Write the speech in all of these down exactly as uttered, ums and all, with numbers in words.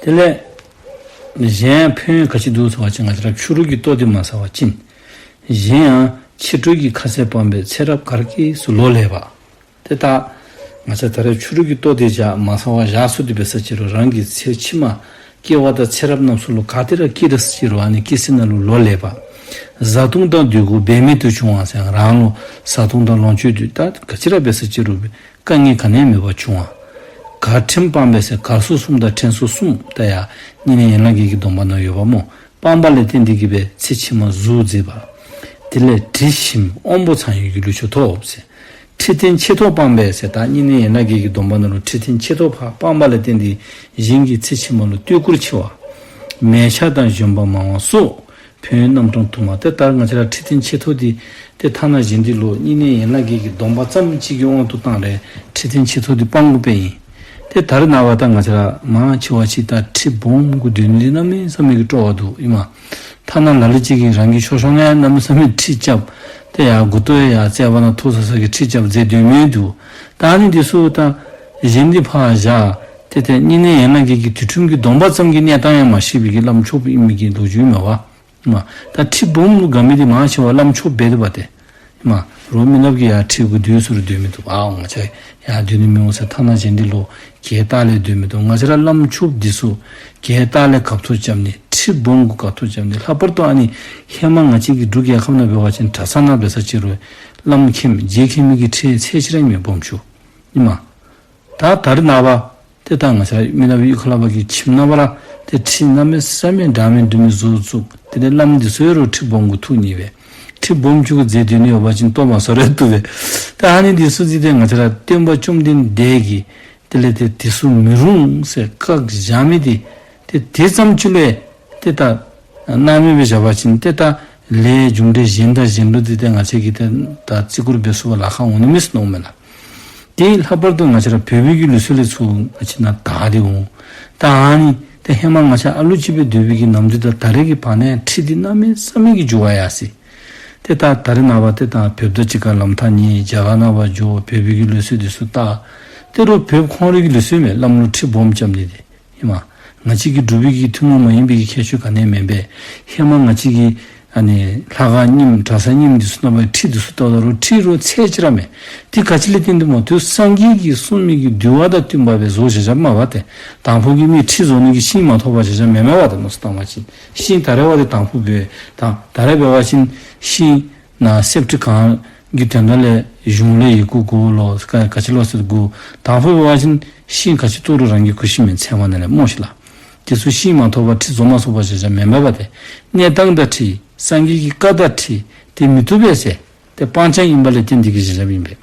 དེ་ལས་གཞན་ཡང་ཕན་ཡོན་ག་ཅི་འདུག་ཟེར་བ་ཅིན་ང་བཅས་ར་ཕྱི་རོལ་གྱི་ལྟོ་འདི་མ་ཟ་བ་ཅིན། གཞན་ཡང་ཕྱི་དྲོ་གི་ཁ་ཟས་སྤངས་པས་ཚེ་རབས་གར་སྐྱེས་སུ་ལོ་ལེགས་པ། དེ་ལྟར་ང་བཅས་ད་རེས་ཕྱི་རོལ་གྱི་ལྟོ་འདི་བཞག་མ་ཟ་བར་བཞག་སོང་དེ་འབད་ས་ཅིག་རུང་རང་གི་ཚེ་ཕྱི་མ་སྐྱེ་བ་དང་ཚེ་རབས་རྣམས་སུ་ལུ་ག་ཏེ་ར་སྐྱེ་རུང་ཟེར་ཅིག་རུང་ཨ་ནི་སྐྱེ་ས་ནང་ལུ་ལོ་ལེགས་པ། བཟའ་བཏུང་དང་འདོད་དགུ་འབད་མེད་དུ་འབྱུང་བ་ཟེར་རང་ལུ་བཟའ་བཏུང་དང་ལོངས་སྤྱོད་འདོད་ད་ག་ཅི་ར་འབད་ས་ཅིག་རུང་དཀའ་ངལ་ག་ནི་ཡང་མེད་པར་འབྱུང་བ། གར་ཕྲན་སྤངས་པས་ཟེར་གར་སོགས་གསུམ་དང་ཕྲན་སོགས་གསུམ་ད་ཡང་བསྙེན་གནས་ཡན་ལག་བརྒྱད་ཀྱི་སྡོམ་པ་ནང་ཡོདཔ་སྨོ། སྤངས་པ་ལས་བརྟེན་ཏེ་གིས་འབད་ཚེ་ཕྱི་མ་གཟུགས་མཛེས་པ། དེ་ལས་དྲི་ཞིམ་དབང་པོ་ཚང་བའི་གི་ལུས་མཆོག་ཐོབ་ཟེར། ཁྲི་སྟན་ཆེ་མཐོ་སྤངས་པས་ཟེར་ད་བསྙེན་གནས་ཡན་ལག་བརྒྱད་ཀྱི་སྡོམ་པ་ནང་ལུ་ཁྲི་སྟན་ཆེ་མཐོ་ཕར་སྤངས་པ་ལས་བརྟེན་ཏེ་གཞན་གྱི་ཚེ་ཕྱི་མ་ལུ་བསྟོད་བཀུར་ཆེ་བ། མལ་ཆ་དང་བཞོན་པ་མང་བ་སོགས་ཕན་ཡོན་རྣམ་གྲངས་དུ་མ་ཏེ་ད་ང་བཅས་ར་ཁྲི་སྟན་ཆེ་མཐོ་འདི་ཏེ་ཐ་ན་གཞན་འདི་ལུ་བསྙེན་གནས་ཡན་ལག་བརྒྱད་ཀྱི་སྡོམ་པ་ཙམ་ཅིག་གི་དབང་དུ་བཏང་རུང་ཁྲི་སྟན་ཆེ་མཐོ་འདི་སྤང་དགོཔ་ཨིན། ཏེ་ད་རེས་ནངས་པ་ད་ང་བཅས་ར་མང་ཆེ་བ་ཅིག་ད་ཁྲི་སྦོམ་གུ་སྡོད་ནི་འདི་གནམ་མེད་ས་མེད་ཀྱི་སྤྲོ་བ་འདུག་ཨིན་མས། ཐ་ན་ལ་ལུ་ཅིག་གིས་རང་གི་མཆོད་བཤམ་ནང་ཡང་གནམ་མེད་ས་མེད་ཁྲི་རྐྱབ། ཏེ་ཡར་མགུ་ཏོ་ཡང་རྩིག་པ་ནང་ཐུག་ས་ས་གི་ཁྲི་རྐྱབ་མཛད་སྡོད་མི་འདུག། ད་ཨ་ནི་འདི་ཚུ་ད་གཞན་འདི་ཕར་བཞག་སྟེ་ཏེ་བསྙེན་གནས་ཡན་ལག་བརྒྱད་ཀྱི་དུས་ཁྲིམས་ཀྱི་སྡོམ་པ་ཙམ་གྱི་གནས་སྟངས་ཡང་མ་ཤེས་པའི་གི་བླམ་ཆོསཔ་ཨིན་མི་གི་ལོ་རྒྱུས་མས་པ། ཨིན་མས། ད་ཁྲི་སྦོམ་ལུ་དགའ་མི་འདི་མང་ཆེ་བ་བླམ་ཆོསཔ་འབད་དེ་འབད་དེ། ཨིན་མས། རོགས་མི་ནགཔ་གིས་ཡར་ཁྲི་གུ་སྡོད་ས་རུང་སྡོད་མི་བཏུབ། ཨའོ་ང་བཅས་ཡར་སྡོད་ནི་མི་འོང་ཟེར་ཐ་ན་གཞན་འདི་ལུ་གྱལ་བཏགས་ལས་སྡོད་མི་བཏུབ། ང་བཅས་ར་བླམ་ཆོསཔ་འདི་ཚུ་གྱལ་བཏགས་ལས་སྐབས་ཐོག་རྐྱབ་ནི་ཁྲི་སྦོམ་གུ་སྐབས་ཐོག་རྐྱབ་ནི་ལྷག་པར་དུ་ཨ་ནི་ཧེ་མ་ང་བཅས་ཀྱི་འབྲུག་རྒྱལ་ཁབ་ནང་འབད་བ་ཅིན་གྲྭ་ཚང་ནང་འབད་ས་ཅིག་རུང་བླམ་མཁྱེནམ་རྗེ་མཁྱེན་མི་གི་ཁྲི་ཚད་ཅིག་ར་ཨིན་མས་སྦོམ་ཆུང་། ཨིན་མས། ད་ད་རེས་ནངས་པ་ཏེ་ད་ང་བཅས་མི་ནག་པའི་གཡུས་ཁ་ལས་ཕར་གྱི་ཁྱིམ་ནང་ཕར་ཏེ་ཁྲི་གནམ་མེད་ས་མེད་འདྲ་མིན་འདྲ་མིན་བཟོ་བཙུགས། དེ་ལས་བླམ་འདི་ཚུ་ཡང་རོགས་ཁྲི་སྦོམ་གུ་ཐུག་ནི་སྦེ། ཁྲི་སྦོམ་ཆུང་གུ་མཛད་སྡོད་ནི་ཡོད་པ་ཅིན་ལྟོ་མ་ཟ་རུང་བཏུབ་པས། ད་ཨ་ནི་འདི་ཚུ་ཅིག་ཏེ་ང་བཅས་ར་སྟོན་པ་བཅོམ་ལྡན་འདས་ཀྱིས་དེ་ལས་ཏེ་འདི་ཚུ་མི་རུང་ཟེར་བཀག་བཞག་མི་འདི་ཏེ་དེ་ཙམ་ཅིག་ལུ་ཏེ་ད་སྣང་མེད་སྦེ་བཞག་པ་ཅིན་ཏེ་ད་ལས་རྒྱུ་འབྲས་གཞན་དང་གཞན་ལུ་འདི་ཏེ་ང་བཅས་ཀྱིས་ཏེ་ད་བརྩི་བཀུར་འབད་ཚུགསཔ་ལཱ་ཁག་འོང་ནི་མས་ཟེར་མནོཝ་མས་ལགས། དེ་ལྷག་པར་དུ་ང་བཅས་ར་བོད་པའི་གི་ལུགས་སྲོལ་ལས་ཚུར་ང་བཅས་ནཱ་དར་ཏེ་འོང་། ད་ཨ་ནི་ཏེ་ཧེ་མ་ང་བཅས་ཨ་ལུ་ཅིག་སྦེ་སྡོད་པའི་གི་ནམ་དུས་དང་ད་རེས་ཀྱི་བར་ན་ཡང་ཁྲི་འདི་གནམ་མེད་ས་མེད་ཀྱི་འགྱུར་བ་ཡར་སོ་ཡི། ཏེ་ད་ད་རེས་ནངས་པ་ཏེ་ད་བོདཔ་དང་གཅིག་ཁར་ལམ་ཐག་ཉེ། རྒྱ་གར་ནང་ཕར་འགྱོ། བོད་པའི་གི་ལུགས་སྲོལ་འདི་ཚུ་ལྟ། ཏེ་རོགས་བོདཔ་ཁོང་རའི་གི་ལུགས་སྲོལ་མས། བླམ་ལུ་ཁྲི་སྦོམ་རྐྱབ་ནི་འདི། ཨིན་མས། ང་བཅས་ཀྱི་འབྲུག་པའི་གི་ཐུན་མོང་མ་ཡིན་པའི་གི་ཁྱད་ཆོས་ག་ནི་ཡང་མེན་པས། ཧེ་མ་ང་བཅས་ཀྱི་ཨ་ནི་ལྷ་ཁང་རྙིངམ་གྲྭ་ས་རྙིངམ་འདི་ཚུ་ནང་ཕར་ཁྲི་འདི་ཚུ་ལྟཝ་ད་རོགས་ཁྲི་རོགས་ཚད་ཅིག་ར་མེད། དེ་ག་ཅི་ལས་བརྟེན་ཏེ་སྨོ། དུས་སངས་རྒྱས་ཀྱིས་གསུངས་མི་གི་འདུལ་བ་དང་བསྟུན་པ་སྦེ་བཟོ་བཞག་བཞགཔ་མས་པ་ཏེ། དང་ཕུ་གི་མི་ཁྲི་བཟོ་ནི་གི་ཤིང་མ་ཐོབ་པར་བཞག་བཞགཔ་མེན་མས་པ་ཏེ། མནོ་བསམ་བཏང་བ་ཅིན་ཤིང་ད་རེས་འབད་བ་ཏེ་དང་ཕུ་འབད། ད་ད་རེས་འབད་བ་ཅིན་ཤིང་ནཱ་སེབ་ཊིག་ཁང་གི་དོན་དག་ལས་གཞུང་ལས་ཡི་གུ་དགོ་ལོ་ག་ག་ཅི་ལོ་ཟེར་དགོ། དང་ཕུ་འབད་བ་ཅིན་ཤིང་ག་ཅི་བཏོག་རུང་རང་གི་ཁུ་ཤི་མེད་ཚལ་མ་ནང་ལས་སྨོ་ཤིག་ལགས། དེ་ཚུ་ཤིང་མ་ཐོབ་པར་ཁྲི་བཟོ་མ་ཚུགས་པར་བཞག་བཞགཔ་མེན་མས་པ་ཏེ། གནས་སྟངས་དང་འཁྲིལ་སངས་རྒྱས་ཀྱི་བཀའ་དང་འཁྲིལ་ཏེ་མི་བཏུབ་པས་ཟེར་ཏེ་སྤང་བྱ་ཨིན་པ་ལས་བརྟེན་ཏེ་གིས་བཞག་བཞགཔ་ཨིན་པས།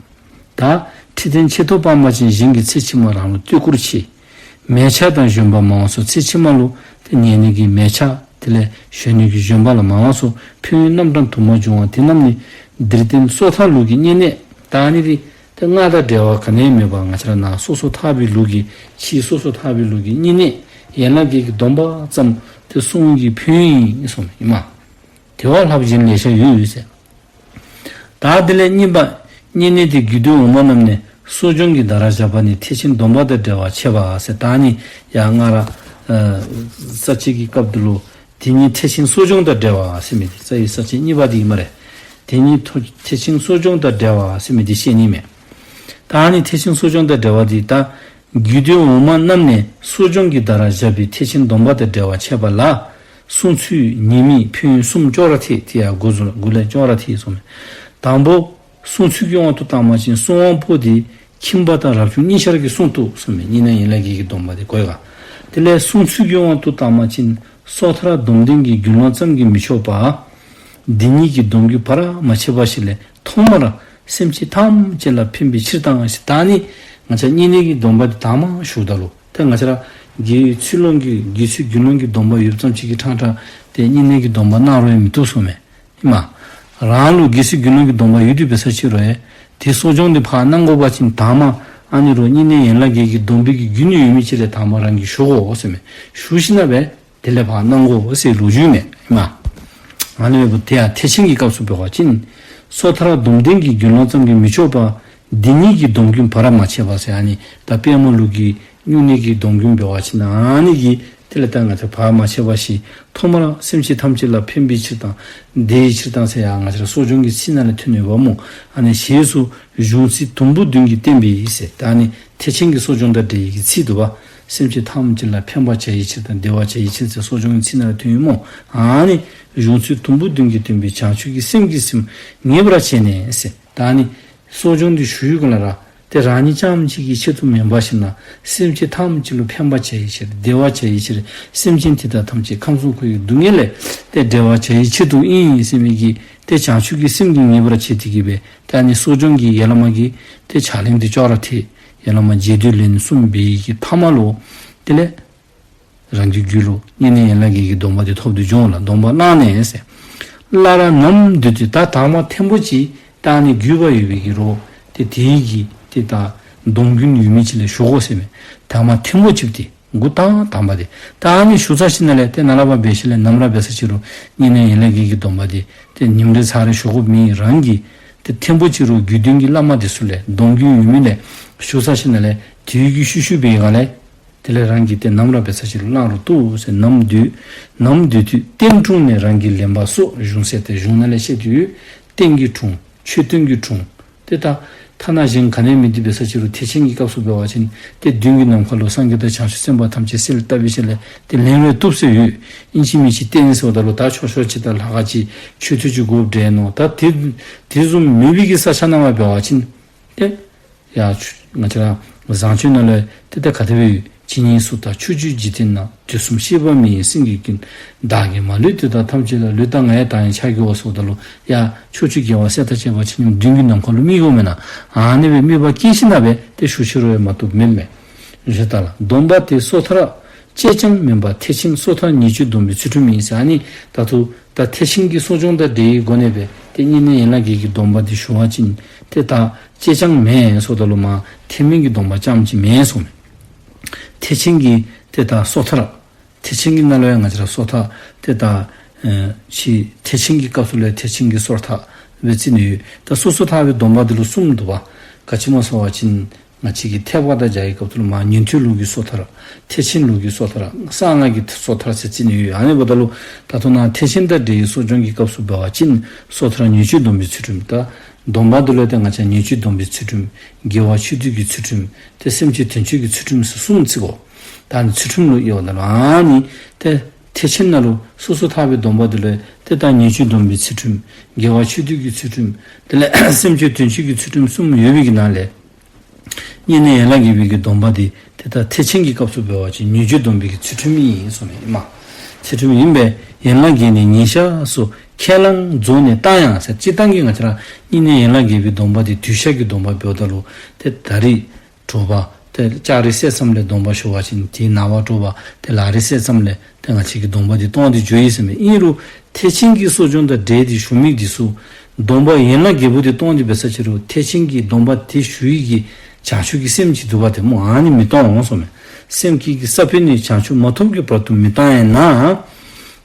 ད་ཁྲི་སྟན་ཆེ་མཐོ་སྤངས་པ་ཅིན་གཞན་གྱི་ཚེ་ཕྱི་མ་རང་ལུ་བསྟོད་བཀུར་ཆེ། མལ་ཆ་དང་བཞོན་པ་མང་བ་སོགས་ཚེ་ཕྱི་མ་ལུ་ཏེ་ཉལ་ནི་གི་མལ་ཆ་དེ་ལས་བཞོན་ནི་གི་བཞོན་པ་ལ་མང་བ་སོགས་ཕན་ཡོན་རྣམ་གྲངས་དུ་མ་འབྱུང་བ། དེ་རྣམས་ནི་འདིར་བསྟན་སོ་ཐར་ལུགས་ཀྱི་བསྙེན་གནས། ད་ཨ་ནི་འདི་ཏེ་སྔགས་དང་འབྲེལ་བ་ག་ནི་ཡང་མེད་པར་ང་བཅས་ར་ནཱ་སོ་སོ་ཐར་པའི་ལུགས་ཀྱི་ཕྱིའི་སོ་སོ་ཐར་པའི་ལུགས་ཀྱི་བསྙེན་གནས་ཡན་ལག་བརྒྱད་ཀྱི་སྡོམ་པ་ཙམ་ཏེ་བསྲུང་བའི་གི་ཕན་ཡོན་ཨིན་གསུངམ་ཨིན་མས། དེ་བ་ལྷག་པ་གཞན་ལེ་ཤ་ཡོད་ཟེར། ད་དེ་ལས་གཉིས་པ། བསྙེན་གནས་དེ་རྒྱུད་སྡེ་འོག་མ་རྣམས་ནས་གསོ་སྦྱོང་གི་བརྡ་ར་བཞག་པ་ནི་ཐེག་ཆེན་སྡོམ་པ་དང་འབྲེལ་བར་འཆད་པ་ཟེར། ད་ནི་ཡང་སྔར་ཨ་ས་བཅད་ཀྱི་སྐབས་འདི་ལུ་དེ་ཉིད་ཐེག་ཆེན་གསོ་སྦྱོང་དང་འབྲེལ་བ་ཟེར་མི་འདི་རྩ་བའི་ས་བཅད་གཉིས་པ་འདི་ཨིན་མས་རེ། དེ་ཉིད་ཐོ་ཐེག་ཆེན་གསོ་སྦྱོང་དང་འབྲེལ་བ་ཟེར་མི་འདི་བཤད་ནི་མས། ད་ནི་ཐེག་ཆེན་གསོ་སྦྱོང་དང་འབྲེལ་བ་འདི་ད་རྒྱུད་སྡེ་འོག་མ་རྣམས་ནས་གསོ་སྦྱོང་གི་བརྡ་ར་བཞག་པའི་ཐེག་ཆེན་སྡོམ་པ་དང་འབྲེལ་བར་འཆད་པ་ལ། བསྲུང་ཚུལ་ཉེས་དམིགས་ཕན་ཡོན་གསུམ་ཅོག་ར་འཐད་དེ་ཡང་དགུ་ཚུ་དགུ་ལས་ཅོག་ར་འཐད་གསུངམ་མས། དང་པོ། བསྲུང་ཚུལ་གྱི་དབང་དུ་བཏང་བ་ཅིན་བསྲུང་དབང་པོ་དེ་ཁྱིམ་པ་དང་རབ་བྱུང་གཉིས་ཆར་གྱིས་བསྲུང་བཏུབ་གསུངམ་མས། བསྙེན་གནས་ཡན་ལག་བརྒྱད་ཀྱི་སྡོམ་པ་དེ་གོ་ཡི་ག། དེ་ལས་བསྲུང་ཚུལ་གྱི་དབང་དུ་བཏང་བ་ཅིན་སོ་ཐར་སྡོམ་ལྡན་གྱི་རྒྱུན་ལམ་ཙམ་གྱིས་མི་ཆོག་པ། འདི་ཉིད་ཀྱི་སྡོམ་རྒྱུན་བར་མ་ཆད་པ་ཞིག་ལས་ཐོག་མར་སེམས་ཅན་ཐམས་ཅད་ལ་ཕན་པའི་ཕྱིར་དང་ཞེས། ད་ནི་ང་བཅས་བསྙེན་གནས་ཀྱི་སྡོམ་པ་འདི་དང་པ་ཞུཝ་ད་ལུ་ཏེ་ང་བཅས་ར་དགེ་བའི་ཚུལ་སློང་གི་དགེ་ཚུལ་རྒྱུན་སློང་གི་སྡོམ་པ་ཡོདཔ་ཙམ་ཅིག་གིས་ཕྲང་ཕྲང་ཏེ་བསྙེན་གནས་ཀྱི་སྡོམ་པ་གནང་རུང་ཡང་མི་བཏུབ་གསུངམ་མས། ཨིན་མས། རང་ལུ་དགེ་ཚུལ་རྒྱུན་སློང་གི་སྡོམ་པ་ཡོད་དེ་འབད་ས་ཅིག་རུང་ཡང་དེ་གསོ་སྦྱོང་འདི་ཕར་གནང་དགོ་པ་ཅིན་དང་པ་ཨ་ནི་རོགས་བསྙེན་གནས་ཡན་ལག་བརྒྱད་ཀྱི་སྡོམ་པའི་གི་རྒྱུན་ཡོད་མི་ཅིག་ལས་དང་པ་རང་གིས་ཞུ་དགོ་ཟེར་མས། ཞུ་ཞིནམ་ལས་དེ་ལས་ཕར་གནང་དགོ་ཟེར་ལོ་རྒྱུས་མས། ཨིན་མས། ཨ་ནི་འབདཝ་ད་དེ་ཡང་ཐེག་ཆེན་གྱི་སྐབས་སུ་འབད་བ་ཅིན་སོ་ཐར་སྡོམ་ལྡན་གྱི་རྒྱུན་ལམ་ཙམ་གྱིས་མི་ཆོག་པ། འདི་ཉིད་ཀྱི་སྡོམ་རྒྱུན་བར་མ་ཆད་པ་ཟེར་ཨ་ནི་ད་དཔལ་མོ་ལུགས་ཀྱི་སྨྱུང་གནས་ཀྱི་སྡོམ་རྒྱུན་འབད་བ་ཅིན་ཨ་ནི་གི་ དེ་ལས་ད་ང་བཅས་བར་མ་ཆད་པ་ཞིག་ཐོག་མར་སེམས་ཅན་ཐམས་ཅད་ལ་ཕན་པའི་ཕྱིར་དང་བདེ་བའི་ཕྱིར་དང་ཟེར་ཡང་ང་བཅས་ར་གསོ་སྦྱོང་གི་ཚིག་ནང་ལས་ཐོན་ཡོདཔ་སྨོ། ཨ་ནི་ཞེས་སོགས་གཞུང་ཚིག་དུམ་བུ་བདུན་གྱིས་བསྟན་པའི་ཟེར། ད་ཨ་ནི་ཐེག་ཆེན་གྱི་གསོ་སྦྱོང་དང་འབྲེལ་བའི་ཚིག་འདུག་པ། སེམས་ཅན་ཐམས་ཅད་ལ་ཕན་པར་བྱ་བའི་ཕྱིར་དང་བདེ་བར་བྱ་བའི་ཕྱིར་ཟེར་གསོ་སྦྱོང་གི་ཚིག་ནང་ལས་ཐོན་ཡོདཔ་སྨོ། ཨ་ནི་གཞུང་ཚིག་དུམ་བུ་བདུན་གྱིས་བསྟན་པའི་བྱང་ཆུབ་ཀྱི་སེམས་ཀྱི་སེམས་ངེས་པར་བྱས་ནས་ཟེར། ད་ཨ་ནི་གསོ་སྦྱོང་འདི་ཞུ་ཡི་ག་ལ་ར། དེ་རང་ཉིད་རྐྱངམ་གཅིག་གི་ཆེད་དུ་མེན་པར་ཞིན་ན་སེམས་ཅན་ཐམས་ཅད་ལུ་ཕན་པར་བྱ་བའི་ཕྱིར་བདེ་བར་བྱ་བའི་ཕྱིར་སེམས་ཅན་དེ་དག་ཐམས་ཅད་ཁམས་གསུམ་འཁོར་བའི་སྡུག་བསྔལ་ལས་ཏེ་བསྒྲལ་བར་བྱ་བའི་ཆེད་དུ་ཨིན་ཟེར་མི་གི་ཏེ་བྱང་ཆུབ་ཀྱི་སེམས་ཀྱིས་ངེས་པར་བྱས་ཏེ་གི་སྦེ་ཏེ་ཨ་ནི་གསོ་སྦྱོང་གི་ཡ་ལ་མ་གི་ཏེ་ཕྱག་ལེན་འདི་ཅོག་ར་འཐད། ཡ་ལ་མ་རྗེས་ཟློས་ལན་གསུམ་འབད་ཡི་གི་མཐའ་མ་ལུ་དེ་ལས་རང་གི་རྒྱུད་ལུ་བསྙེན་གནས་ཡན་ལག་བརྒྱད་ཀྱི་སྡོམ་པ་དེ་ཐོབ་སྟེ་འབྱུང་ལ་སྡོམ་པ་བླངས་ནས་ཟེར། སླར་ནམ་འདུད་དེ་ད་དང་པ་ཐེངས་པོ་ཅིག་ད་ཨ་ནི་རྒུད་པ་ཡོད་པའི་གི་རོ་དེ་དེའི་གི་དེ་ད་སྡོམ་རྒྱུན་ཡོད་མི་ཅིག་ལས་ཞུ་དགོ་ཟེར་མས། དང་པ་ཐེངས་པོ་ཅིག་དེ་འགོ་དང་དང་པ་དེ་ད་ཨ་ནི་ཞུ་ཚར་ཞིནམ་ལས་ཏེ་ནཱ་ལས་ཕར་འབད་ཞིནམ་ལས་ནམ་ར་འབད་ས་ཅིག་རུང་བསྙེན་གནས་ཡན་ལག་བརྒྱད་ཀྱི་སྡོམ་པ་དེ་ཏེ་ཉིནམ་རེ་ཚར་རེ་ཞུ་དགོཔ་མེན། རང་གིས་ཏེ་ཐེངས་པོ་ཅིག་རུང་རྒྱུད་སྡོམ་གྱི་བླ་མ་དེ་ཚུ་ལས་སྡོམ་རྒྱུན་ཡོད་མི་ལས་ཞུ་ཚར་ཞིནམ་ལས་དེའི་གི་ཤུལ་ཤུལ་འབད་ག་ལས། དེ་ལས་རང་གིས་ཏེ་ནམ་ར་འབད་ས་ཅིག་རུང་བླང་རུང་བཏུབ་ཟེར། ནམ་འདུད་ནམ་འདུད་དུས་རྟེན་དྲུང་ནས་རང་གིས་ལེན་པ་སོགས་གཞུང་ཟེར་ཏེ་གཞུང་ནང་ལས་བཤད་དེ་ཡོད། རྟེན་གྱི་དྲུང་མཆོད་རྟེན་གྱི་དྲུང་། ཏེ་ད་ཐ་ན་གཞན་ག་ནི་མེད་དེ་འབད་ས་ཅིག་རུང་ཐེག་ཆེན་གྱི་སྐབས་སུ་འབད་བ་ཅིན་ཏེ་མདུན་གྱི་ནམ་མཁའ་ལུ་སངས་རྒྱས་དང་བྱང་ཆུབ་སེམས་དཔའ་ཐམས་ཅད་གསལ་བཏབ་པའི་ཆ་ལས་ཏེ་ལེན་རུང་བཏུབ་ཟེར་ཡོད། ཨིན་ཅི་མིན་ཅི་རྟེན་ཟེརཝ་ད་ལུ་ད་ཆོག་ཆོག་ཅིག་དང་ལྷ་ཁང་ཅིག་མཆོད་རྟེན་ཅིག་དགོཔ་འདྲས་མནོ། ད་དེ་དེ་བཟུམ་མེད་པའི་གི་ས་ཆ་ནང་མ་འབད་བ་ཅིན་ཏེ་ཡ་ཆུ་ང་བཅས་ར་བཟང་སྤྱོད་ནང་ལུ་ཏེ་ད་ག་དེ་སྦེ་ཡོད། ཇི་སྙེད་སུ་དག་ཕྱོགས་བཅུའི་འཇིག་རྟེན་ན། དུས་གསུམ་གཤེགས་པ་མི་ཡི་སེང་གེའི་ཀུན། བདག་གིས་མ་ལུས་དེ་དག་ཐམས་ཅད་ལ། ལུས་དང་ངག་ཡིད་དང་ཡང་ཕྱག་བགྱིའོ་ཟེརཝ་ད་ལུ་ཡ་ཕྱོགས་བཅུའི་རྒྱལ་བ་སྲས་དང་བཅས་པ་ཆ་མཉམ་མདུན་གྱི་ནམ་མཁའ་ལུ་དམིགས་དགོ་མེན་ན། ཨ་ནི་སྦེ་དམིགས་པ་བསྐྱེད་ཞིནམ་ལས་ཏེ་ཞུ་ཕྱིར་རུང་ཡང་མ་བཏུབ་མེན་མས། ཞུ་ད་ལ་སྡོམ་པ་དེ་སོ་ཐར་བཅས་ཀྱང་མིན་པར་ཐེག་ཆེན་སོ་ཐར་ཉེས་སྤྱོད་སྡོམ་པའི་ཚུལ་ཁྲིམས་ཡིན་ཟེར། ཨ་ནི་ད་དུང་ད་ཐེག་ཆེན་གྱི་གསོ་སྦྱོང་དང་འབྲེལ་བའི་སྒོ་ནས་སྦེ་ཏེ་བསྙེན་གནས་ཡན་ལག་བརྒྱད་ཀྱི་སྡོམ་པ་འདི་ཞུ་བ་ཅིན་ཏེ་ད་བཅས་ཀྱང་མེན་ཟེརཝ་ད་ལུ་མ་ཐེག་དམན་གྱི་སྡོམ་པ་རྐྱངམ་ཅིག་མེན་གསུངས་མས། ཐེག་ཆེན་གྱི་ཏེ་ད་སོ་ཐར། ཐེག་ཆེན་གྱི་ནང་ལུ་ཡང་ང་བཅས་ར་སོ་ཐར་ཏེ་ད་ཨེ་ཕྱི་ཐེག་ཆེན་གྱི་སྐབས་སུ་ལུ་ཡང་ཐེག་ཆེན་གྱི་སོ་ཐར་སྦེ་རྩིས་ནི་ཡོད། ད་སོ་སོ་ཐར་པའི་སྡོམ་པ་འདི་ལུ་གསུམ་འདུག་པ། ག་ཅི་སྨོ་ཟེར་བ་ཅིན་ང་བཅས་ཀྱི་ཐེག་པ་དང་སྦྱར་བའི་སྐབས་སུ་ལུ་མ་ཉན་ཐོས་ལུགས་ཀྱི་སོ་ཐར། ཐེག་ཆེན་ལུགས་ཀྱི་སོ་ཐར། གསང་སྔགས་ཀྱི་སོ་ཐར་ཟེར་རྩིས་ནི་ཡོད། ཨ་ནི་འབདཝ་ད་ལུ་ད་ལྟོ་ནཱ་ཐེག་ཆེན་དང་འབྲེལ་བའི་གསོ་སྦྱོང་གི་སྐབས་སུ་འབད་བ་ཅིན་སོ་ཐར་ཉེས་སྤྱོད་སྡོམ་པའི་ཚུལ་ཁྲིམས། ད་སྡོམ་པ་འདི་ལུ་ཏེ་ང་བཅས་ཉེས་སྤྱོད་སྡོམ་པའི་ཚུལ་ཁྲིམས། དགེ་བ་ཆོས་སྡུད་ཀྱི་ཚུལ་ཁྲིམས། ཏེ་སེམས་ཅན་དོན་གཅོད་ཀྱི་ཚུལ་ཁྲིམས་ཟེར་གསུམ་རྩིས་དགོ། ད་ཨ་ནི་ཚུལ་ཁྲིམས་ལུ་དབྱེཝ་ད་ལུ་ཨ་ནི་ཏེ་ཐེག་ཆེན་ནང་ལུ་སོ་སོ་ཐར་པའི་སྡོམ་པ་འདི་ལུ་ཏེ་ད་ཉེས་སྤྱོད་སྡོམ་པའི་ཚུལ་ཁྲིམས། དགེ་བ་ཆོས་སྡུད་ཀྱི་ཚུལ་ཁྲིམས། དེ་ལས་སེམས་ཅན་དོན་གཅོད་ཀྱི་ཚུལ་ཁྲིམས་གསུམ་ཡོད་པའི་གི་ནང་ལས་བསྙེན་གནས་ཡན་ལག་བརྒྱད་པའི་གི་སྡོམ་པ་འདི་ཏེ་ད་ཐེག་ཆེན་གྱི་སྐབས་སུ་འབད་བ་ཅིན་ཉེས་སྤྱོད་སྡོམ་པའི་གི་ཚུལ་ཁྲིམས་ཨིན་གསུངས་མས། ཚུལ་ཁྲིམས་ཨིན་པས། ཡན་ལག་བརྒྱད་ནི་ཉིན་ཞག་སོགས་ཁས་བླངས་རྫོགས་ནས་བཏང་ཡང་ཟེར། སྤྱིར་བཏང་གི་ང་བཅས་ར་བསྙེན་གནས་ཡན་ལག་བརྒྱད་པའི་སྡོམ་པ་འདི་དུས་ཞག་གི་སྡོམ་པ་འབདཝ་ད་ལུ་ཏེ་ད་རིས་དྲོ་པ་ཏེ་ལྕགས་རིས་ཟེར་ཙམ་ལས་སྡོམ་པ་ཞུ་བ་ཅིན་ཏེ་ནངས་པ་དྲོ་པ་ཏེ་ལ་རིས་ཟེར་ཙམ་ལས་ཏེ་ང་བཅས་ཀྱི་སྡོམ་པ་འདི་གཏོང་སྟེ་འགྱོ་ཡི་ཟེར་མས། ཨིན་རུང་ཐེག་ཆེན་གྱི་གསོ་སྦྱོང་དང་འབྲེལ་ཏེ་ཞུ་མི་འདི་ཚུ་སྡོམ་པ་ཡན་ལག་བརྒྱད་པོ་འདི་གཏོང་སྟེ་འབད་ས་ཅིག་རུང་ཐེག་ཆེན་གྱི་སྡོམ་པ་འདི་ཞུ་ཡི་གི་བྱང་ཆུབ་ཀྱི་སེམས་ཅིག་འདུག་པ་དེ་སྨོ་ཨ་ནི་མི་གཏོང་འོང་གསུངས་མས། སེམས་བསྐྱེད་ཀྱི་ས་བོན་ནི་བྱང་ཆུབ་མ་ཐོབ་ཀྱི་བར་དུ་མི་བཏང་ཡང་ན།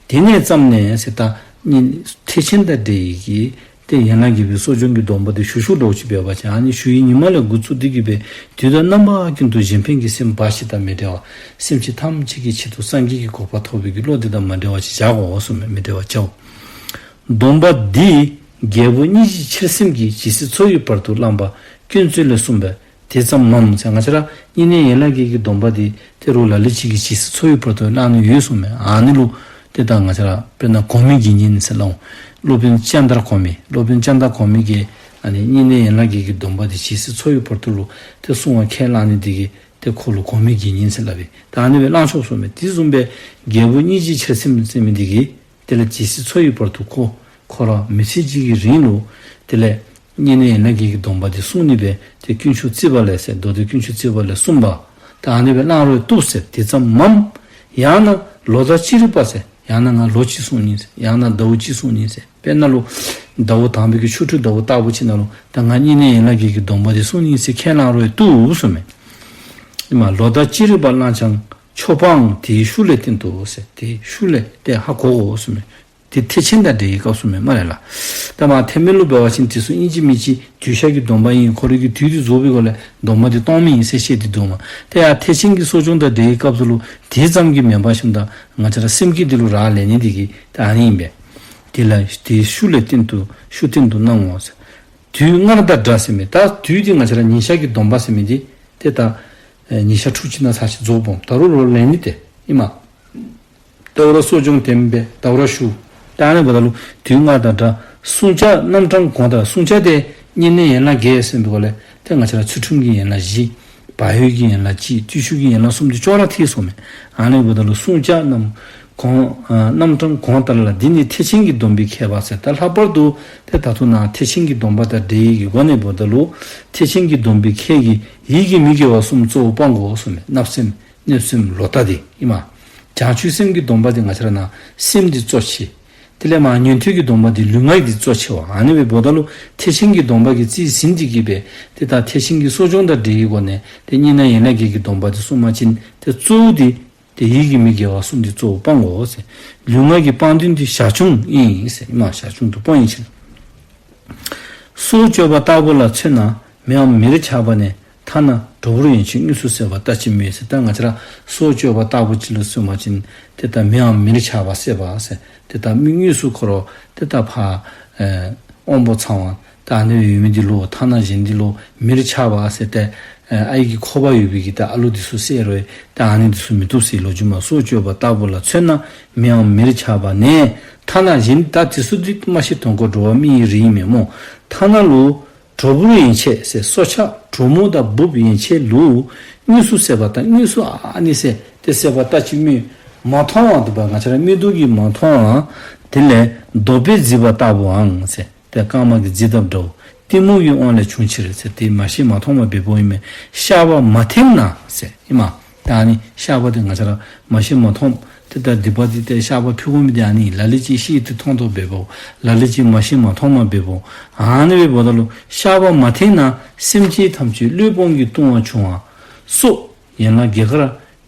དེ་ནས་བརྩམས་ནས་ཟེར་ད་ནི་ཐེག་ཆེན་དང་འབྲེལ་ཡི་གི་ཏེ་ཡན་ལག་བརྒྱད་པའི་གསོ་སྦྱོང་གི་སྡོམ་པ་འདི་ཞུ་ཞུཝ་འདྲཝ་ཅིག་འབད་བ་ཅིན་ཨ་ནི་ཞུ་ཡི་ཉིནམ་ལས་འགོ་བཙུགས་ཏེ་གི་སྦེ་དུས་དང་རྣམ་པ་ཀུན་ཏུ་གཞན་ཕན་གྱི་སེམས་འབའ་ཞིག་དང་མི་འབྲལ་བར་སེམས་ཅན་ཐམས་ཅད་ཀྱི་ཆེད་དུ་སངས་རྒྱས་ཀྱི་གོ་འཕང་ཐོབ་པའི་གི་བློ་འདི་དང་མ་འབྲལ་བ་ཅིག་བྱ་དགོ་གསུངས་མས། མི་འབྲལ་བར་བྱའོ། སྡོམ་པ་འདི་རྒྱལ་པོ་སྙིང་རྗེའི་ཆེར་སེམས་ཀྱིས་ཇི་སྲིད་འཚོ་བའི་བར་དུ་བླངས་པ་ཀུན་རྩོད་ལས་གསུངས་པས། དེ་ཙམ་མམ་ཟེར། ང་བཅས་ར་བསྙེན་གནས་ཡན་ལག་བརྒྱད་ཀྱི་སྡོམ་པ་འདི་ཏེ་རོགས་ལ་ལུ་ཅིག་གིས་ཇི་སྲིད་འཚོ་བའི་བར་དུ་བླང་ནི་ཡོད་གསུངས་མས། ཨ་ནི་ལུ་ཏེ་ད་ང་བཅས་ར་དཔེར་ན་གོང་མའི་དགེ་བསྙེན་ཟེར་སླབ་འོང་། སློབ་དཔོན་ཙནྡྲ་གོང་མ། སློབ་དཔོན་ཙནྡྲ་གོང་མ་གིས་ཨ་ནི་བསྙེན་གནས་ཡན་ལག་བརྒྱད་ཀྱི་སྡོམ་པ་འདི་ཇི་སྲིད་འཚོ་བའི་བར་དུ་ལུ་ཏེ་བསྲུང་བ་ཁས་བླངས་ནི་འདི་གིས་ཏེ་ཁོ་ལུ་གོང་མའི་དགེ་བསྙེན་ཟེར་སླབ་པས། ད་ཨ་ནི་སྦེ་བླང་ཆོག་གསུངས་མས། དེ་བཟུམ་སྦེ་རྒྱལ་པོ་སྙིང་རྗེའི་ཆེར་སེམས་ཟེར་མི་འདི་གིས་དེ་ལས་ཇི་སྲིད་འཚོ་བའི་བར་དུ་ཁོ་ཁོ་ར་མི་ཚེ་གཅིག་གི་རིང་ལུ་དེ་ལས་བསྙེན་གནས་ཡན་ལག་བརྒྱད་ཀྱི་སྡོམ་པ་འདི་བསྲུང་ནི་སྦེ་ཏེ་དཀོན་མཆོག་བརྩེགས་པ་ལས་ཟེར་མདོ་སྡེ་དཀོན་མཆོག་བརྩེགས་པ་ལས་གསུངས་པ། ད་ཨ་ནི་སྦེ་བླང་རུང་བཏུབ་ཟེར། དེ་ཙམ་མམ། ཡང་ན་ལོ་ཟླ་ཅི་རིགས་པ་ཟེར། ཡང་ན་ང་ལོ་གཅིག་བསྲུང་ནི་ཟེར། ཡང་ན་ཟླཝ་གཅིག་བསྲུང་ནི་ཟེར། དཔེར་ན་ལུ་ཟླཝ་དང་པའི་གི་ཆོ་འཕྲུལ་ཟླཝ་ལྟ་བུ་ཅིག་ནང་ལུ་ད་ང་བསྙེན་གནས་ཡན་ལག་བརྒྱད་ཀྱི་སྡོམ་པ་འདི་བསྲུང་ནི་ཟེར་ཁས་བླང་རུང་བཏུབ་གསུངས་མས། ཨིན་མས། ལོ་ཟླ་ཅི་རིགས་པ་བླངས་ཀྱང་ཆོག་པའང་དེའི་ཤུགས་ལས་བརྟེན་ཏོ་ཟེར། དེའི་ཤུགས་ལས་ཏེ་ཧ་གོ་དགོ་གསུངས་མས། དེ་ཐེག་ཆེན་དང་འབྲེལ་བའི་སྐབས་སུ་མེན་སྨ་རེ་ལགས། ད་མ་ཐེག་དམན་ལུ་འབད་བ་ཅིན་དེ་ཚུ་ཨིན་ཅི་མིན་ཅི་གདུལ་བྱ་གི་སྡོམ་པ་ཨིན། ཁོ་རའི་གི་དུས་དེ་རྫོགས་པའི་སྒང་ལས་སྡོམ་པ་དེ་སྟོང་མི་ཨིན་ཟེར་བཤད་དེ་འདུག་མས། དེ་ཡང་ཐེག་ཆེན་གྱི་གསོ་སྦྱོང་དང་འབྲེལ་བའི་སྐབས་སུ་ལུ་དེ་ཙམ་གྱིས་མེན་པར་ཞིནམ་ད་ང་བཅས་ར་སེམས་བསྐྱེད་དེ་ལུ་རག་ལས་ནི་དེ་གིས་ད་ཨ་ནི་ཨིན་པས། དེ་ལ་དེའི་ཤུགས་ལས་བརྟན་དུ་ཤུགས་བརྟན་དུ་གནང་ངོ་ཟེར། དུས་སྔར་དང་འདྲ་ཟེར་མི་ད་དུས་དེ་ང་བཅས་ར་ཉིན་ཞག་གི་སྡོམ་པ་ཟེར་མི་དེ་དེ་ད་ཨེ་ཉིན་ཞག་ཕྲུགས་གཅིག་ནང་ཚར་གཅིག་རྫོགས་སྦོམ་ད་རུང་ལོག་ལེན་ནི་དེ་ཨིན་མས། ད་རུང་གསོ་སྦྱོང་དེམ་སྦེ་ད་རུང་ཞུ། ད་ཨ་ནི་འབདཝ་ད་ལུ་དུས་སྔར་དང་འདྲ། བསྲུང་བྱ་རྣམ་གྲངས་གོང་ལྟར། བསྲུང་བྱ་དེ་བསྙེན་གནས་ཡན་ལག་བརྒྱད་ཟེར་མི་གུ་ལས་དེ་ང་བཅས་ར་ཚུལ་ཁྲིམས་ཀྱི་ཡན་ལག་བཞི། བག་ཡོད་ཀྱི་ཡན་ལག་གཅིག། བརྟུལ་ཞུགས་ཀྱི་ཡན་ལག་གསུམ་དེ་ཅོག་ར་འཐད་སོང་མས། ཨ་ནི་འབདཝ་ད་ལུ་བསྲུང་བྱ་རྣམས་གོང་ཨ་རྣམ་གྲངས་གོང་ལྟར་ལ། འདི་ནི་ཐེག་ཆེན་གྱི་སྡོམ་པའི་ཁྱད་པར་ཟེར། ད་ལྷག་པར་དུ་དེ་ད་ལྟོ་ནཱ་ཐེག་ཆེན་གྱི་སྡོམ་པ་དང་འབྲེལ་བའི་སྒོ་ནས་འབདཝ་ད་ལུ་ཐེག་ཆེན་གྱི་སྡོམ་པའི་ཁྱད་ཀྱིས་ཡིད་ཀྱི་མི་དགེ་བ་གསུམ་གཙོ་བོ་སྤང་དགོ་གསུངས་མས། བརྣབ་སེམས་གནོད་སེམས་ལོག་ལྟ་དེ་ཨིན་མས། བྱང་ཆུབ་སེམས་ཀྱི་སྡོམ་པ་དེ་ང་བཅས་ར་ནཱ་སེམས་དེ་གཙོ་ཆེ། དེ་ལས་མར་ཉན་ཐོས་ཀྱི་སྡོམ་པ་དེ་ལུས་ངག་གི་གཙོ་ཆེ་བ། ཨ་ནི་འབདཝ་ད་ལུ་ཐེག་ཆེན་གྱི་སྡོམ་པ་གི་རྩིས་ཟིན་དེ་གིས་སྦེ་དེ་ད་ཐེག་ཆེན་གྱི་གསོ་སྦྱོང་དང་འབྲེལ་བའི་སྒོ་ནས་དེ་བསྙེན་གནས་ཡན་ལག་བརྒྱད་ཀྱི་སྡོམ་པ་དེ་བསྲུང་པ་ཅིན་དེ་གཙོ་བོ་དེ་དེ་ཡིད་ཀྱི་མི་དགེ་བ་གསུམ་དེ་གཙོ་བོ་སྤང་དགོ་ཟེར། ལུས་ངག་གི་སྤང་དོན་དེ་ཞར་བྱུང་ཨིན་ཟེར་ཨིན་མས། ཞར་བྱུང་དུ་སྤོང་ཡི་ཕྱིར། སྲོག་གཅོད་པ་ལྟ་བུ་ལ་མཚོན་ན། མེའམ་མེར་ཆགས་པ་ནས་ཐ་ན་གྲོག་སྦུར་ཡན་ཆད་དངོས་སུ་བསད་པ་ལྟ་ཅི་སྨོས་ཟེར། ད་ང་བཅས་ར་སྲོག་གཅོད་པ་ལྟ་བུ་ཅིག་ལུ་སོང་པ་ཅིན་དེ་ད་མེའམ་མེར་ཆགས་པ་བསད་པ་ཟེར་དེ་ད་མི་དངོས་སུ་ཁོ་ར་དེ་ད་ཕར་ཨེ་དབང་པོ་ཚང་བ་ད་ཨ་ནི་ཡོད་མི་འདི་ལུ་ཐ་ན་གཞན་འདི་ལུ་མེར་ཆགས་པ་ཟེར་ཏེ་ཨ་ཡི་གི་ཁོག་པ་ཡོད་པའི་གི་ད་ཨ་ལུ་འདི་ཚུ་བསད་རུང་ད་ཨ་ནི་འདི་ཚུ་མི་བཏུབ་ཟེར་ལོ་རྒྱུས་མས། སྲོག་གཅོད་པ་ལྟ་བུ་ལ་མཚོན་ན། མེའམ་མེར་ཆགས་པ་ནས་ཐ་ན་གཞན་ད་འདི་ཚུ་འདི་མ་ཤི་དོན་གོ་འགྲོ་བ་མི་ཡི་རིགས་ཨིན་མས་སྨོ། ཐ་ན་ལུ་གྲོག་སྦུར་ཡན་ཆད་ཟེར་སྲོག་ཆགས་གྲོག་མོ་དང་འབུཔ་ཡན་ཆད་ལུ་དངོས་སུ་བསད་པ་ད་དངོས་སུ་ཨ་ནི་ཟེར་ཏེ་བསད་པ་ལྟ་ཅི་སྨོས། མ་མཐོང་བ་འདུག་པ་ང་བཅས་ར་མིག་ཏོ་གིས་མ་མཐོང་བ། དེ་ལས་རྡོ་པས་བརྫིས་པ་ལྟ་བུའང་ཟེར། ཏེ་རྐངམ་གིས་བརྫིས་དཔ་འདྲཝ། གཏི་མུག་གི་དབང་ལས་བྱུང་ཕྱིར་ཟེར། དེ་མ་ཤེས་མ་མཐོང་བ་འབདཝ་ཨིན་མས། བཤགས་པ་མ་ཐེངས་ན་ཟེར་ཨིན་མས། ད་ཨ་ནི་བཤགས་པ་དེ་ང་བཅས་ར་མ་ཤེས་མ་མཐོང་དེ་ད་སྡིག་པ་དེ་ཏེ་བཤགས་པ་ཕུལ་དགོ་མི་དེ་ཨ་ནི་ལ་ལུ་ཅིག་ཤེས་ཏེ་མཐོང་དོ་འབདཝ། ལ་ལུ་ཅིག་མ་ཤེས་མ་མཐོང་བ་འབདཝ། ཨ་ནི་འབདཝ་ད་ལུ་བཤགས་པ་མ་ཐེངས་ན། སེམས་ཅན་ཐམས་ཅད་བློས་སྤོང་གིས་ལྟུང་བ་བྱུང་བ་སོགས་ཡན་ལག་བརྒྱད་ཀར་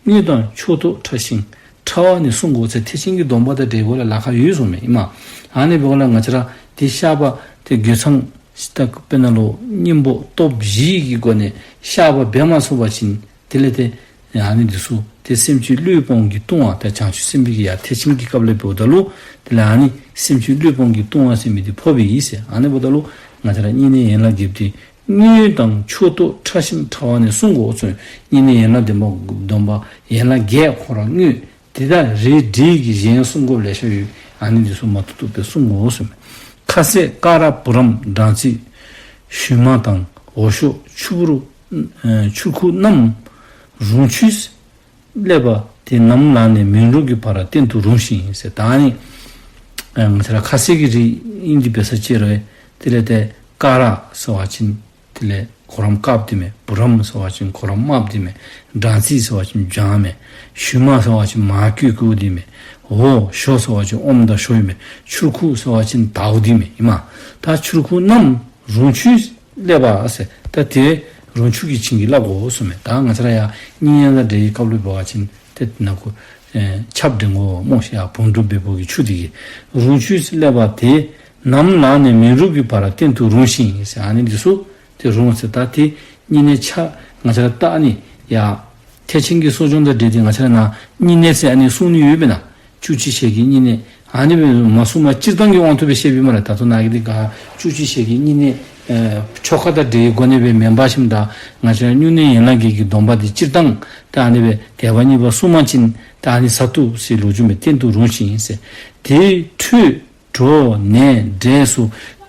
དངོས་དང་ཕྱོགས་རྟོག་ཕྲ་ཞིང་ཕྲ་བ་ནི་བསྲུང་དགོ་ཟེར། ཐེག་ཆེན་གྱི་སྡོམ་པ་དང་འབྲེལ་བ་ལ་ལ་ཁག་ཡོད་གསུངས་མས་ཨིན་མས། ཨ་ནི་འབདཝ་ལས་ང་བཅས་ར་དེ་བཤགས་པ་དེ་རྒོད་ཚང་ད་དཔེར་ན་ལུ་གཉེན་པོ་སྟོབས་བཞི་གི་སྒོ་ནས་བཤགས་པ་འབད་མ་ཚུགས་པ་ཅིན་དེ་ལས་ཏེ་ཨ་ནི་འདི་ཚུ་དེ་སེམས་ཅན་བློས་སྤོང་གིས་ལྟུང་བ་ད་བྱང་ཆུབ་སེམས་དཔའི་གི་ཡ་ཐེག་ཆེན་གྱི་སྐབས་ལས་འབདཝ་ད་ལུ་དེ་ལས་ཨ་ནི་སེམས་ཅན་བློས་སྤོང་གིས་ལྟུང་བ་ཟེར་མི་དེ་ཕོགཔ་ཨིན་ཟེར། ཨ་ནི་འབདཝ་ད་ལུ་ང་བཅས་ར་བསྙེན་གནས་ཡན་ལག་བརྒྱད་དེ་དངོས་དང་ཕྱོགས་རྟོག་ཕྲ་ཞིང་ཕྲ་བ་ནི་བསྲུང་དགོ་ཟེར། བསྙེན་གནས་ཡན་ལག་བདུན་པ་སྡོམ་པ་ཡན་ལག་བརྒྱད་ཁོ་ར་དངོས་དེ་དང་རིགས་འགྲེ་གི་གཞན་བསྲུང་དགོཔ་ལེ་ཤ་ཡོད། ཨ་ནི་འདི་ཚུ་མ་བཏུབ་བཏུབ་སྦེ་བསྲུང་དགོ་གསུངས་མས། ཁ་ཟས་ཀ་ར་བུ་རམ་སྦྲང་རྩི་ཞུན་མ་དང་འོ་ཞོ་ཆུ་བུར་ཨེ་ཆུར་ཁུ་རྣམས་རུང་ཆུས་སླེབས་པ་དེ་ནམ་ལངས་ནས་མུན་རུབ་ཀྱི་བར་བརྟན་དུ་རུང་ཞིང་ཟེར། ད་ཨ་ནི་ཨེ་ང་བཅས་ར་ཁ་ཟས་ཀྱི་རིགས་ཨིན་ཏེ་འབད་ས་ཅིག་རུང་དེ་ལས་ཏེ་ཀ་ར་ཟེར་བ་ཅིན་དེ་ལས་གུ་རམ་དཀརཔོ་དེ་མས། བུ་རམ་ཟེར་བ་ཅིན་གུ་རམ་དམརཔོ་དེ་མས། སྦྲང་རྩི་ཟེར་བ་ཅིན་སྦྱང་མས། ཞུན་མ་ཟེར་བ་ཅིན་མར་སྐྱོད་སྐྱོདཔ་དེ་མས། འོ་ཞོ་ཟེར་བ་ཅིན་ཨོམ་དང་ཞོ་ཨིན་མས། ཆུར་ཁུ་ཟེར་བ་ཅིན་དའོ་དེ་མས་ཨིན་མས། ད་ཆུར་ཁུ་རྣམས་རུང་ཆུས་སླེབས་པ་ཟེར། ད་དེ་རུང་ཆུ་གིས་བྱིན་གྱིས་བརླབ་དགོ་གསུངས་མས། ད་ང་བཅས་ར་ཡང་བསྙེན་གནས་དང་འབྲེལ་བའི་སྐབས་ལུ་འབད་བ་ཅིན་དེ་ནང་ཁུ་ཨེ་ཆབ་འདྲེན་དགོ་སྨོ་ཤེས་ཡ། བང་སྒྲུབ་འབད་བའི་གི་ཆུ་དེ་གིས། རུང་ཆུས་སླེབས་པ་དེ་ནམ་ལངས་ནས་མུན་རུབ་ཀྱི་བར་བརྟན་དུ་རུང་ཞིང་ཟེར། ཨ་ནི་འདི་ཚུ་དེ་རུང་ཟེར། ད་དེ་བསྙེན་གནས་ཆ་ང་བཅས་ར་ད་ཨ་ནི་ཡ་ཐེག་ཆེན་གྱི་གསོ་སྦྱོང་དང་འབྲེལ་ཏེ་ང་བཅས་ར་ནཱ་བསྙེན་གནས་ཟེར་ཨ་ནི་གསུང་ནི་ཡོད་པས་ན། བཅུ་གཅིག་ཞག་གི་བསྙེན་གནས་ཨ་ནི་སྦེ་མ་གསུངམ་སྤྱིར་བཏང་གི་དབང་དུ་སྦེ་བཤད་པའི་མས་ལགས། ད་ལྟོ་ནཱ་གི་འདི་ག་བཅུ་གཅིག་ཞག་གི་བསྙེན་གནས་ཨེ་ཆོ་ག་དང་འབྲེལ་བའི་སྒོ་ནས་སྦེ་མེན་པར་ཞིནམ་ད་ང་བཅས་ར་བསྙེན་གནས་ཡན་ལག་བརྒྱད་ཀྱི་སྡོམ་པ་འདི་སྤྱིར་བཏང་ད་ཨ་ནི་སྦེ་དལ་བ་གཉིས་པ་བསྲུང་པ་ཅིན་ད་ཨ་ནི་ཟ་བཏུབ་ཟེར་ལོ་རྒྱུས་མས། བརྟན་དུ་རུང་ཞིང་ཟེར། དེ་འཕྲོས་གྲོགས་ནས་འབྲས་སུ་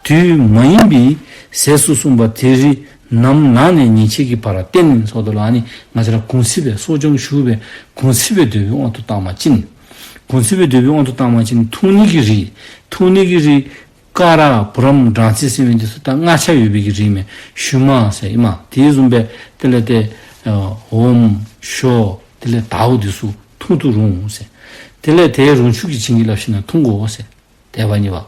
དུས་མ་ཡིན་པའི་ཟས་སུ་གསུངས་པ་དེ་རིགས་ནམ་ལངས་ནས་ཉིན་ཕྱེད་ཀྱི་བར་བརྟན་ཟེརཝ་ད་ལུ་ཨ་ནི་ང་བཅས་ར་གུང་ཚིགས་སྦེ་གསོ་སྦྱོང་ཞུ་སྦེ་གུང་ཚིགས་སྦེ་སྡོད་པའི་དབང་དུ་བཏང་བ་ཅིན། གུང་ཚིགས་སྦེ་སྡོད་པའི་དབང་དུ་བཏང་བ་ཅིན་འཐུང་ནི་གི་རིགས་འཐུང་ནི་གི་རིགས་ཀ་ར་བུ་རམ་སྦྲང་རྩི་ཟེར་མི་འདི་ཚུ་ད་མངར་ཆ་ཡོད་པའི་གི་རིགས་མས། ཞུན་མ་ཟེར་ཨིན་མས། དེ་བཟུམ་སྦེ་དེ་ལས་ཏེ་ཨོམ་ཞོ་དེ་ལས་དའོ་འདི་ཚུ་འཐུང་དུ་རུང་ཟེར། དེ་ལས་དེ་རུང་ཆུ་གིས་བྱིན་གྱིས་བརླབས་ཞིནམ་ལས་འཐུང་དགོ་ཟེར། དལ་བ་གཉིས་པ།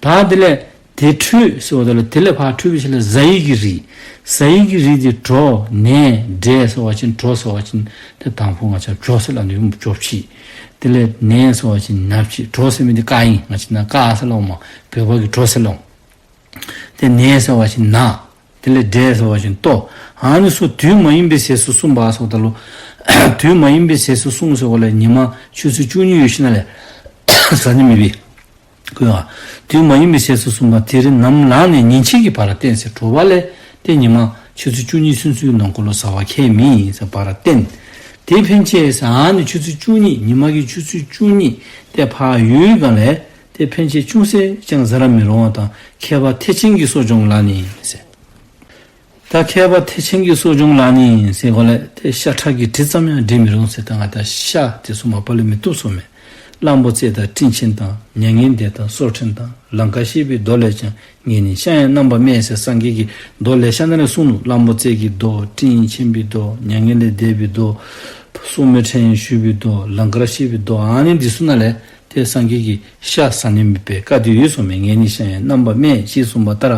ད་དེ་ལས་ དེ་འཕྲོས་ཟེརཝ་ད་ལུ་དེ་ལས་ཕར་འཕྲོས་པའི་ཤུལ་ལས་ཟ་ཡི་གི་རིགས། ཟ་ཡི་གི་རིགས་དེ་གྲོ། ནས། འབྲས་ཟེར་བ་ཅིན་གྲོ་ཟེར་བ་ཅིན་ཏེ་དང་ཕུ་ང་བཅས་བྱོ་ཟེར་སླབ་ནི་ཡོད། བྱོ་ཕྱེ། དེ་ལས་ནས་ཟེར་བ་ཅིན་ནས་ཕྱེ། གྲོ་ཟེར་མི་དེ་ཀ་ཨིན། ང་བཅས་ནཱ་ཀ་ཟེར་སླབ་འོང་མས། བོད་པ་གིས་གྲོ་ཟེར་སླབ་འོང་། ཏེ་ནས་ཟེར་བ་ཅིན་ནས། དེ་ལས་འབྲས་ཟེར་བ་ཅིན་ལྟོ། ཨ་ནི་ཚུ་དུས་མ་ཡིན་པའི་ཟས་སུ་གསུངས་པ་ཟེརཝ་ད་ལུ་དུས་མ་ཡིན་པའི་ཟས་སུ་གསུངས་ཟེརཝ་ལས་ཉི་མ་ཆུ་ཚོད་བཅུ་གཉིས་ཡོད་ཞིནམ་ལས་ཟ་ནི་མེད་པས། གོ་ཡ། དུས་མ་ཡིན་པའི་ཟས་སུ་གསུངས་པ་དེ་རིགས་རྣམས་ལ་ནི་ཉིན་ཕྱེད་ཀྱིས་བར་བསྟན་ཟེར། དྲོ་པ་ལས་ཏེ་ཉི་མ་ཆུ་ཚོད་བཅུ་གཉིས་ཚུན་ཚོད་ནང་འཁོད་ལུ་ཟ་བ་ཁྱད་མེད་ཟེར་བར་བསྟན། དེ་ཕན་ཆད་ཟེར་ཨ་ནི་ཆུ་ཚོད་བཅུ་གཉིས་ཉི་མ་གི་ཆུ་ཚོད་བཅུ་གཉིས་ཏེ་ཕར་ཡོལ་སྒང་ལས་ཏེ་ཕན་ཆད་ཅུང་ཟད་ཀྱང་ཟ་ར་མི་རུང་བ་དང་མཁས་པ་ཐེག་ཆེན་གྱི་གསོ་སྦྱོང་ལ་ནི་ཟེར། ད་མཁས་པ་ཐེག་ཆེན་གྱི་གསོ་སྦྱོང་ལ་ནི་ཟེར་གོ་ལས་ཏེ་ཤ་ཁྲག་གི་དྲི་ཙམ་ཡང་འབྲི་མི་རུང་ཟེར། ད་ང་ད་ཤ་དེ་ཚུ་མ་པ་ལས་མི་བཏུབ་གསུངམ་མས། གླང་པོ་རྩེ་དང་སྤྲིན་ཆེན་དང་མྱ་ངན་འདས་དང་སོར་ཕྲེང་དང་ལང་ཀར་གཤེགས་པའི་མདོ་ལས་ཀྱང་ངས་ནི་ཤ་ཡང་རྣམ་པར་སྨད་ཟེར་སངས་རྒྱས་ཀྱིས་མདོ་ལེ་ཤ་ནང་ལས་གསུངས་ནུག། གླང་པོ་རྩེ་གི་མདོ། སྤྲིན་ཆེན་པོའི་མདོ། མྱ་ངན་ལས་འདས་པའི་མདོ། སོར་མོ་ཕྲེང་བཞུགས་པའི་མདོ། ལང་ཀར་གཤེགས་པའི་མདོ། ཨ་ནི་འདི་ཚུ་ནང་ལས་ཏེ་སངས་རྒྱས་ཀྱིས་ཤ་ཟ་ནི་མེད་པའི་བཀའ་དེ་ཡོད་གསུངམ་མས། ངས་ནི་ཤ་ཡང་རྣམ་པར་སྨད་ཅེས་གསུངས་པ་ལྟར་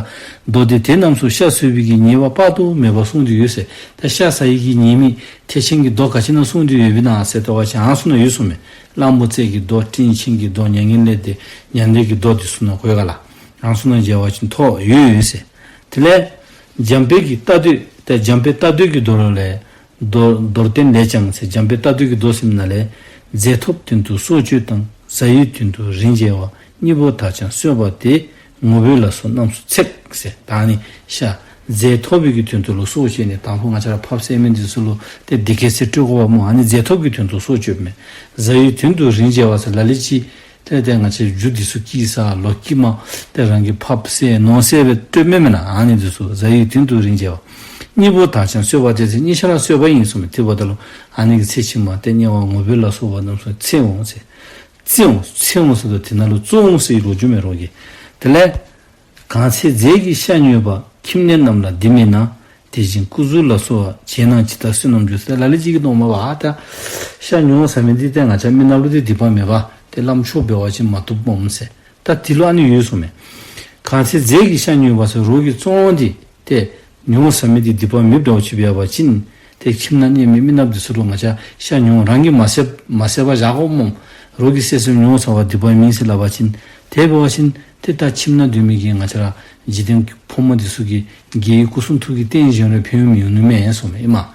མདོ་སྡེ་དེ་རྣམས་སུ་ཤ་ཟོས་པའི་གི་ཉེས་པ་དཔག་ཏུ་མེད་པ་གསུངས་ཏེ་ཡོད་ཟེར། ད་ཤ་ཟ་ཡི་གི་ཉེས་དམིགས་ཐེག་ཆེན་གྱི་མདོ་ག་ཅི་ནང་གསུངས་ཏེ་ཡོདཔ་ཨིན་ན་ཟེར་ལྟ་བ་ཅིན་ཨ་ནི་ཚུ་ནང་ཡོད་གསུངམ་མས། གླང་པོ་རྩེ་གི་མདོ། སྤྲིན་ཆེན་གྱི་མདོ། མྱ་ངན་ལས་འདས་མྱ་ངན་འདས་ཀྱི་མདོ་འདི་ཚུ་ནང་གོ་ཡི་ག་ལགས། ཨ་ནི་ཚུ་ནང་མཇལ་བ་ཅིན་ཐོགས་ཡོད་ཡོད་ཟེར། དེ་ལས་འཇམ་དཔལ་གྱི་ལྟ་འདོད་ཏེ་འཇམ་དཔལ་ལྟ་འདོད་ཀྱི་མདོ་ལས་མདོ་མདོར་བསྟན་ལས་ཀྱང་ཟེར། འཇམ་དཔལ་ལྟ་འདོད་ཀྱི་མདོ་ཟེར་མི་ནང་ལས་རྫས་ཐོབ་དོན་དུ་སྲོག་གཅོད་དང་། ཟ་ཡི་དོན་དུ་རིན་བྱེད་པ། གཉིས་པོ་དག་ཀྱང་གསོད་པ་སྟེ། ངོ་བོས་ལ་སོགས་རྣམས་སུ་འཚེག་ཟེར། ད་ནི་ཤ་རྫས་ཐོབ་པའི་གི་དོན་དུ་ལུ་སྲོག་བཅད་ནི་དང་ཕུ་ང་བཅས་ར་ཕགཔ་བསད་མི་འདི་ཚུ་ལུ་ཏེ་འདི་སྐད་ཟེར་སྤྲོད་དགོཔ་སྨོ། ཨ་ནི་རྫས་ཐོབ་ཀྱི་དོན་དུ་སྲོག་གཅོདཔ་མས། ཟ་ཡི་དོན་དུ་རིན་བྱེད་པ་ཟེར་ལ་ལུ་ཅིག་ཏེ་ཏེ་ང་བཅས་རྒྱུ་འདི་ཚུ་བསྐྱིས་ས་ལོ་བསྐྱིས་མ་ཏེ་རང་གིས་ཕགཔ་བསད་ནོར་བསད་སྦེ་སྤྲོདཔ་མེན་མེན་ན། ཨ་ནི་འདི་ཚུ་ཟ་ཡི་དོན་དུ་རིན་བྱེད་པ། གཉིས་པོ་དག་ཀྱང་གསོད་པ་སྟེ་ཟེར་གཉིས་ཆ་ར་གསོད་པ་ཨིན་གསུངམ་མས། དེ་འབདཝ་ད་ལུ་ཨ་ནི་གི་ཚེ་ཕྱི་མ་ཏེ་དམྱལ་བ་ངུ་འབོད་ལ་སོགས་པ་རྣམས་སུ་འཚེ་འོང་ཟེར། འཚེ་འོང་འཚེ་འོང་ཟེར་དོ་དེ་ནང་ལུ་བཙོ་འོང་ཟེར་ལོ་རྒྱུས་མེད་རོགས་ཀྱི། དེ་ལས་གང་ཚེ་རྫས་ཀྱི་ཤ་ཉོས་པ། ཁྱིམ་ནས་རྣམས་ལ་འདི་མིན་ན། དེ་བཞིན་སྐུ་གཟུགས་ལ་སོགས་པ། བྱས་ནའང་ཇི་ལྟར་བསོད་ནམས་འགྱུར་ཟེར། ལ་ལུ་ཅིག་གིས་མནོཝ་མས་པ། ད་ཤ་ཉོ་ཟ་མི་འདི་ཏེ་ང་བཅས་མི་ནགཔ་ལུ་ཏེ་སྡིག་པ་མེད་པ་ཏེ་བླམ་ཆོསཔ་འབད་བ་ཅིན་མ་བཏུབ་སྨོ་ཟེར། ད་དེ་ལུ་ཨ་ནི་ཡོད་གསུངམ་མས། གང་ཚེ་རྫས་ཀྱི་ཤ་ཉོས་པ་ཟེར་རོགས་ཀྱིས་བཙོ་འོང་འདི་ཏེ་ཉོ་ཟ་མི་འདི་སྡིག་པ་མེདཔ་འདྲཝ་ཅིག་འབད་བ་ཅིན་ཏེ་ཁྱིམ་ནང་གནས་མི་མི་ནགཔ་འདི་ཚུ་ལུ་ང་བཅས་ཤ་ཉོ་རང་གིས་མ་བསད་མ་བསད་པར་བཞག་དགོཔ་སྨོ། རོགས་ཀྱིས་བསད་བསདཔ་ཉོ་ཟ་བ་སྡིག་པ་མེན་ཟེར་སླབ་པ་ཅིན། དེ་འབད་བ་ཅིན་ཏེ་ད་ཁྱིམ་ནང་སྡོད་མི་གི་ང་བཅས་ར་འཇིག་རྟེན་གྱི་ཕོ་མོ་འདི་ཚུ་གིས་རྒྱལ་བའི་སྐུ་གསུང་ཐུགས་ཀྱི་རྟེན་བཞེངས་རུང་ཕན་ཡོན་མི་འོང་ནི་མས་གསུངམ་མས། ཨིན་མས།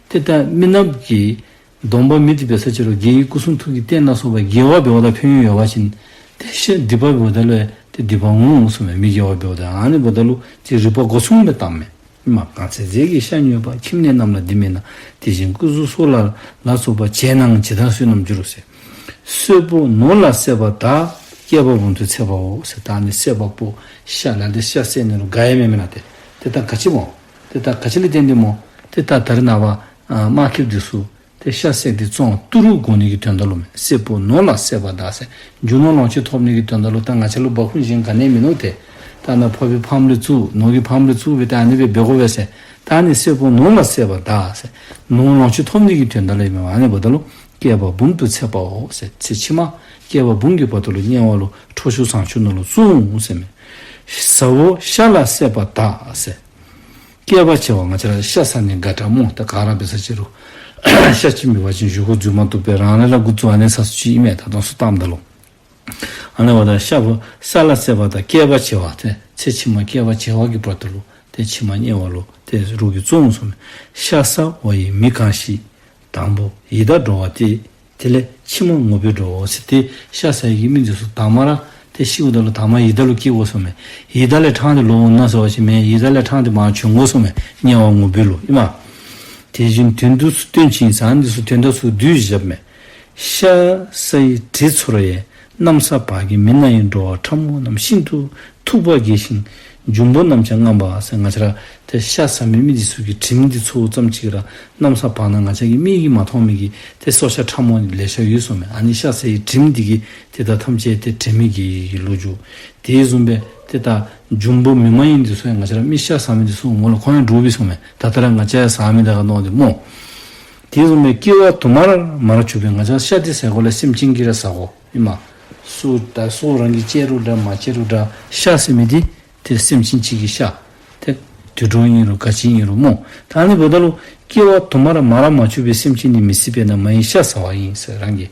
ཏེ་ད་མི་ནགཔ་གི་སྡོམ་པ་མེད་དེ་འབད་ས་ཅིག་རུང་རྒྱལ་བའི་སྐུ་གསུང་ཐུགས་ཀྱི་རྟེན་ལ་སོགས་པ་དགེ་བ་འབདཝ་ད་ཕན་ཡོན་ཡོད་པ་ཅིན་ཏེ་ཤ་སྡིག་པ་འབདཝ་ད་ལུ་ཏེ་སྡིག་པ་འོང་གསུངམ་མས། མི་དགེ་བ་འབདཝ་ད། ཨ་ནི་འབདཝ་ད་ལུ་ཏེ་རིགས་པ་སྒོ་མཚུངས་སྦེ་བཏངམ་མས། ཨིན་མས། གང་ཚེ་རྫས་ཀྱི་ཤ་ཉོས་པ། ཁྱིམ་ནས་རྣམས་ལ་འདི་མིན་ན། དེ་བཞིན་སྐུ་གཟུགས་སོགས་ལ་ལ་སོགས་པ། བྱས་ནའང་ཇི་ལྟར་བསོད་ནམས་འགྱུར་རོ་ཟེར། གསོད་པོ་ནོར་ལ་བསད་པ་དག། བསྐལ་པ་འབུམ་དུ་ཚེ་དཔའོ་ཟེར། ད་ནི་བསད་པ་པོ་ཤ་ལ་ཏེ་ཤ་བསད་ནི་ལུ་དགའ་ཡི་མེན་མེན་ན་ཏེ། ཏེ་ད་ག་ཅི་སྨོ། ཏེ་ད་ག་ཅི་ལུ་བརྟེན་ཏེ་སྨོ། ཏེ་ད་ད་རེས་ནངས་པ་ཨ་དམར་ཁེབ་འདི་ཚུ་ཏེ་ཤ་བསད་དེ་བཙོང་ཏི་རུ་དགོ་ནི་གི་དོན་དག་ལུ་མས། གསོད་པོ་ནོར་ལ་བསད་པ་དག་ཟེར། རྒྱུ་ནོར་ལོངས་སྤྱོད་ཐོབ་ནི་གི་དོན་དག་ལུ་ད་ང་བཅས་ལུ་འབག་ཁུངས་གཞན་ག་ནི་ཡང་མིན་ནུག་ཏེ། ད་ནཱ་ཕོག་པའི་ཕམ་ལས་བཙུགས་ནོར་གྱི་ཕམ་ལས་བཙུགས་སྦེ་ད་ཨ་ནི་སྦེ་འབད་དགོ་པས་ཟེར། ད་ཨ་ནི་གསོད་པོ་ནོར་ལ་བསད་པ་དག་ཟེར། ནོར་ལོངས་སྤྱོད་ཐོབ་ནི་གི་དོན་དག་ལུ་ཨིན་མས། ཨ་ནི་འབདཝ་ད་ལུ་བསྐལ་པ་འབུམ་དུ་ཚེ་དཔའོ་ཟེར། ཚེ་ཕྱི་མ་བསྐལ་པ་འབུམ་གྱི་བར་དུ་ལུ་དམྱལ་བ་ལུ་ཁྲོ་ཆུ་བཟང་ཆུ་ནང་ལུ་བཙུགས་འོང་ཟེར་མས། ཟ་བོ་ཤ་ལ་བསད་པ་དག་ཟེར། བསྐལ་པ་བྱེ་བ། ང་བཅས་ར་ཤ་ཟ་ནི་དགའ་དྲགས་སྨོ། ད་ག་ར་འབད་ས་ཅིག་རུང་ཤ་ཅིག་མེད་པ་ཅིན་བཞེས་སྒོ་འཛུལ་མ་བཏུབ་པས། རང་རེ་ལ་འགོ་བཙུགས་ཨ་ནི་ས་སུ་ཅིག་ཨིན་མས། ད་དོན་སུ་བཏངམ་ད་ལུ། ཨ་ནི་འབདཝ་ད་ཤ་བོ་ཤ་ལ་བསད་པ་དག། བསྐལ་པ་བྱེ་བ་ཏེ་ཚེ་ཕྱི་མ་བསྐལ་པ་བྱེ་བ་གི་བར་དུ་ལུ་ཏེ་ཕྱི་མ་དམྱལ་བ་ལུ་ཏེ་རོགས་ཀྱིས་བཙོང་འོང་གསུངམ་མས། ཤ་ཟ་བ་ཡི་མི་གང་ཞིག། དང་པོ་ཡི་དྭགས་འགྲོ་བ་སྟེ། དེ་ལས་ཕྱི་མ་ངུ་འབོད་འགྲོ་འོང་ཟེར། ཏེ་ཤ་ཟ་ཡི་གི་མི་འདི་ཚུ་དང་མ་ར་ཏེ་ཤིཝ་ད་ལུ་དང་མ་ཡི་དྭགས་ལུ་སྐྱེ་དགོ་གསུངམ་མས། ཡི་དྭགས་ལས་ཕྲང་སྟེ་ལོག་འོང་ན་ཟེར་བ་ཅིན་མེན། ཡི་དྭགས་ལས་ཕྲང་སྟེ་མར་བྱོན་དགོ་གསུངམ་མས། དམྱལ་བ་ངུ་འབོད་ལུ་ཨིན་མས། དེ་བཞིན་དོན་དུ་སྟོན་ཅིང་ཟེར། ཨ་ནི་ཚུ་དོན་དག་ཚུ་བསྡུས་བཞགཔ་མས། ཤ་ཟ་ཡི་དྲི་ཚོར་ཡང་། གནམ་ས་བར་གྱི་མི་སྣ་ཡི། འགྲོ་བ་ཕྲ་མོ་རྣམས་ཤིན་ཏུ་ཐུག་པར་གྱིས་ཤིང་། འབྱུང་པོ་རྣམས་ཀྱང་རྔམ་པ་ཟེར། ང་བཅས་ར་ཏེ་ཤ་ཟ་མི་མི་འདི་ཚུ་གི་དྲིམ་འདི་ཚོརཝ་ཙམ་ཅིག་ར་གནམ་ས་བར་ན་ང་བཅས་ཀྱི་མིག་གིས་མ་མཐོང་མི་གི་ཏེ་སྲོག་ཆགས་ཕྲ་མོ་ལེ་ཤ་ཡོད་གསུངམ་མས། ཨ་ནི་ཤ་ཟ་ཡི་དྲིམ་འདི་གིས་ཏེ་ད་ཐམས་ཅད་ཏེ་དྲན་མི་གི་ལོ་རྒྱུས། དེ་བཟུམ་སྦེ་ཏེ་ད་འབྱུང་པོ་མི་མ་ཡིན་འདི་ཚུ་ཡང་ང་བཅས་ར་མི་ཤ་ཟ་མི་འདི་ཚུ་ངོ་ལུ་ཁོང་ཡང་འདྲོག་པས་གསུངམ་མས། ད་ལྟོ་ར་ང་བཅས་ཡང་ཟ་མི་ད་ག་མནོ་སྟེ་སྨོ། དེ་བཟུམ་སྦེ་སྐྱེ་བ་དུ་མར་མར་གྱུར་པའི། ང་བཅས་ཤ་འདི་ཟ་དགོ་ལས་སེམས་ཅན་གྱིས་ར་ཟ་དགོ་ཨིན་མས། སུ་ད་སུ་རང་གིས་བཅད་རུང་འདྲ་མ་བཅད་རུང་འདྲ་ཤ་ཟེར་མི་འདི་ ཏེ་སེམས་ཅན་གཅིག་གི་ཤ་ཏེ་དུད་འགྲོ་ཨིན་རུང་ག་ཅི་ཨིན་རུང་སྨོ། ད་ཨ་ནི་འབདཝ་ད་ལུ་སྐྱེ་བ་དུ་མར་མ་ར་མ་བྱུང་བའི་སེམས་ཅན་ནི་མི་སྲིད་པས་ན་མ་ཡིན་ཤ་ཟ་བ་ཡིན་ཟེར་རང་གི།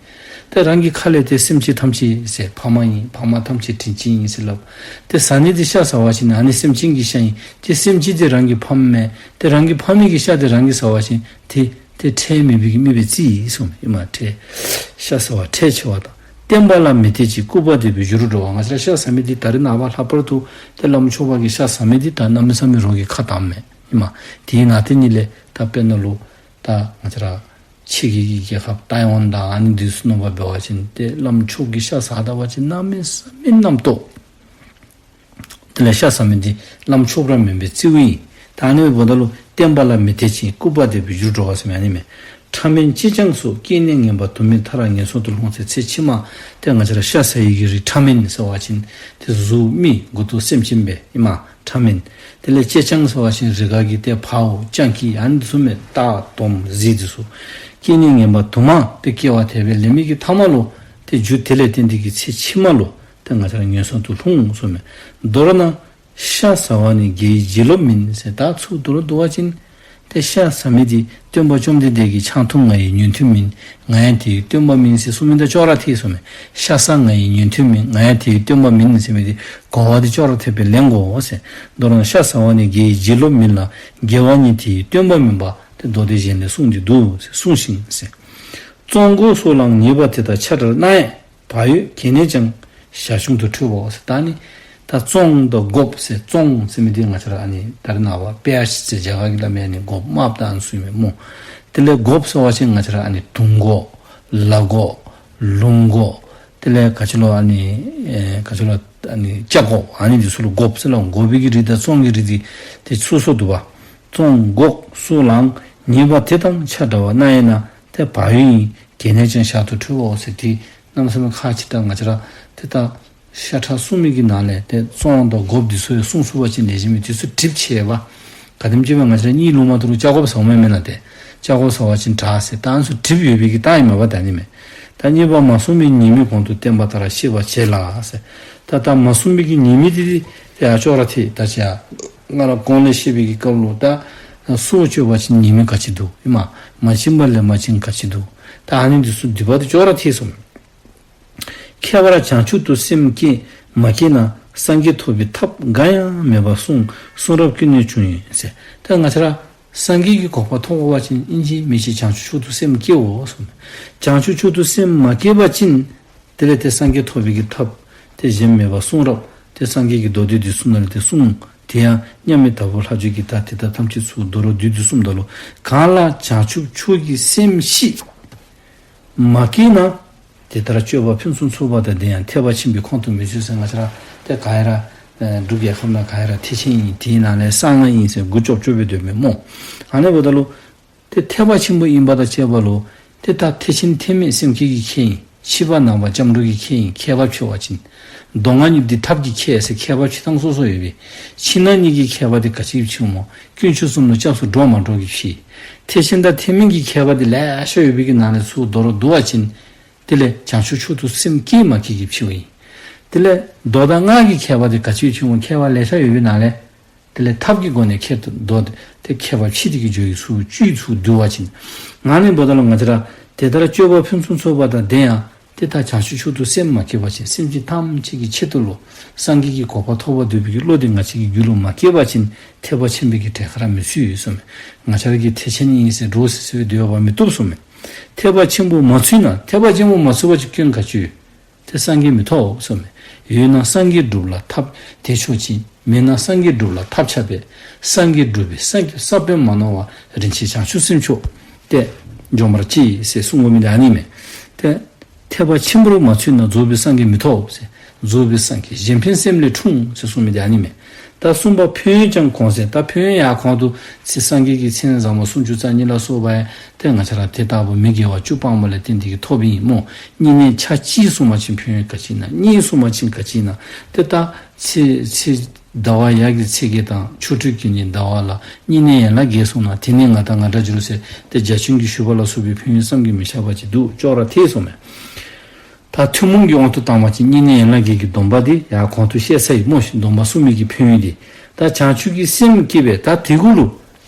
ཏེ་རང་གི་ཁ་ལས་ཏེ་སེམས་ཅན་ཐམས་ཅད་ཟེར་ཕ་མ་ཡིན་ཕ་མ་ཐམས་ཅད་དྲིན་ཅན་ཡིན་ཟེར་སླབ། ཏེ་ཟ་ནི་འདི་ཤ་ཟ་བ་ཅིན་ཨ་ནི་སེམས་ཅན་གྱི་ཤ་ཨིན། ཏེ་སེམས་ཅན་འདི་རང་གི་ཕམ་མས། ཏེ་རང་གི་ཕ་མའི་གི་ཤ་འདི་རང་གིས་ཟ་བ་ཅིན་ཏེ་ཏེ་ཁྲེལ་མེད་པའི་གི་མི་སྦེ་རྩི་ཡི་གསུངམ་མས། ཨིན་མས། ཁྲེལ་ཤ་ཟ་བ་ཁྲེལ་ཆེ་བ་དང་། བསྟན་པ་ལ་མི་དད་ཅིང་སྐུར་པ་འདེབས་པའི་རྒྱུར་འགྲོ་བ། ང་བཅས་ར་ཤ་ཟ་མི་འདི་ད་རེས་ནངས་པ་ལྷག་པར་དུ་ཏེ་བླམ་ཆོསཔ་གི་ཤ་ཟ་མི་འདི་ད་གནམ་མེད་ས་མེད་རོགས་ཀྱིས་ཁ་བཏངམ་མས། ཨིན་མས། དེ་ནང་དེ་ཉིད་ལས་ད་དཔེར་ན་ལུ་ད་ང་བཅས་ར་ཕྱི་རྒྱལ་གྱི་རྒྱལ་ཁབ་ཏའི་ཝན་དང་ཨ་ནི་འདི་ཚུ་ནང་པ་འབད་བ་ཅིན་ཏེ་བླམ་ཆོསཔ་གི་ཤ་ཟ་ད་པ་ཅིན་གནམ་མེད་ས་མེད་རྣམ་རྟོག། དེ་ལས་ཤ་ཟ་མི་འདི་བླམ་ཆོསཔ་ར་མེན་པའི་རྩིཝ་ཨིན། ད་ཨ་ནི་འབདཝ་ད་ལུ་བསྟན་པ་ལ་མི་དད་ཅིང་སྐུར་པ་འདེབས་པའི་རྒྱུར་འགྲོ་བ་ཟེར་མི་ཨ་ནི་མས། ཕྲ་མེན་ཅེ་སྤྱང་སོགས་སྐྱེ་གནས་ངན་པ་དུ་མའི་མཐར་ངན་སོང་དུ་ལྷུང་ཟེར། ཚེ་ཕྱི་མ་ཏེ་ང་བཅས་ར་ཤ་ཟ་ཡི་གི་རིགས་ཕྲ་མེན་ཟེར་བ་ཅིན་ཏེ་གཟུགས་མི་མགུ་ཏོ་སེམས་ཅན་སྦེ་ཨིན་མས། ཕྲ་མེན། དེ་ལས་ཅེ་སྤྱང་ཟེར་བ་ཅིན་རི་ག་གི་ཏེ་འཕརཝ་སྤྱང་ཀི་ཨ་ནི་འདི་ཚུ་མས། སྟག་དོམ་གཟིག་འདི་ཚུ། སྐྱེ་གནས་ངན་པ་དུ་མ་ཏེ་སྐྱེ་བ་དེ་སྦེ་ལེན་མི་གི་མཐའ་མ་ལུ་ཏེ་རྒྱུ་དེ་ལས་བརྟེན་ཏེ་གི་ཚེ་ཕྱི་མ་ལུ་ཏེ་ང་བཅས་ར་ངན་སོང་དུ་ལྷུང་གསུངམ་མས། མདོར་ན་ཤ་ཟ་བ་ནི་དགེ་བའི་བྱིན་རླབས་མིན་ཟེར། ད་ཚུར་མདོར་བསྡུ་བ་ཅིན་ཏེ་ཤ་ཟ་མི་འདི་སྟོན་པ་བཅོམ་ལྡན་འདས་ཀྱི་ཆང་འཐུང་ང་ཡི་ཉན་ཐོས་མིན། ང་ཡང་དེའི་སྟོན་པ་མིན་ཟེར་གསུངས་མི་དང་ཅོག་ར་འཐད་གསུངམ་མས། ཤ་ཟ་ང་ཡི་ཉན་ཐོས་མིན། ང་ཡང་དེའི་སྟོན་པ་མིན་ཟེར་མི་འདི་གོ་བ་འདི་ཅོག་ར་འཐདཔ་སྦེ་ལེན་དགོ་ཟེར། མདོར་ན་ཤ་ཟ་བ་ནི་དགེ་བའི་བྱིན་རླབས་མིན་ལ། དགེ་བ་ནི་དེའི་སྟོན་པ་མིན་པ། ཏེ་མདོ་སྡེ་གཞན་ལས་གསུངས་ཏེ་འདུག་ཟེར་གསུངས་ཤིང་ཟེར། བཙོང་འགོག་སོགས་ལའང་ཉེས་པ་དེ་དག་ཆ་བྲལ་ན་ཡང་། བག་ཡོད་གལ་གནས་ཀྱང་ཞར་བྱུང་དུ་འཁྲུལ་བའོ་ཟེར། ད་ནི་ད་བཙོང་དང་འགོག་ཟེར། བཙོང་ཟེར་མི་འདི་ང་བཅས་ར་ཨ་ནི་ད་རེས་ནངས་པ་པེ་ཡ་ཤི་ཟེར་རྒྱ་གར་གྱི་སླབ་མི་ཨ་ནི་འགོག་མ་བཏང་ཟེར་མི་སྨོ། དེ་ལས་འགོག་ཟེར་བ་ཅིན་ང་བཅས་ར་ཨ་ནི་དུང་འགོག་ལ་འགོག་ལུང་འགོག། དེ་ལས་ག་ཅི་ལོ་ཨ་ནི་ཨེ་ག་ཅི་ལོ་ཨ་ནི་ལྕགས་འགོག་ཨ་ནི་འདི་ཚུ་ལུ་འགོག་ཟེར་སླབ། འགོག་པའི་གི་རིགས་དང་བཙོང་གི་རིགས་འདི་ཏེ་ཚུ་སོ་འདུག་པ། བཙོང་འགོག་སོགས་ལའང་ཉེས་པ་དེ་དང་ཆ་འདྲ་བ་ན་ཡང་ན། ཏེ་བག་ཡོད་ཡིན་གལ་གནས་ཀྱང་ཞར་དུ་འཁྲུལ་བའོ་ཟེར། ཏེ་གནམ་མེད་ས་མེད་ཁག་ཆེ། ད་ང་བཅས་ར་ཏེ་ད་ཤ་ཁྲག་གསུམ་མའི་གི་ནང་ལས་ཏེ་བཙོང་དང་འགོག་འདི་ཚུ་ཡང་གསུངས་ཚུགས་པ་ཅིན་ལེགས་ཤོམ་མས། དེ་ཚུ་གྲིབ་ཆེ་བས། ག་དེམ་ཅིག་སྦེ་ང་བཅས་ར་གཉིད་ལོག་མ་ཐུབ་རུང་ལྕགས་སྒོགཔ་ཟཝ་མས་མེན་ན། ཏེ་ལྕགས་སྒོགཔ་ཟ་བ་ཅིན་དྲག་ཟེར། ད་ཨ་ནི་ཚུ་གྲིབ་ཡོད་པའི་གི་རྟགས་ཨིན་མས་པ། ད་ཨ་ནི་མས། ད་རྙེད་པ་མ་བྱུང་བའི་ཉེས་དམིགས་གོང་དུ་བསྟན་པ་ལྟར་ཤེས་པར་བྱས་ལ་ཟེར། ད་ད་མ་བྱུང་བའི་གི་ཉེས་དམིགས་འདི་ཏེ་ཡང་ཅོག་ར་འཐད། ད་ཅི་ཡང་ང་ར་གོང་ལས་བཤད་པའི་གི་སྐབས་ལུ་ད་སྲོག་གཅོད་པ་ཅིན་ཉེས་དམིགས་ག་ཅི་འདུག་ཨིན་མས། མ་བྱིན་པ་ལས་མ་བྱིན་ག་ཅི་འདུག། ད་ཨ་ནི་འདི་ཚུ་སྡིག་པ་དང་ཅོག་ར་འཐད་གསུངམ་མས། ཁྱད་པར་བྱང་ཆུབ་ཏུ་སེམས་བསྐྱེད་མ་བསྐྱེད་ན། སངས་རྒྱས་ཐོབ་པའི་ཐབས་འགའ་ཡང་མེད་པར་གསུངས། གསུང་རབ་ཀུན་ནས་བྱུང་ཡོད་ཟེར། ད་ང་བཅས་ར་སངས་རྒྱས་ཀྱི་གོ་འཕང་ཐོབ་དགོ་པ་ཅིན་ཨིན་ཅི་མིན་ཅི་བྱང་ཆུབ་མཆོག་ཏུ་སེམས་བསྐྱེད་དགོ་གསུངས། བྱང་ཆུབ་མཆོག་ཏུ་སེམས་མ་བསྐྱེད་པ་ཅིན་དེ་ལས་ཏེ་སངས་རྒྱས་ཐོབ་པའི་གི་ཐབས་ཏེ་གཞན་མེད་པར་གསུང་རབ་ཏེ་སངས་རྒྱས་ཀྱི་མདོ་སྡེ་འདི་ཚུ་ནང་ལས་ཏེ་གསུངས། དེ་ཡང་མཉམ་མེད་དྭགས་པོ་ལྷ་བཅས་ཀྱིས་ད་དེ་དག་ཐམས་ཅད་ཚུར་མདོར་བསྡུས་ཏེ་གསུངམ་ད་ལུ། གང་ལ་བྱང་ཆུབ་མཆོག་གི་སེམས་ཤིག་མ་བསྐྱེད་ན། དེ་ལྟར་སྤྱོད་པ་ཕུན་སུམ་ཚོགས་པ་དང་ལྡན་ཡང་ཐེག་པ་ཆེན་པོའི་ཁོངས་སུ་མི་ཚུད་ཟེར། ང་བཅས་ར་ཏེ་ག་ཡ་ར་ཨེ་འབྲུག་རྒྱལ་ཁབ་ནང་ག་ཡ་ར་ཐེག་ཆེན་ཨིན། དེའི་ནང་ལས་གསང་སྔགས་ཨིན་ཟེར་མགུ་ཅོབ་ཅོབ་སྦེ་སྡོད་མི་སྨོ། ཨ་ནི་འབདཝ་ད་ལུ་ཏེ་ཐེག་པ་ཆེན་པོ་ཨིན་པ་དང་བཅས་པ་ལུ་ཏེ་ད་ཐེག་ཆེན་ཐེག་དམན་སེམས་བསྐྱེད་ཀྱི་ཁྱད་ཨིན། ཕྱི་པ་ནང་པ་སྐྱབས་འགྲོ་གི་ཁྱད་ཨིན། ཁྱད་པར་ཕྱེ་བ་ཅིན། མདོ་སྔགས་གཉིས་འདི་ཐབས་ཀྱི་ཁྱད་ཟེར་ཁྱད་པར་ཕྱེ་ཐངས་སོ་སོ་ཡོད་པས། ཕྱི་ནང་གཉིས་ཀྱི་ཁྱད་པར་འདི་ག་ཅི་གིས་ཕྱེ་སྨོ། དཀོན་མཆོག་གསུམ་ལུ་སྐྱབས་སུ་འགྲོ་མ་འགྲོ་གིས་ཕྱེ། ཐེག་ཆེན་དང་ཐེག་དམན་གྱི་ཁྱད་པར་འདི་ལེ་ཤ་ཡོད་པའི་གི་ནང་ལས་ཚུར་མདོར་བསྡུ་བ་ཅིན། དེ་ལས་བྱང་ཆུབ་མཆོག་ཏུ་སེམས་བསྐྱེད་མ་བསྐྱེད་ཀྱིས་ཕྱེཝ་ཨིན། དེ་ལས་མདོ་དང་སྔགས་ཀྱི་ཁྱད་པར་འདི་ག་ཅི་གིས་ཕྱེ་སྨོ། ཁྱད་པར་ལེ་ཤ་ཡོད་པའི་ནང་ལས། དེ་ལས་ཐབས་ཀྱི་སྒོ་ནས་ཁྱད་དུ་འདོད་དེ་ཁྱད་པར་ཕྱེ་སྟེ་གི་བརྗོད་ཡིག་ཚུ་བཅུད་ཚུར་བསྡུ་བ་ཅིན། ཨ་ནི་འབདཝ་ད་ལུ་ང་བཅས་ར་དེ་ལྟར་སྤྱོད་པ་ཕུན་སུམ་ཚོགས་པ་དང་ལྡན་ཡང་ཏེ་ད་བྱང་ཆུབ་མཆོག་ཏུ་སེམས་མ་བསྐྱེད་པ་ཅིན་སེམས་ཅན་ཐམས་ཅད་ཀྱི་ཆེད་དུ་ལུ་སངས་རྒྱས་ཀྱི་གོ་འཕང་ཐོབ་པར་འདོད་པའི་གི་བློ་འདི་ང་བཅས་ཀྱི་རྒྱུད་ལུ་མ་སྐྱེས་པ་ཅིན་ཐེག་པ་ཆེན་པོའི་གི་གྲལ་ཁར་མི་ཚུད་གསུངམ་མས། ང་བཅས་ར་གིས་ཐེག་ཆེན་ཨིན་ཟེར་འདྲོག་སི་སི་སྦེ་སྡོད་པ་མི་བཏུབ་གསུངམ་མས། ཐེག་པ་ཆེན་པོར་མ་ཚུད་ན། ཐེག་པ་ཆེན་པོར་མ་ཚུད་པ་ཅིན་སྐྱོན་ག་ཅི་ཡོད། ཏེ་སངས་རྒྱས་མི་ཐོབ་གསུངམ་མས། ཡོད་ན་སངས་རྒྱས་སྒྲུབ་ལ་ཐབས་དེ་མཆོག་ཅིང་། མེད་ན་སངས་རྒྱས་སྒྲུབ་ལ་ཐབས་ཆག་པས། སངས་རྒྱས་སྒྲུབ་པའི་སངས་རྒྱས་ས་བོན་མ་ནོར་བ། རིན་ཆེན་བྱང་ཆུབ་སེམས་མཆོག་ཏེ་འཇོམས་པར་བྱེད་ཟེར་གསུང་དགོ་མི་འདི་ཨ་ནི་མས། ཏེ་ཐེག་པ་ཆེན་པོར་མ་ཚུད་ན། རྫོགས་པའི་སངས་རྒྱས་མི་ཐོབ་ཟེར། རྫོགས་པའི་སངས་རྒྱས་གཞན་ཕན་སེམས་ལས་འཁྲུངས་ཟེར་གསུང་མི་འདི་ཨ་ནི་མས། ད་གསུམ་པ་ཕན་ཡོན་ཀྱང་གོང་ཟད། ད་ཕན་ཡོན་ཡང་གོང་དུ་ཚེ་སངས་རྒྱས་ཀྱི་མཚན་བཟང་པོ་སུམ་ཅུ་རྩ་གཉིས་ལ་སོགས་པ་ཡང་ཏེ་ང་བཅས་ར་དེ་ལྟ་བུ་མི་དགེ་བ་བཅུ་སྤངས་པ་ལས་བརྟེན་ཏེ་གི་ཐོབ་ཨིན་སྨོ། བསྙེན་གནས་ཆ་གཅིག་བསྲུང་པ་ཅིན་ཕན་ཡོན་ག་ཅི་ཨིན་ན། གཉིས་བསྲུང་པ་ཅིན་ག་ཅི་ཨིན་ན། ཏེ་ད་ཚེས་ཚེས་ཟླ་བ་ཡར་གྱི་ཚེས་བརྒྱད་དང་ཆོ་འཕྲུལ་གྱི་ཉིན་ཟླ་བ་ལ་བསྙེན་གནས་ཡན་ལག་བརྒྱད་བསྲུང་ན་དེ་ནི་ང་དང་ང་འདྲ་འགྱུར་ཟེར་ཏེ་རྒྱ་ཆེན་གྱིས་ཞུས་པ་ལ་སོགས་པའི་ཕན་ཡོན་བསམ་གྱིས་མི་ཁྱབ་པ་ཅིག་འདུག། ཅོག་ར་འཐད་གསུངམ་མས། ད་ཐུན་མོང་གི་དབང་དུ་བཏང་བ་ཅིན་བསྙེན་གནས་ཡན་ལག་བརྒྱད་ཀྱི་སྡོམ་པ་འདི་ཡང་གོང་དུ་བཤད་ཚར་ཡི་སྨོ་ཤིག། སྡོམ་པ་སྲུང་མི་གི་ཕན་ཡོན་འདི། ད་བྱང་ཆུབ་ཀྱི་སེམས་བསྐྱེད་པས་ད་དེ་གུ་ལུ་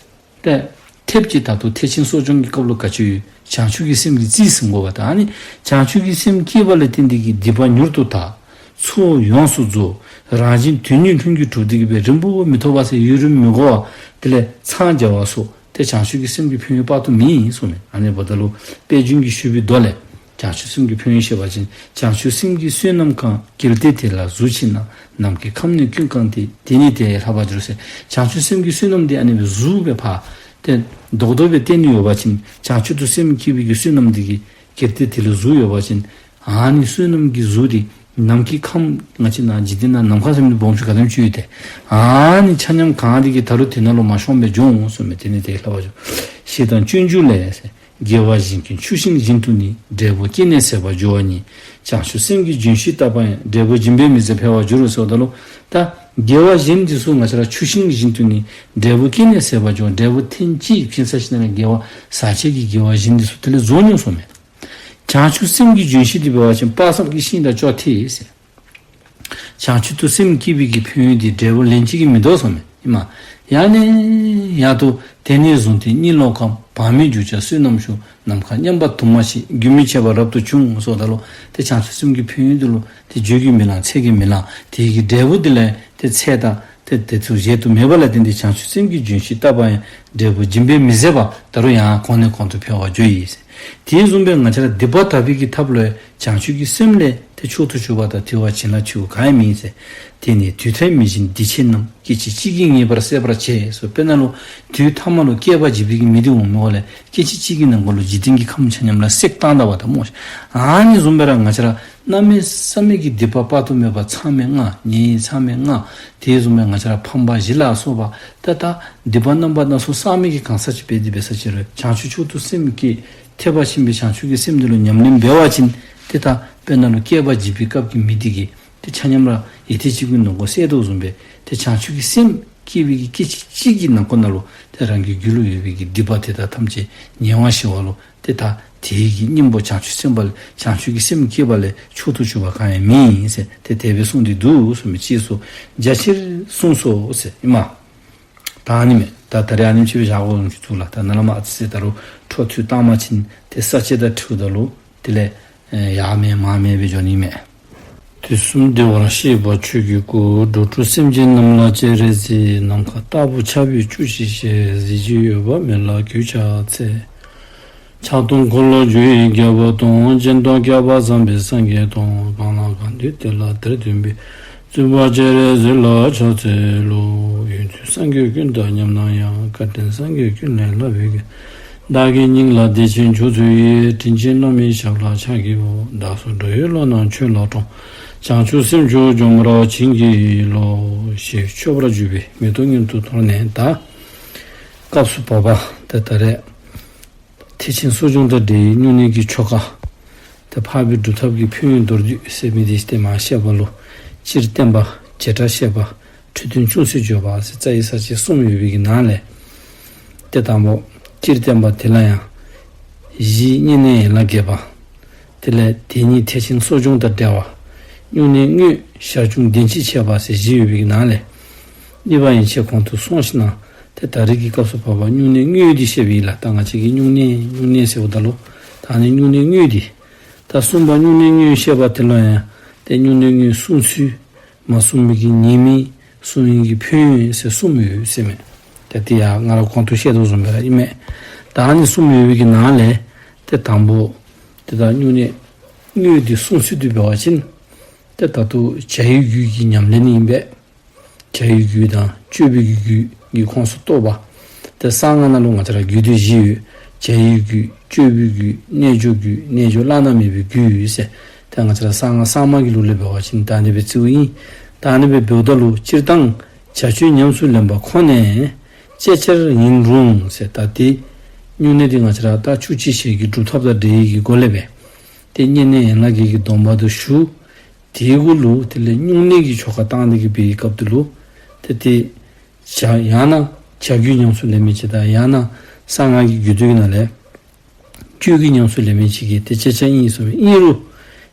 ཏེ་ཐེབས་ཅིག་ད་ལྟོ་ཐེག་ཆེན་གསོ་སྦྱོང་གི་སྐབས་ལུ་ག་ཅི་ཡོད། བྱང་ཆུབ་ཀྱི་སེམས་ཀྱིས་རྩིས་ཟིན་དགོ་པ་དང་། ཨ་ནི་བྱང་ཆུབ་ཀྱི་སེམས་བསྐྱེད་པ་ལས་བརྟེན་ཏེ་གི་སྡིག་པ་མྱུར་དུ་དག། ཚོགས་ཡོངས་སུ་རྫོགས། རང་གཞན་དོན་གཉིས་ལྷུན་གྱིས་གྲུབ་སྟེ་གི་སྦེ་རིང་པོ་མི་ཐོགས་པ་ཟེར་ཡུན་རིང་མི་འགོར་བ། དེ་ལས་འཚང་རྒྱ་བ་སོགས་ཏེ་བྱང་ཆུབ་ཀྱི་སེམས་ཀྱི་ཕན་ཡོན་དཔག་ཏུ་མེད་ཨིན་གསུངས་མས། ཨ་ནི་འབདཝ་ད་ལུ་དཔལ་སྦྱིན་གྱིས་ཞུས་པའི་མདོ་ལས་བྱང་ཆུབ་སེམས་ཀྱི་ཕན་ཡོན་བཤད་པ་ཅིན། བྱང་ཆུབ་སེམས་ཀྱི་བསོད་ནམས་གང་། གལ་ཏེ་དེ་ལ་གཟུགས་མཆིས་ན། ནམ་མཁའི་ཁམས་ནི་ཀུན་གང་སྟེ། དེ་ནི་དེ་ལས་ལྷག་པར་འགྱུར་ཟེར། བྱང་ཆུབ་སེམས་ཀྱི་བསོད་ནམས་འདི་ཨ་ནི་སྦེ་གཟུགས་སྦེ་ཕར་ཏེ་རྡོག་རྡོག་སྦེ་བསྟན་ནི་ཡོད་པ་ཅིན། བྱང་ཆུབ་ཏུ་སེམས་བསྐྱེད་པའི་གི་བསོད་ནམས་འདི་གི་གལ་ཏེ་དེ་ལུ་གཟུགས་ཡོད་པ་ཅིན། ཨ་ནི་བསོད་ནམས་ཀྱི་གཟུགས་འདི་ནམ་མཁའི་ཁམས། ང་བཅས་ནཱ་འཇིག་རྟེན་ནང་ནམ་མཁའ་ཟེར་མི་འདི་སྦོམ་ཆུང་ག་དེམ་ཅིག་ཡོད་དེ། ཨ་ནི་ཆ་མཉམ་གང་སྟེ་གི་ད་རུང་དེ་ནང་ལུ་མ་ཤོངམ་སྦེ་འགྱོ་འོང་གསུངས་མས། དེ་ནི་དེ་ལས་ལྷག་པར་འགྱུར། ཞེས་དང་སྤྱོད་འཇུག་ལས། དགེ་བ་གཞན་ཀུན་ཆུ་ཤིང་བཞིན་དུ་ནི། འབྲས་བུ་སྐྱེས་ནས་ཟད་པར་འགྱུར་བ་ཉིད། བྱང་ཆུབ་སེམས་ཀྱི་ལྗོན་ཤིང་བཏབ་པ་ཡང་། འབྲས་བུ་སྦྱིན་པས་མི་ཟད་འཕེལ་བར་འགྱུར་ཟེརཝ་ད་ལུ། ད་དགེ་བ་གཞན་འདི་ཚུ་ང་བཅས་ར་ཆུ་ཤིང་བཞིན་དུ་ནི། འབྲས་བུ་སྐྱེས་ནས་ཟད་པར་འགྱུར། འབྲས་བུ་ཐེངས་གཅིག་བྱིན་ས་ཅིག་ནང་ལས་དགེ་བ་ཟག་བཅས་ཀྱི་དགེ་བ་གཞན་འདི་ཚུ་དེ་ལས་རྫོགས་ནི་གསུངས་མས། བྱང་ཆུབ་སེམས་ཀྱི་ལྗོན་ཤིང་འདི་འབད་བ་ཅིན་དཔག་བསམ་གྱི་ཤིང་དང་ཅོག་འཐདཔ་ཟེར། བྱང་ཆུབ་ཏུ་སེམས་བསྐྱེད་པའི་གི་ཕན་ཡོན་འདི་འབྲས་བུ་ལན་གཅིག་གིས་མི་ལྡོག་གསུངས་མས། ཨིན་མས། ཡང་ནས་ཡང་དུ། དེ་ནས་བཟུང་སྟེ་གཉིད་ལོག་གམ། བག་མེད་གྱུར་ཀྱང་བསོད་ནམས་ཤུགས། ནམ་མཁའ་མཉམ་པ་དུ་མ་ཞིག། རྒྱུན་མི་འཆད་པར་རབ་ཏུ་འབྱུང་གསུངམ་ད་ལུ། ཏེ་བྱང་ཆུབ་སེམས་ཀྱི་ཕན་ཡོན་འདི་ལུ་ཏེ་བརྗོད་ཀྱིས་མི་ལང་ཚད་ཀྱིས་མི་ལང་། དེ་གི་འབྲས་བུ་འདི་ལས་ཏེ་ཚད་དང་ཏེ་དེ་ཚུ་གཞལ་དུ་མེད་པ་ལ་བརྟེན་ཏེ། བྱང་ཆུབ་སེམས་ཀྱི་ལྗོན་ཤིང་བཏབ་པ་ཡང་། འབྲས་བུ་སྦྱིན་པས་མི་ཟད་པར། ད་རུང་ཡང་གོང་ནས་གོང་དུ་འཕེལ་བར་འགྱུར་ཡི་ཟེར། དེ་བཟུམ་སྦེ་ང་བཅས་ར་སྡིག་པ་དག་པའི་གི་ཐབས་ལུ་ཡང་བྱང་ཆུབ་ཀྱི་སེམས་ལས་ཏེ་མཆོག་ཏུ་གྱུར་པ་དང་དེ་བ་བྱིན་རླབས་ཆེ་བ་གང་ཡང་མེད་ཟེར། དེ་ནས་དུས་མཐའི་མི་བྱིན་སྡིག་ཆེན་རྣམས། སྐད་ཅིག་གཅིག་གིས་ངེས་པར་ཟད་པར་བྱེད་ཟེར། དཔེར་ན་ལུ་དུས་ཐ་མ་ལུ་བསྐལ་པ་འཇིག་པའི་གི་མི་འདི་འོང་མི་འོང་ལས་སྐད་ཅིག་གཅིག་གི་ནང་འཁོད་ལུ་འཇིག་རྟེན་གྱི་ཁམས་ཆ་མཉམ་ར་བསྲེགས་བཏང་ད་པ་ད་སྨོ་ཤིག། ཨ་ནི་བཟུམ་སྦེ་ར་ང་བཅས་ར་གནམ་མེད་ས་མེད་ཀྱི་སྡིག་པ་དཔག་ཏུ་མེད་པ་མཚམས་མེད་ལྔ། ཉེས་མཚམས་མེད་ལྔ། དེ་བཟུམ་སྦེ་ང་བཅས་ར་ཕམ་པ་བཞི་ལ་སོགས་པ་ད་ད་སྡིག་པ་རྣམ་པ་སྣ་ཚོགས་བསགས་མི་གི་གང་ཟག་ཅིག་འབད་དེ་འབད་ས་ཅིག་རུང་བྱང་ཆུབ་མཆོག་ཏུ་སེམས་བསྐྱེད། ཐེག་པ་ཆེན་པོའི་བྱང་ཆུབ་ཀྱི་སེམས་འདི་ལུ་ཉམས་ལེན་འབད་བ་ཅིན་ཏེ་ད་དཔེར་ན་ལུ་བསྐལ་པ་འཇིག་པའི་སྐབས་ཀྱི་མི་འདི་གིས་ཏེ་ཆ་མཉམ་ར་ཡུད་ཐེངས་གཅིག་གི་ནང་འཁོད་བསད་དོ་བཟུམ་སྦེ་ཏེ་བྱང་ཆུབ་ཀྱི་སེམས་བསྐྱེད་པའི་གི་སྐད་ཅིག་གཅིག་གི་ནང་འཁོད་ནང་ལུ་ཏེ་རང་གི་རྒྱུད་ལུ་ཡོད་པའི་གི་སྡིག་པ་དེ་དག་ཐམས་ཅད་ཉེ་བར་ཞི་བ་ལུ་ཏེ་ད་དེའི་གི་སྙིང་པོ་བྱང་ཆུབ་སེམས་དཔའ་ལས་བྱང་ཆུབ་ཀྱི་སེམས་བསྐྱེད་པ་ལས་མཆོག་ཏུ་གྱུར་པ་གང་ཡང་མེད་ཟེར་ཏེ་དེ་སྦེ་གསུངས་ཏེ་འདུག་གསུངས་མི་ཅིག་སོ་རྒྱ་ཆེར་གསུངས་སོ་ཟེར་ཨིན་མས། ད་ཨ་ནི་མས། ད་ད་རེས་ཨ་ནེམ་ཅིག་སྦེ་བཞག་དགོ་མནོ་ཅི་ཚུགས་ལགས། ད་ནཱ་ལས་མར་ཨ་ཙི་ཙི་ད་རུང་འཕྲོ་མཐུད་བཏང་པ་ཅིན་ཏེ་ས་བཅད་དང་འཁྲིལཝ་ད་ལུ་དེ་ལས་ཡར་མེད་མར་མེད་སྦེ་འགྱོ་ནི་མས། དུས་གསུམ་བདེ་བར་གཤེགས་པ་ཆོས་ཀྱི་སྐུ། འགྲོ་དྲུག་སེམས་ཅན་རྣམས་ལ་སྤྱན་རས་གཟིགས། ནམ་མཁའ་ལྟ་བུར་ཁྱབ་པའི་བཅུ་ཞིང་གཤེགས། གཟི་བརྗིད་འོད་དཔག་མེད་ལ་གུས་ཕྱག་འཚལ། ཕྱག་སྟོང་འཁོར་ལོ་བསྒྱུར་བའི་རྒྱལ་པོ་དང་། སྤྱན་སྟོང་བསྐལ་པ་བཟང་པོའི་སངས་རྒྱས་དང་། གང་ལ་གང་འདུལ་དེ་ལ་དེར་སྟོན་པའི། བཙུན་པ་སྤྱན་རས་གཟིགས་ལ་ཕྱག་འཚལ་ལོ། ཡོན་མཐུ་སངས་རྒྱས་ཀུན་དང་མཉམ་ན་ཡང་། བཀའ་དྲིན་སངས་རྒྱས་ཀུན་ལས་ལྷག་པའི་ཀུན། བདག་གི་སྙིང་ལ་བདེ་ཆེན་མཆོག་སྩོལ་བའི། དྲིན་ཅན་བླ་མའི་ཞབས་ལ་ཕྱག་བགྱིའོ། བདག་སོགས་འགྲོ་བའི་བློ་རྣམས་ཆོས་ལ་དྲངས། བྱང་ཆུབ་སེམས་མཆོག་འཇོམས་པར་བྱིན་གྱིས་རློབས། ཞེས་མཆོད་པར་བརྗོད་པའི་མེ་ཏོག་སྔོན་དུ་དོར་ནས། ད་སྐབས་སུ་བབ་པ་ད་ད་རེས་ཐེག་ཆེན་གསོ་སྦྱོང་དང་འབྲེལ་བའི་སྨྱུང་གནས་ཀྱི་ཆོ་ག། ད་འཕགས་པའི་སྒྲུབ་ཐབས་ཀྱི་ཕན་ཡོན་མདོར་བསྡུས་ཟེར་མི་འདི་ཏེ་མར་བཤད་པ་ལུ། སྤྱིར་བསྟན་པ། བྱེ་བྲག་བཤད་པ། འཕྲོས་དོན་ཅུང་ཟད་བརྗོད་པ་ཟེར་རྩ་བའི་ས་བཅད་གསུམ་ཡོད་པའི་གི་ནང་ལས། ཏེ་དང་པོ་སྤྱིར་བསྟན་པ་དེ་ལ་ཡང་། གཞི་བསྙེན་གནས་ཡན་ལག་བརྒྱད་པ། དེ་ལས་དེ་ཉིད་ཐེག་ཆེན་གསོ་སྦྱོང་དང་འབྲེལ་བ། སྨྱུང་གནས་དངོས་ཞར་བྱུང་བདེན་གཅིག་འཆད་པ་ཟེར་བཞི་ཡོད་པའི་གི་ནང་ལས། གཉིས་པ་ཡན་ཆད་གོང་དུ་སོང་ཞིནམ་ལས། ཏེ་ད་རེས་ཀྱི་སྐབས་སུ་བབ་པ་སྨྱུང་གནས་དངོས་འདི་བཤད་པའི་ལགས། ད་ང་བཅས་ཀྱིས་སྨྱུང་གནས་སྨྱུང་གནས་ཟེརཝ་ད་ལུ། ད་ནི་སྨྱུང་གནས་དངོས་འདི། ད་གསུམ་པ་སྨྱུང་གནས་དངོས་བཤད་པ་དེ་ལུ་ཡང་། ཏེ་སྨྱུང་གནས་དངོས་གསུང་ཚུལ། མ་གསུངས་པའི་གི་ཉེས་དམིགས། གསུངས་པའི་གི་ཕན་ཡོན་ཟེར་གསུམ་ཡོད་ཟེར་མས། ཏེ་དེ་ཡང་ང་ར་གོང་དུ་བཤད་དོ་བཟུམ་སྦེ་ར་ཨིན་མས། ད་ཨ་ནི་གསུམ་ཡོད་པའི་གི་ནང་ལས། ཏེ་དང་པོ། ཏེ་ད་སྨྱུང་གནས་དངོས་འདི་གསུང་ཚུལ་འདི་འབད་བ་ཅིན། ཏེ་ད་ལྟོ་བྱ་བའི་རྒྱུད་ཀྱི་ཉམས་ལེན་ཨིན་པས། བྱ་བའི་རྒྱུད་དང་སྤྱོད་པའི་རྒྱུད་ཀྱི་ཁོངས་སུ་གཏོགས་པ། ཏེ་གསང་སྔགས་ནང་ལུ་ང་བཅས་ར་རྒྱུད་སྡེ་བཞི་ཡོད། བྱ་བའི་རྒྱུད། སྤྱོད་པའི་རྒྱུད། རྣལ་འབྱོར་རྒྱུད། རྣལ་འབྱོར་བླ་ན་མེད་པའི་རྒྱུད་ཟེར། ཏེ་ང་བཅས་ར་གསང་སྔགས་གསར་མ་གི་ལུགས་ལས་འབད་བ་ཅིན་ད་ཨ་ནི་སྦེ་བརྩིཝ་ཨིན། ད་ཨ་ནི་སྦེ་འབདཝ་ད་ལུ་སྤྱིར་བཏང་བྱ་སྤྱོད་ཉམས་སུ་ལེན་པ་ཁོ་ནས་ཅེ་ཆར་ཡིན་རུང་ཟེར། ད་ཏེ་སྨྱུང་གནས་འདི་ང་བཅས་ར་ད་བཅུ་གཅིག་ཞལ་གྱི་སྒྲུབ་ཐབས་དང་འབྲེལ་བའི་གི་སྒོ་ལས་སྦེ། ཏེ་བསྙེན་གནས་ཡན་ལག་བརྒྱད་ཀྱི་སྡོམ་པ་དེ་ཞུ། དེའི་གུ་ལུ་དེ་ལས་སྨྱུང་གནས་ཀྱི་ཆོ་ག་བཏང་སྟེ་གི་འབད་བའི་སྐབས་དེ་ལུ། ཏེ་དེ་བྱ་ཡང་ན་བྱ་རྒྱུད་ཉམས་སུ་ལེན་མི་ཅིག་དང་ཡང་ན་གསང་སྔགས་ཀྱི་རྒྱུད་སྡེ་གི་ནང་ལས་སྤྱོད་རྒྱུད་ཉམས་སུ་ལེན་མི་ཅིག་གིས་ཏེ་ཅེ་ཆར་ཨིན་གསུངས་མས། ཨིན་རུང་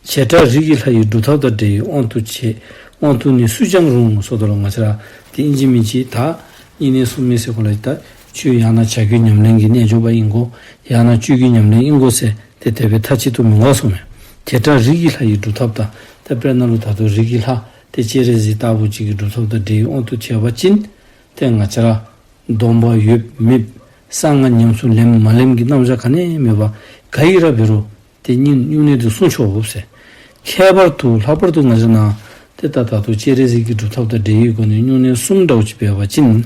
བྱེ་བྲག་རིགས་ཀྱི་ལྷ་ཡི་སྒྲུབ་ཐབས་དང་འབྲེལ་བའི་དབང་དུ་བྱས། དབང་དུ་ནི་སུ་ཀྱང་རུང་ཟེརཝ་ད་ལུ་ང་བཅས་ར་ཏེ་ཨིན་ཅི་མིན་ཅི་ད་སྨྱུང་གནས་སྲུང་མི་ཟེར་གོ་ལ། ད་ཆོས་ཡང་ན་བྱ་རྒོད་ཉམས་ལེན་གྱི་རྣལ་འབྱོར་པ་ཨིན་དགོ། ཡང་ན་གཅོད་ཀྱི་ཉམས་ལེན་ཨིན་དགོ་ཟེར་ཏེ་དེ་སྦེ་མཐའ་གཅིག་ཏུ་མི་དགོ་གསུངམ་མས། བྱེ་བྲག་རིགས་ཀྱི་ལྷ་ཡི་སྒྲུབ་ཐབས་དང་། ད་དཔེར་ན་ལུ་ད་ལྟོ་རིགས་ཀྱི་ལྷ་ཏེ་སྤྱན་རས་གཟིགས་ལྟ་བུ་ཅིག་གི་སྒྲུབ་ཐབས་དང་འབྲེལ་བའི་དབང་དུ་བྱས་པ་ཅིན་ཏེ་ང་བཅས་ར་སྡོམ་པ་ཡོདཔ་མེདཔ་གསང་སྔགས་ཉམས་སུ་ལེནམ་མ་ལེནམ་གྱི་རྣམ་གཞག་ག་ནི་མེད་པར་ག་ཡི་ར་འབད་རུང་ཏེ་སྨྱུང་སྨྱུང་གནས་འདི་སྲུང་ཆོག་ཟེར། ཁྱད་པར་དུ་ལྷག་པར་དུ་ང་བཅས་ནང་ཏེ་ད་ད་ལྟོ་སྤྱན་རས་གཟིགས་ཀྱི་སྒྲུབ་ཐབས་དང་འབྲེལ་བའི་སྒོ་ནས་སྨྱུང་གནས་སྲུངམ་འདྲཝ་ཅིག་འབད་བ་ཅིན།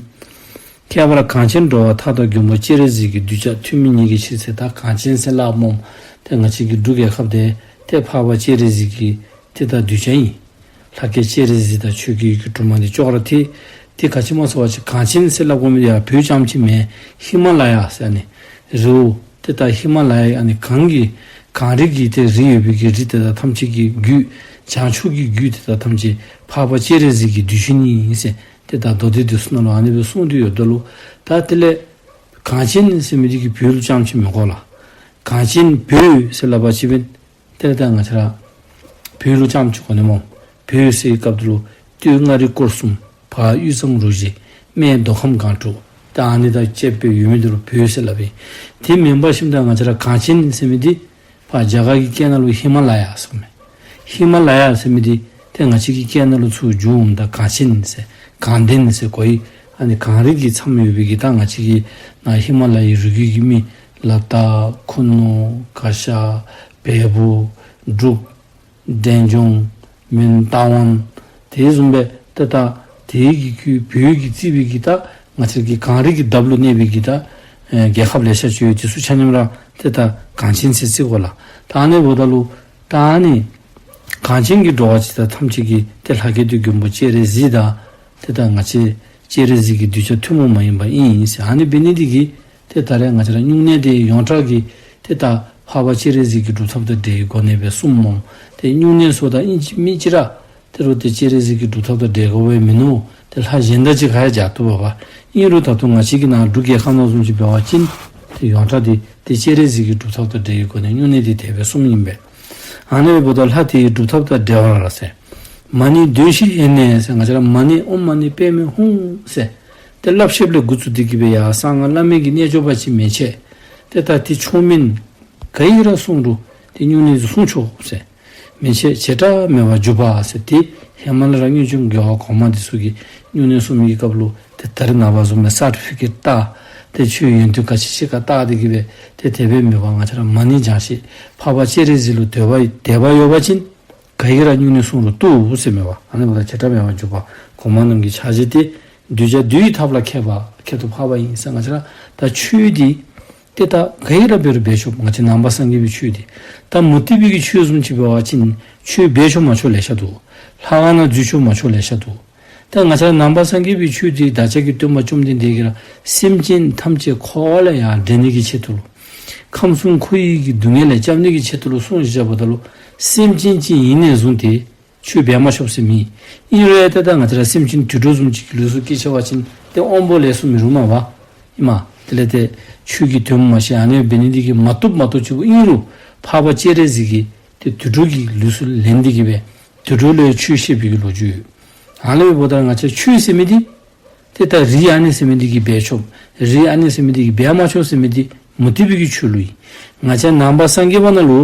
ཁྱད་པར་གངས་ཅན་འགྲོ་བ་མཐའ་དག་མགོན་པོ་སྤྱན་རས་གཟིགས་ཀྱི་གདུལ་བྱ་ཐུན་མིན་ཉིད་ཀྱི་ཕྱིར་ཟེར། ད་གངས་ཅན་ཟེར་སླབ་སྨོ། ཏེ་ང་བཅས་ཀྱི་འབྲུག་རྒྱལ་ཁབ་འདི་ཏེ་འཕགས་པ་སྤྱན་རས་གཟིགས་ཀྱི་ཏེ་ད་གདུལ་བྱ་ཨིན། ལྷ་སྐལ་སྤྱན་རས་གཟིགས་དང་ཆོས་ཀྱི་ཡུལ་གྱི་སྒྲུབ་མ་འདི་ཅོག་ར་འཐད། ཏེ་ག་ཅི་སྨོ་ཟེར་བ་ཅིན་གངས་ཅན་ཟེར་སླབ་དགོ་མི་འདི་ཡང་བོད་རྐྱངམ་ཅིག་མེན། ཧི་མ་ལ་ཡ་ཟེར་ཨ་ནི་རི་བོ་ཏེ་ད་ཧི་མ་ལ་ཡ་ཨ་ནི་གངས་ཀྱི་གངས་རི་གི་ཏེ་རི་ཡོད་པའི་གི་རི་དེ་དག་ཐམས་ཅད་ཀྱི་རྒྱུད་བྱང་ཕྱོགས་ཀྱི་རྒྱུད་དེ་དག་ཐམས་ཅད་འཕགས་པ་སྤྱན་རས་གཟིགས་ཀྱི་གདུལ་ཞིང་ཨིན་ཟེར། ཏེ་ད་མདོ་སྡེ་འདི་ཚུ་ནང་ལུ་ཨ་ནི་སྦེ་གསུངས་ཏེ་ཡོདཔ་ད་ལུ་ད་དེ་ལས་གངས་ཅན་ཟེར་མི་འདི་གིས་བོད་ལུ་རྐྱངམ་ཅིག་མི་གོ་ལགས། གངས་ཅན་བོད་ཟེར་སླབ་པ་ཅིན་འབདན་ཏེ་ད་ང་བཅས་ར་བོད་ལུ་རྐྱངམ་ཅིག་གོ་ནི་སྨོ། བོད་ཟེར་བའི་སྐབས་དེ་ལུ་སྟོད་མངའ་རིས་སྐོར་གསུམ་བར་དབུས་གཙང་རུ་བཞི་སྨད་མདོ་ཁམས་སྒང་དྲུག་ད་ཨ་ནི་དང་བཅསཔ་སྦེ་ཡོད་མི་འདི་ལུ་བོད་ཟེར་སླབ་ཨིན། དེ་མེན་པར་ཞིནམ་ད་ང་བཅས་ར་གངས་ཅན་ཟེར་མི་འདི་ཕར་རྒྱ་གར་གྱི་སྐད་ནང་ལུ་ཧི་མ་ལ་ཡ་ཟེར་མས། ཧི་མ་ལ་ཡ་ཟེར་མི་འདི་ཏེ་ང་བཅས་ཀྱི་སྐད་ནང་ལུ་ཚུར་བསྒྱུརཝ་ད་གངས་ཅན་ཟེར་གངས་ལྡན་ཟེར་གོ་ཡི། ཨ་ནི་གངས་རི་གི་མཚམས་ཡོད་པའི་གི་ད་ང་བཅས་ཀྱི་ནཱ་ཧི་མ་ལ་ཡའི་རི་རྒྱུད་ཀྱི་མི་ལ་དྭགས་ཁུ་ནུ་གར་ཞ་བལ་པོ་འབྲུག་འབྲས་ལྗོངས་མོན་རྟ་དབང་དེ་བཟུམ་སྦེ་ཏེ་ད་དེ་གི་ཁུལ་བོད་ཀྱིས་བརྩིས་པའི་གི་ད་ང་བཅས་ཀྱི་གངས་རི་གི་འདབས་ལུ་གནས་པའི་གི་ད་ཨེ་རྒྱལ་ཁབ་ལེ་ཤ་ཅིག་ཡོད། དེ་ཚུ་ཆ་མཉམ་ར་ཏེ་ད་གངས་ཅན་ཟེར་བརྩི་དགོ་ལགས། ད་ཨ་ནི་འབདཝ་ད་ལུ་ད་ཨ་ནི་གངས་ཅན་གྱི་འགྲོ་བ་ཅིག་ད་ཐམས་ཅད་ཀྱི་ཏེ་ལྷ་སྐལ་དུ་མགོན་པོ་སྤྱན་རས་གཟིགས་དང་ཏེ་ད་ང་བཅས་སྤྱན་རས་གཟིགས་ཀྱི་གདུལ་བྱ་ཐུན་མོང་མ་ཡིན་པ་ཨིན་ཟེར། ཨ་ནི་འབད་ནི་འདི་གིས་ཏེ་ད་རེས་ང་བཅས་ར་སྨྱུང་གནས་འདི་ཡོངས་གྲགས་ཀྱི་ཏེ་ད་འཕགས་པ་སྤྱན་རས་གཟིགས་ཀྱི་སྒྲུབ་ཐབས་དང་འབྲེལ་བའི་སྒོ་ནས་སྦེ་སྲུངམ་སྨོ། ཏེ་སྨྱུང་གནས་སོགས་ད་ཨིན་ཅི་མིན་ཅི་ར་ཏེ་རུང་ཏེ་སྤྱན་རས་གཟིགས་ཀྱི་སྒྲུབ་ཐབས་དང་འབྲེལ་དགོ་པས་མིན་ནུག། ཏེ་ལྷ་གཞན་དག་ཅིག་ཁར་ཡང་སྦྱར་བཏུབ་པས། ཨིན་རུང་ད་ལྟོ་ང་བཅས་ཀྱི་ནཱ་འབྲུག་རྒྱལ་ཁབ་ནང་བཟུམ་ཅིག་འབད་བ་ཅིན་ཏེ་ཡོངས་གྲགས་འདི་ཏེ་སྤྱན་རས་གཟིགས་ཀྱི་སྒྲུབ་ཐབས་དང་འབྲེལ་བའི་སྒོ་ནས་སྨྱུང་གནས་འདི་དེ་སྦེ་སྲུངམ་ཨིན་པས། ཨ་ནི་འབདཝ་ད་ལྷ་དེའི་སྒྲུབ་ཐབས་དང་འབྲེལ་བར་ཟེར། མ་ཎི་འདོན་ཞིང་ཡེ་ནས་ཟེར་ང་བཅས་ར་མ་ཎི་ཨོཾ་མ་ཎི་པདྨེ་ཧཱུྃ་ཟེར་ཏེ་བསླབ་བྱ་ལས་འགོ་བཙུགས་ཏེ་གི་སྦེ་ཡར་གསང་སྔགས་བླ་མེད་ཀྱི་རྣལ་འབྱོར་པ་ཅིག་མན་ཆད་ཏེ་ད་དེ་ཆོག་མེན་ག་ཡི་ར་སྲུང་རུང་ཏེ་སྨྱུང་གནས་སུ་སྲུང་ཆོག་ཟེར། མན་ཆད་བྱེ་བྲག་མེད་པར་འཇུག་པ་ཟེར་ཏེ་ཧེ་མ་ལས་ར་སྔོན་བྱོན་རྒོད་པ་གོང་མ་འདི་ཚུ་གིས་སྨྱུང་གནས་སྲུང་མི་གི་སྐབས་ལུ་ཏེ་ད་རེས་ནངས་པ་བཟུམ་སྦེ་སར་ཊི་ཕི་ཀེཊ་བཏགས་ཏེ་ཁྱོད་ཡོན་ཏན་ག་ཅི་ཅིག་ག་བལྟ་སྟེ་གི་སྦེ་ཏེ་དེ་སྦེ་མེན་པར་ང་བཅས་ར་མ་ཎི་བགྱང་ཞིནམ་འཕགས་པ་སྤྱན་རས་གཟིགས་ལུ་དད་པ་དད་པ་ཡོད་པ་ཅིན་ག་གིས་ར་སྨྱུང་གནས་སྲུང་རུང་བཏུབ་ཟེར་མས་པ། ཨ་ནི་འབདཝ་ད་བྱེ་བྲག་མེད་པར་འཇུག་པ་གོང་མ་རྣམས་ཀྱི་ཕྱག་རྒྱ་སྟེ། གདུལ་བྱ་འདུལ་བའི་ཐབས་ལ་མཁས་པ་ཁྱད་དུ་འཕགས་པ་ཡིན་ཟེར། ང་བཅས་ར་ད་ཆོས་འདི་ཏེ་ད་ག་གིས་ར་འབད་རུང་འབད་ཆོག། ང་བཅས་ནང་པ་སངས་རྒྱས་པའི་ཆོས་འདི་ད་མུ་སྟེགས་པའི་གི་ཆོས་བཟུམ་ཅིག་འབད་བ་ཅིན་ཆོས་འབད་ཆོག་མ་ཆོག་ལེ་ཤ་འདུག། ལྷ་ཁང་ནང་འཛུལ་ཆོག་མ་ཆོག་ལེ་ཤ་འདུག། ད་ང་བཅས་ར་ནང་པ་སངས་རྒྱས་པའི་ཆོས་འདི་བདག་ཅག་གི་སྟོན་པ་བཅོམ་ལྡན་འདས་ཀྱིས་ར་སེམས་ཅན་ཐམས་ཅད་འཁོར་བ་ལས་ཡར་འདྲེན་ནི་གི་ཆེད་དུ་ལུ་ཁམས་གསུམ་འཁོར་བའི་གི་སྡུག་བསྔལ་ལས་སྐྱབས་ནི་གི་ཆེད་དུ་ལུ་གསུངས་ཞིནམ་ལས་སེམས་ཅན་ཅིག་ཨིན་ནི་བཟུམ་ཏེ་ཆོས་འབད་མ་ཆོག་ཟེར་མེན། ཨིན་རུང་ཡང་ཏེ་ད་ང་བཅས་ར་སེམས་ཅན་དུད་འགྲོ་བཟུམ་ཅིག་གི་ལུས་སུ་སྐྱེས་ཆི་བ་ཅིན་ཏེ་དབང་པོ་ལེགས་སུ་མི་རུང་མས་པ། ཨིནམ་དེ་ལས་ཏེ་ཆོས་ཀྱི་དོན་མ་ཤེས། ཨ་ནི་འབད་ནི་འདི་གིས་མ་བཏུབ་མ་བཏུབ་ཅིག་ཨིན་རུང་འཕགས་པ་སྤྱན་རས་གཟིགས་ཀྱིས་ཏེ་དུད་འགྲོ་གི་ལུས་སུ་ལེན་ཏེ་གི་སྦེ་དུད་འགྲོ་ལུ་ཆོས་བཤད་པའི་གི་ལོ་རྒྱུས་ཡོད། ཨ་ནི་འབདཝ་ད་ང་བཅས་ཆོས་ཟེར་མི་འདི་ཏེ་ད་རིགས་ཨ་ནི་ཟེར་མི་འདི་གིས་འབད་ཆོག། རིགས་ཨ་ནི་ཟེར་མི་འདི་གིས་འབད་མ་ཆོག་ཟེར་མི་འདི་མུ་སྟེགས་པའི་གི་ཆོས་ལུགས་ཨིན། ང་བཅས་ནང་པ་སངས་རྒྱས་པ་ནང་ལུ་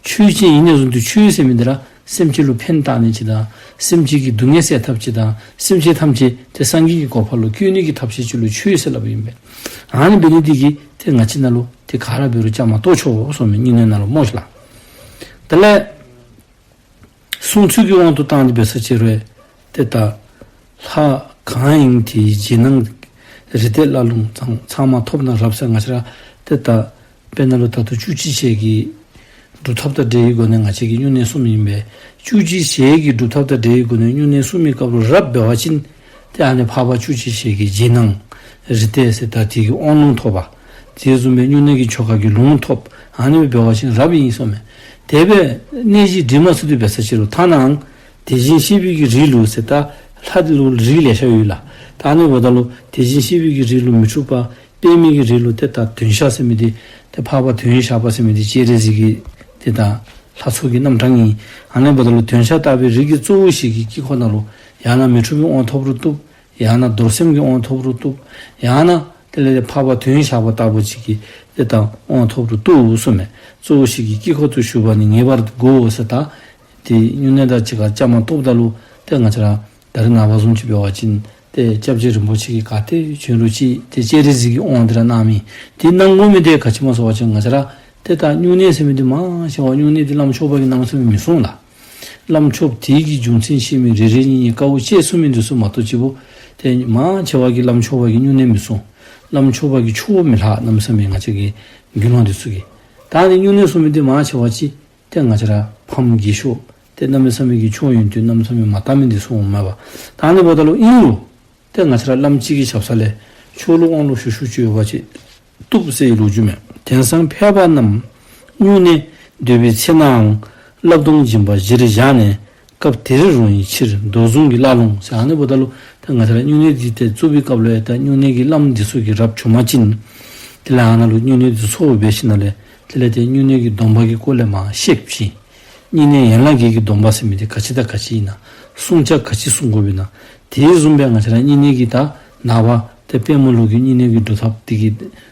ཆོས་ཅིག་ཨིན་ནི་བཟུམ་ཏེ་ཆོས་ཟེར་མི་འདི་ར་སེམས་ཅན་ལུ་ཕན་བཏགས་ནི་ཅིག་དང་སེམས་ཅན་གྱི་སྡུག་བསྔལ་སེལ་ཐབས་ཅིག་དང་སེམས་ཅན་ཐམས་ཅད་ཏེ་སངས་རྒྱས་ཀྱི་གོ་འཕང་ལུ་བཀོད་ནི་གི་ཐབས་ཤེས་ཅིག་ལུ་ཆོས་ཟེར་སླབ་ཨིན་པས། ཨ་ནི་འབད་ནི་འདི་གིས་ཏེ་ང་བཅས་ནང་ལུ་ཏེ་ག་ར་འབད་རུང་བཅའ་མར་གཏོགས་ཆོག་གསུངམ་མས། སྨྱུང་གནས་ནང་ལུ་སྨོ་ཤིག་ལགས། དེ་ལས་གསུང་ཚུལ་གྱི་དབང་དུ་བཏང་སྟེ་འབད་ས་ཅིག་རུང་ཏེ་ད་ལྷ་གང་ཡིན་དེའི་རྗེས་གནང་། རིགས་གཏེར་བླ་ལུང་ཚང་ཚང་མ་ཐོབ་ན་རབ་ཟེར། ང་བཅས་ར་ཏེ་ད་དཔེར་ན་ལུ་ད་ལྟོ་བཅུ་གཅིག་ཞལ་གྱི་སྒྲུབ་ཐབས་དང་འབྲེལ་བའི་སྒོ་ནས་ང་བཅས་ཀྱིས་སྨྱུང་གནས་སྲུངམ་ཨིན་པས། བཅུ་གཅིག་ཞལ་གྱི་སྒྲུབ་ཐབས་དང་འབྲེལ་བའི་སྒོ་ནས་སྨྱུང་གནས་སྲུང་མིའི་སྐབས་ལུ་རབ་འབད་བ་ཅིན་ཏེ་ཨ་ནི་འཕགས་པ་བཅུ་གཅིག་ཞལ་གྱི་རྗེས་གནང་རིགས་གཏེར་ཟེར་ད་དེ་གི་དབང་ལུང་ཐོབ་པ། དེ་བཟུམ་སྦེ་སྨྱུང་གནས་ཀྱི་ཆོ་ག་གི་ལུང་ཐོབ། ཨ་ནི་སྦེ་འབད་བ་ཅིན་རབ་ཨིན་གསུངམ་མས། དེ་སྦེ་གནས་གཞི་སྒྲིག་མ་ཚུགས་ཏེ་འབད་ས་ཅིག་རུང་ཐ་ནའང་དེ་བཞིན་གཤེགས་པའི་གི་རིགས་ལུ་ཟེར་ད་ལྷ་ལུ་རིགས་ལེ་ཤ་ཡོད་ལགས། ད་ཨ་ནི་འབདཝ་ད་ལུ་དེ་བཞིན་གཤེགས་པའི་གི་རིགས་ལུ་མི་འཁྲུགས་པ། པདྨའི་གི་རིགས་ལུ་ཏེ་ད་དོན་ཞགས་ཟེར་མི་འདི་ཏེ་འཕགས་པ་དོན་ཞགས་པ་ཟེར་མི་འདི་སྤྱན་རས་གཟིགས་ཀྱི་ཏེ་ད་ ལྷ་ཚོགས་ཀྱི་རྣམ་གྲངས་ཨིན། ཨ་ནི་འབདཝ་ད་ལུ་དོན་ཤ་སྟག་པའི་རིགས་ཀྱི་གཙོ་བོ་ཞིག་གི་དཀྱིལ་འཁོར་ནང་ལུ་ཡང་ན་མི་འཁྲུགས་པའི་དབང་ཐོབ་རུང་བཏུབ། ཡང་ན་རྡོར་སེམས་ཀྱི་དབང་ཐོབ་རུང་བཏུབ། ཡང་ན་དེ་ལས་འཕགས་པ་དོན་ཞགས་པ་ལྟ་བུ་ཅིག་གི་ཏེ་ད་དབང་ཐོབ་རུང་བཏུབ་གསུངམ་མས། གཙོ་བོ་ཞིག་གི་དཀྱིལ་འཁོར་དུ་བཞུགས་པ་ནི་ངེས་པར་དགོ་ཟེར། ད་ཏེ་སྨྱུང་གནས་དང་གཅིག་ཁར་བཅའ་མར་གཏོགསཔ་ད་ལུ་ཏེ་ང་བཅས་ར་ད་རེས་ནངས་པ་བཟུམ་ཅིག་འབད་བ་ཅིན་ཏེ་སྐྱབས་རྗེ་རིན་པོ་ཆེ་གིས་ག་ཏེ་བྱོན་རུང་ཅིག་ཏེ་སྤྱན་རས་གཟིགས་ཀྱི་དབང་འདི་ར་གནང་མི་དེ་གནང་དགོ་མི་དེ་ག་ཅི་སྨོ་ཟེར་བ་ཅིན་ང་བཅས་ར་ཏེ་ད་སྨྱུང་གནས་ཟེར་མི་འདི་མང་ཆེ་བ་སྨྱུང་གནས་འདི་བླམ་ཆོས་པ་གིས་གནམ་མེད་ས་མེད་མི་གསུང་ལགས། བླམ་ཆོསཔ་དེ་གི་རྒྱུ་མཚན་ཤེས་མི་རེ་རེ་གཉིས་གཉིས་དཀའཝ་སྤྱད་ཚུགས་མི་འདི་ཚུ་མ་གཏོགས་གཅིག་པོ་ཏེ་མང་ཆེ་བ་གིས་བླམ་ཆོས་པ་གིས་སྨྱུང་གནས་མི་གསུང་། བླམ་ཆོས་པ་གིས་ཆོས་མི་ལྷག། གནམ་མེད་ས་མེད་ང་བཅས་ཀྱི་དགེ་སློང་འདི་ཚུ་གིས། ད་ནི་སྨྱུང་གནས་གསུང་མི་འདི་མང་ཆེ་བ་ཅིག་ཏེ་ང་བཅས་ར་ཕམ་རྒས་ཤོས་ཏེ་གནམ་མེད་ས་མེད་ཀྱི་ཆོས་ཡོན་ཏན་གནམ་མེད་ས་མེད་མ་དར་མི་འདི་ཚུ་འོངམ་མས་པ། ད་ནི་འབདཝ་ད་ལུ་ཨིན་རུང་ཏེ་ང་བཅས་ར་བླམ་གཅིག་གི་ཞབས་ས་ལས་ཆོས་ལུགས་དབང་ལུང་ཞུ་ཞུཝ་ཅིག་ཡོད་པ་ཅིན་བཏུབ་ཟེར་བའི་ལོ་རྒྱུས་མས། དེང་སང་ཕལ་པ་རྣམས་སྨྱུང་གནས་སྡོད་པའི་ཚེ་ནའང་བསླབ་སྡོམ་སྦྱིན་པ་གཞིར་བཞག་ནས་སྐབས་དེར་རུང་ཡི་ཕྱིར་མདོ་གཟུངས་ཀྱི་བླ་ལུང་ཟེར། ཨ་ནི་འབདཝ་ད་ལུ་ཏེ་ང་བཅས་ར་སྨྱུང་གནས་འདི་ཏེ་བཙུགས་པའི་སྐབས་ལུ་ཡང་ད་སྨྱུང་གནས་ཀྱི་བླམ་འདི་ཚུ་གིས་རབ་བྱུང་པ་ཅིན་དེ་ལས་ཨ་ནཱ་ལུ་སྨྱུང་གནས་འདི་ཚོགས་འབད་ཞིནམ་ལས་དེ་ལས་ཏེ་སྨྱུང་གནས་ཀྱི་སྡོམ་པ་གི་སྐོར་ལས་མར་བཤད་ཞིནམ་སྨྱུང་གནས་ཡན་ལག་བརྒྱད་ཀྱི་སྡོམ་པ་ཟེར་མི་འདི་ག་ཅི་དང་ག་ཅི་ཨིན་ན། བསྲུང་བྱ་ག་ཅི་བསྲུང་དགོཔ་ཨིན་ན། དེ་བཟུམ་སྦེ་ང་བཅས་ར་སྨྱུང་གནས་ཀྱི་ད་ནངས་པ་ཏེ་དཔལ་མོ་ལུགས་ཀྱི་སྨྱུང་གནས་ཀྱི་སྒྲུབ་ཐབས་འདི་གི་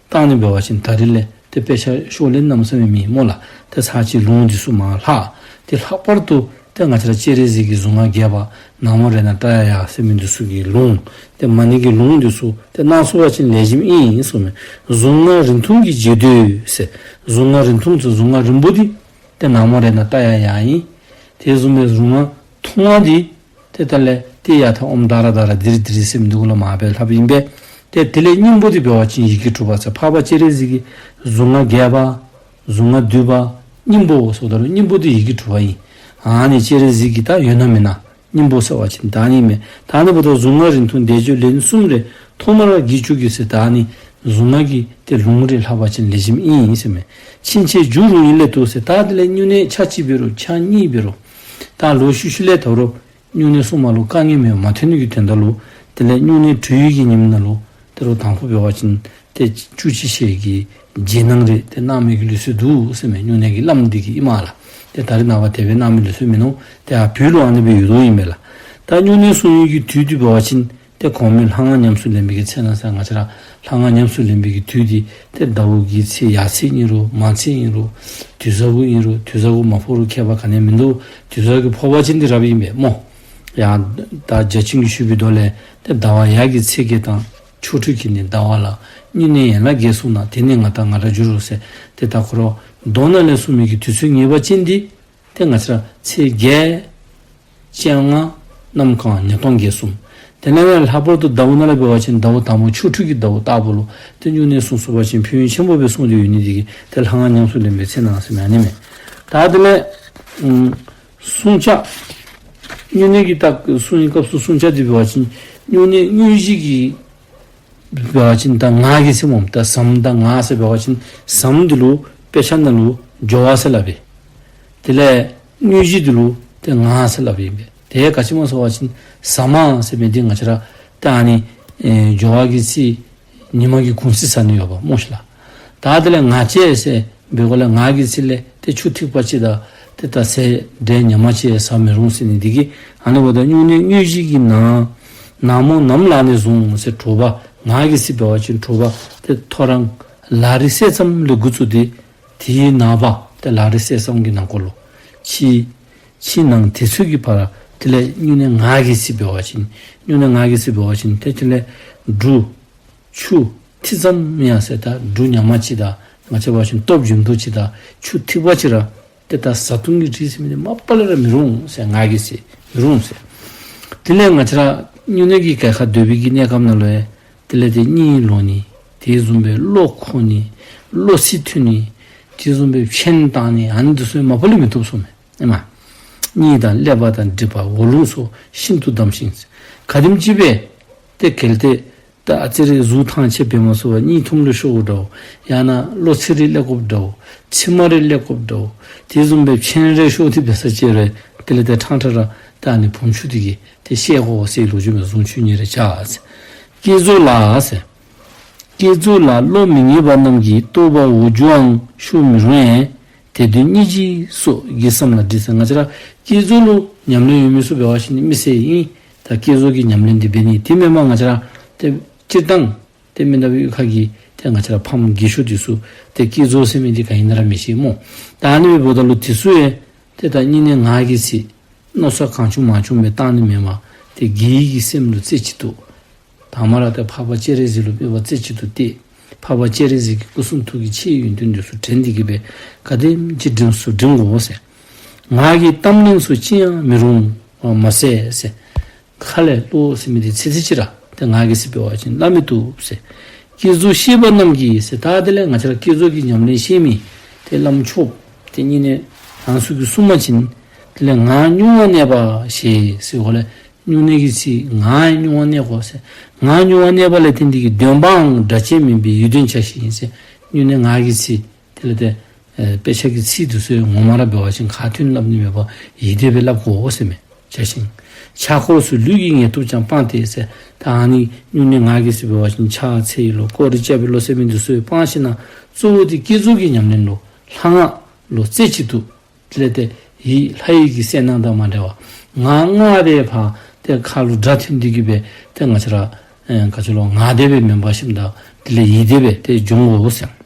སྟེང་ནས་འབད་བ་ཅིན་ད་རེས་ལས་ཏེ་དཔེ་ཆ་ཤོག་ལེབ་གནམ་མེད་ས་མེད་མེད་སྨོ་ལགས། ཏེ་ཚར་གཅིག་ལུང་འདི་ཚུ་མར་ལྷག། ཏེ་ལྷག་པར་དུ་ཏེ་ང་བཅས་ར་སྤྱན་རས་གཟིགས་ཀྱི་གཟུངས་སྔགས་རྒྱས་པ་ནག་མོ་རཏྣ་ཏྲཡ་ཡ་ཟེར་མི་འདི་ཚུ་གི་ལུང་ཏེ་མ་ཎི་གི་ལུང་འདི་ཚུ་ཏེ་གནང་ཚུགས་པ་ཅིན་ལེགས་ཤོམ་ཨིན་གསུངམ་མས། གཟུངས་སྔགས་རིང་ཐུང་གི་རྗེས་ཟློས་ཟེར། གཟུངས་སྔགས་རིང་ཐུང་ཚུ་གཟུངས་སྔགས་རིང་པོ་འདི་ཏེ་ནག་མོ་རཏྣ་ཏྲཡ་ཡ་ཨིན། དེ་བཟུམ་སྦེ་གཟུངས་སྔགས་ཐུང་བ་འདི་ཏེ་ད་ལས་ཏེ་ཡ་ཐ་ཨོཾ་དྷ་ར་དྷ་ར་དྷི་རི་དྷི་རི་ཟེར་མི་འདི་གུ་ལུ་མར་སྦེ་ལྷགཔ་ཨིན་པས། ཏེ་དེ་ལས་སྙིང་པོ་འདི་འབད་བ་ཅིན་ཡི་གེ་དྲུག་པ་ཟེར། འཕགས་པ་སྤྱན་རས་གཟིགས་ཀྱི་གཟུངས་སྔགས་རྒྱས་པ་གཟུངས་སྔགས་བསྡུས་པ་སྙིང་པོ་ཟེརཝ་ད་ལུ་སྙིང་པོ་འདི་ཡི་གེ་དྲུག་པ་ཨིན། ཨ་ནི་སྤྱན་རས་གཟིགས་ཀྱི་ད་ཡོད་ན་མེད་ན་སྙིང་པོ་ཟེར་བ་ཅིན་ད་ཨ་ནི་མས། ད་ཨ་ནི་འབདཝ་ད་གཟུངས་སྔགས་རིང་ཐུང་བཟླས་བརྗོད་ལན་གསུམ་རེ་ཐོག་མར་བགྱིས་བཅུག་གེ་ཟེར། ད་ཨ་ནི་གཟུངས་སྔགས་ཀྱི་ཏེ་ལུང་རེ་ལྷག་པ་ཅིན་ལེགས་ཤོམ་ཨིན་ཟེར་མས། ཕྱིན་ཆད་མཇུག་རུང་ཡིན་སླད་དུ་ཟེར། ད་དེ་ལས་སྨྱུང་གནས་ཆ་གཅིག་འབད་རུང་ཆ་གཉིས་འབད་རུང་ད་ལོག་ཤུལ་ཤུལ་ལས་ད་རུང་སྨྱུང་གནས་སྲུངམ་ལུ་དཀའ་ངལ་མེད་མ་ཐོན་ནི་གི་དོན་དག་ལུ་དེ་ལས་སྨྱུང་གནས་གྲོལ་ཡུལ་གྱི་ཉིནམ་ནང་ལུ་ད་རུང་དང་ཕུ་འབད་བ་ཅིན་ཏེ་བཅུ་གཅིག་ཞལ་གྱི་རྗེས་གནང་རེ་ཏེ་གནང་མི་གི་ལུགས་སྲོལ་འདུག་ཟེར་མས། སྨྱུང་གནས་ཀྱི་བླམ་འདི་གིས་ཨིནམ་ལགས། ཏེ་ད་རེས་ནངས་པ་དེ་སྦེ་གནང་མི་ལུགས་སྲོལ་མིན་ནུག། ཏེ་ཨ་བོད་ལུ་ཨ་ནི་སྦེ་ཡོད་དོ་ཨིན་མས་ལགས། ད་སྨྱུང་གནས་སྲུང་ཡུལ་གྱི་དུས་འདི་འབད་བ་ཅིན་ཏེ་གོང་མའི་ལྷ་ང་ཉམས་སུ་ལེན་པའི་གི་ཚེ་ན་ཟེར། ང་བཅས་ར་ལྷ་ང་ཉམས་སུ་ལེན་པའི་གི་དུས་འདི་ཏེ་ཟླཝ་གི་ཚེས་ཡར་ཚེས་ཨིན་རུང་མར་ཚེས་ཨིན་རུང་དུས་གཟའ་གུ་ཨིན་རུང་དུས་གཟའ་གུ་མ་ཕོག་རུང་ཁྱད་པར་ག་ནི་ཡང་མིན་འདུག། དུས་གཟའ་གུ་ཕོག་པ་ཅིན་འདི་རབ་ཨིན་པས་སྨོ། ཡང་ད་བརྒྱ་བྱིན་གྱིས་ཞུ་བའི་མདོ་ལས་ཏེ་ཟླ་བ་ཡར་གྱི་ཚེས་བརྒྱད་དང་ཆོ་འཕྲུལ་གྱི་ནི་ཟླ་བ་ལ། སྨྱུང་གནས་ཡན་ལག་བརྒྱད་བསྲུངས་ན། དེ་ནི་ང་དང་ང་འདྲ་འགྱུར་རོ་ཟེར། ཏེ་ད་ཁོ་ར་མདོ་ནང་ལས་གསུངས་མི་གི་དུས་ཚོད་ངེས་པ་ཅན་འདི་ཏེ་ང་བཅས་ར་ཚེས་བརྒྱད་བཅོ་ལྔ་གནམ་གང་ཉ་སྟོང་བརྒྱད་གསུམ། དེ་ལས་ཡང་ལྷག་པར་དུ་ཟླཝ་ནང་ལས་འབད་བ་ཅིན་ཟླཝ་དང་པོ་ཆོ་འཕྲུལ་གྱི་ཟླཝ་ལྟ་བུ་ལུ་ཏེ་སྨྱུང་གནས་སྲུང་ཚུགས་པ་ཅིན་ཕན་ཡོན་ཆེན་པོ་སྦེ་སྲུང་སྟེ་ཡོད་ནི་འདི་གིས་ཏེ་ལྷ་ང་ཉམས་སུ་ལེན་པའི་ཚེ་ན་ཟེར་མི་ཨ་ནི་མས། ད་དེ་ལས་ཨམ་བསྲུང་བྱ་སྨྱུང་གནས་ཀྱི་ད་སྲུང་བའི་སྐབས་སུ་བསྲུང་བྱ་འདི་འབད་བ་ཅིན་སྨྱུང་གནས་དངོས་གཞི་གི་འབད་བ་ཅིན་ད་ངག་གི་ཚིག་སྨོ། ད་ཟམ་དང་ངག་ཟེར་འབད་བ་ཅིན་ཟམ་འདི་ལུ་དཔེ་ཆ་ནང་ལུ་སྦྱོར་བ་ཟེར་སླབ་ཨིན། དེ་ལས་དངོས་གཞི་འདི་ལུ་ཏེ་ངག་ཟེར་སླབ་ཨིན་པས། དེ་ག་ཅི་སྨོ་ཟེར་བ་ཅིན་ཟ་མ་ཟེར་མི་འདི་ང་བཅས་ར་ད་ཨ་ནི་ཨེ་སྦྱོར་བ་གི་ཚིག་ཉི་མ་གི་གུང་ཚིགས་ཟ་ནི་ཡོདཔ་སྨོ་ཤིག་ལགས། ད་དེ་ལས་ངག་བཅད་ཟེར་འབད་དགོཔ་ལས་ངག་གི་ཚིག་ལས་ཏེ་ཆུ་ཐིགས་པ་ཅིག་དང་ཏེ་ད་ཟས་འབྲས་ཉམས་ཅིག་ཟ་མི་རུང་ཟེར་ནི་འདི་གིས་ཨ་ནི་འབདཝ་ད་སྨྱུང་གནས་དངོས་གཞི་གི་ནང་ནག་མོ་ནམ་ལངས་ནས་བཟུང་ཟེར་དྲོ་པ་ངག་གི་ཚིག་འབད་བ་ཅིན་དྲོ་པ་ཏེ་ཐོ་རངས་ལ་རི་གསལ་ཙམ་ལས་འགོ་བཙུགས་ཏེ་དེའི་ནངས་པ་ཏེ་ལ་རི་གསལ་ཙམ་གྱི་ནང་འཁོད་ལུ་ཕྱི་ཕྱི་ནང་དེ་ཚུ་གི་བར་དེ་ལས་སྨྱུང་གནས་ངག་གི་ཚིག་འབད་བ་ཅིན་སྨྱུང་གནས་ངག་གི་ཚིག་འབད་བ་ཅིན་ཏེ་དེ་ལས་འབྲུ་ཆུ་ཐིགས་ཙམ་ཡང་ཟེར་ད་འབྲུ་ཉམ་ཅིག་དང་ང་བཅས་འབད་བ་ཅིན་སྟོབས་ཆེན་པོ་ཅིག་དང་ཆུ་ཐིགས་པ་ཅིག་ར་ཏེ་ད་བཟའ་བཏུང་གི་རིགས་ཟེར་མི་འདི་མ་པ་ལས་ར་མི་རུང་ཟེར། ངག་གི་ཚིག་མི་རུང་ཟེར། དེ་ལས་ང་བཅས་ར་སྨྱུང་གནས་ཀྱི་གྱལ་ཁར་སྡོད་པའི་གི་གནས་སྐབས་ནང་ལུ་ཡང་དེ་ལས་ཏེ་གཉིད་ལོག་ནི་དེ་བཟུམ་སྦེ་བློ་འཁོར་ནི་བློ་ཚིག་ཐུལ་ནི་དེ་བཟུམ་སྦེ་ཕྱེན་བཏང་ནི་ཨ་ནི་འདི་ཚུ་མ་པ་ལས་མི་བཏུབ་གསུངམ་མས། ཨེ་མ། གཉིད་དང་ཀླད་པ་དང་སྒྲིབ་པ་འོག་རླུང་སོགས་ཤིན་ཏུ་བསྡམས་ཤིང་། ག་དེམ་ཅིག་སྦེ་ཏེ་གལ་ཏེ་ད་ཨ་ཙི་རེ་གཟུགས་ཐང་ཆད་པས་མ་ཚུགས་པར་གཉིད་ཐུམ་རེ་ཤོར་དགོཔ་འདྲཝ། ཡང་ན་གློ་ཚིག་རེ་སླེབས་དགོཔ་འདྲཝ། མཆིལ་མ་རེ་སླེབས་དགོཔ་འདྲཝ། དེ་བཟུམ་སྦེ་ཕྱེན་རེ་ཤོར་ཏེ་འབད་ས་ཅིག་རུང་དེ་ལས་ཏེ་ཕྲང་ཕྲང་ར་ད་ཨ་ནི་བུམ་ཆུ་དེ་གིས་ཏེ་བཤལ་དགོ་ཟེར་ལོ་རྒྱུས་མས། གཟུངས་ཆུ་གཉིས་རེ་བྱ་ཟེར། བསྐྱེད་རྫོགས་ལ་ཟེར། བསྐྱེད་རྫོགས་ལ་བློ་མི་ངེས་པ་རྣམས་ཀྱིས་རྟོགས་པ་འོག་འགྱུའང་ཤོར་མི་རུང་ཡང་ དེ་དོན་སྙིང་རྗེ་སོགས་བགྱིས་བསམ་ལ་འགྲིག་ཟེར། ང་བཅས་ར་བསྐྱེད་རྫོགས་ལུ་ཉམས་ལེན་ཡོད་མི་ཚུ་འབད་བ་ཅིན་མི་ཟེར་ཨིན། ད་བསྐྱེད་རྫོགས་ཀྱི་ཉམས་ལེན་འདི་འབད་ནི་དེ་མེན་པར་ང་བཅས་ར་ཏེ་སྤྱིར་བཏང་ཏེ་མི་ནག་པའི་གཡུས་ཁ་གི་ཏེ་ང་བཅས་ར་ཕམ་རྒས་ཤོས་འདི་ཚུ་ཏེ་བསྐྱེད་རྫོགས་ཟེར་མི་འདི་ག་ཨིན་ན་ར་མི་ཤེས་སྨོ། ད་ཨ་ནི་འབདཝ་ད་ལུ་དེ་ཚུ་ཡང་ཏེ་ད་སྨྱུང་གནས་ངག་གི་ཚིག་མནོ་བསམ་གང་བྱུང་མང་བྱུང་སྦེ་བཏང་ནི་མེན་པར་ཏེ་དགེ་བའི་གི་སེམས་ལུ་རྩེ་གཅིག་ཏུ། དང་པ་ར་ཏེ་འཕགས་པ་སྤྱན་རས་གཟིགས་ལུ་དཔེ་བ་རྩེ་གཅིག་ཏུ་གཏད། འཕགས་པ་སྤྱན་རས་གཟིགས་ཀྱི་སྐུ་གསུང་ཐུགས་ཀྱི་ཆེ་ཡོན་ཏན་འདི་ཚུ་དྲན་ཏེ་གི་སྦེ་ག་དེམ་ཅིག་འགྲིམ་ཚུགས་འགྲིམ་དགོ་ཟེར། ངག་གི་གཏམ་གླེང་ཚུ་ཅི་ཡང་མི་རུང་བ་མ་ཟད་ཟེར། ཁ་ལས་བློ་ཟེར་མི་འདི་ཚིག་ཚིག་ཅིག་ར་ཏེ་ངག་གི་ཚིག་འབད་བ་ཅིན་སླབ་མི་བཏུབ་ཟེར། བསྐྱེད་རྫོགས་ཤེས་པ་རྣམས་ཀྱིས་ཟེར། ད་དེ་ལས་ང་བཅས་ར་བསྐྱེད་རྫོགས་ཀྱི་ཉམས་ལེན་ཤེས་མི་ཏེ་བླམ་ཆོསཔ་ཏེ་སྨྱུང་གནས་ཨ་ནི་ཚུ་གིས་གསུངས་པ་ཅིན་དེ་ལས་ངག་བསྙུང་བ་གནས་པ་ཞེས་ཟེར་འོ་ལས། སྨྱུང་གནས་ཀྱི་ཚིག་ངག་བསྙུང་བ་གནས་དགོ་ཟེར། ངག་བསྙུང་བ་གནས་པ་ལས་བརྟེན་ཏེ་གི་འདོན་པའང་སྒྲ་གཅན་མིན་པའི་ཡིད་འདོན་བྱ་ཞིང་ཟེར། སྨྱུང་གནས་ངག་གི་ཚིག་དེ་ལས་ཏེ་ཨེ་དཔེ་ཆ་གི་ཚིག་འདི་ཚུ་ངོ་མ་ར་འབད་བ་ཅིན་ཁ་ཐུན་སླབ་ནི་མེད་པར་ཡིད་བཟླས་སྦེ་སླབ་དགོ་ཟེར་མས། བྱ་ཞིང་། ཕྱག་སྐོར་སུ་ལུས་ཀྱི་ངལ་དུབ་ཀྱང་སྤངས་ཏེ་ཟེར། ད་ཨ་ནི་སྨྱུང་གནས་ངག་གི་ཚིག་འབད་བ་ཅིན་ཕྱག་འཚལ་ཡི་ལོ་སྐོར་ར་རྐྱབ་ཡི་ལོ་ཟེར་མི་འདི་ཚུ་སྤང་ཞིནམ་ལས་གཙོ་བོ་འདི་བསྐྱེད་རྫོགས་ཀྱི་ཉམས་ལེན་ལུ་ལྷ་སྔགས་ལུ་རྩེ་གཅིག་ཏུ། དེ་ལས་ཏེ་ཡིད་ལྷ་ཡི་གི་གསལ་སྣང་དང་མ་འདྲ་བར་ངག་བསྔགས་པའི་བར་ཏེ་ཁ་ལུ་སྒྲ་ཐོན་ཏེ་གི་སྦེ་ཏེ་ང་བཅས་ར་ཨེ་ག་ཅི་ལོ་ངག་བཟླས་སྦེ་མེན་པར་ཞིནམ་ད་དེ་ལས་ཡིད་བཟླས་སྦེ་ཏེ་འབྱུང་དགོ་ཟེར།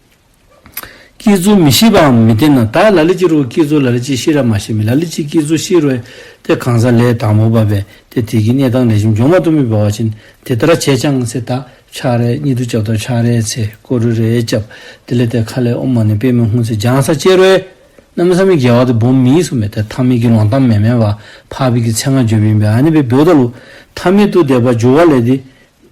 བསྐྱེད་རྫོགས་མི་ཤེས་པའམ་མི་བརྟན་ན། ད་ལ་ལུ་ཅིག་རུང་བསྐྱེད་རྫོགས་ལ་ལུ་ཅིག་ཤེས་ར་མ་ཤེས་མི་ལ་ལུ་ཅིག་བསྐྱེད་རྫོགས་ཤེས་རུང་ཏེ་གང་ཟག་ལས་དང་པོ་པ་སྦེ་ཏེ་དེ་གི་གནས་སྟངས་ལེགས་ཤོམ་འགྱོ་མ་བཏུབ་མི་འབད་བ་ཅིན་དེ་ལྟར་བྱས་ཀྱང་ཟེར། ད་ཕྱག་རེ་གཉིད་དུ་རྐྱབ་ད་ཕྱག་རེ་འཚལ་སྐོར་ར་རེ་རྐྱབ། དེ་ལས་ཏེ་ཁ་ལས་ཨོཾ་མ་ཎི་པདྨེ་ཧཱུྃ་ཟེར་བགྱང་ས་ཅིག་རུང་གནམ་མེད་ས་མེད་དགེ་བ་དེ་སྦོམ་མེད་གསུངམ་མས། ཏེ་ཐ་མལ་གྱི་ལོང་གཏམ་མེན་མེན་པར་འཕགས་པའི་གི་མཚན་སྔགས་བརྗོད་པའི་ཨིན་པས། ཨ་ནི་སྦེ་འབདཝ་ད་ལུ་ཐ་མལ་དུ་བསྡད་པར་འགྱུར་བ་ལས་ཏེ་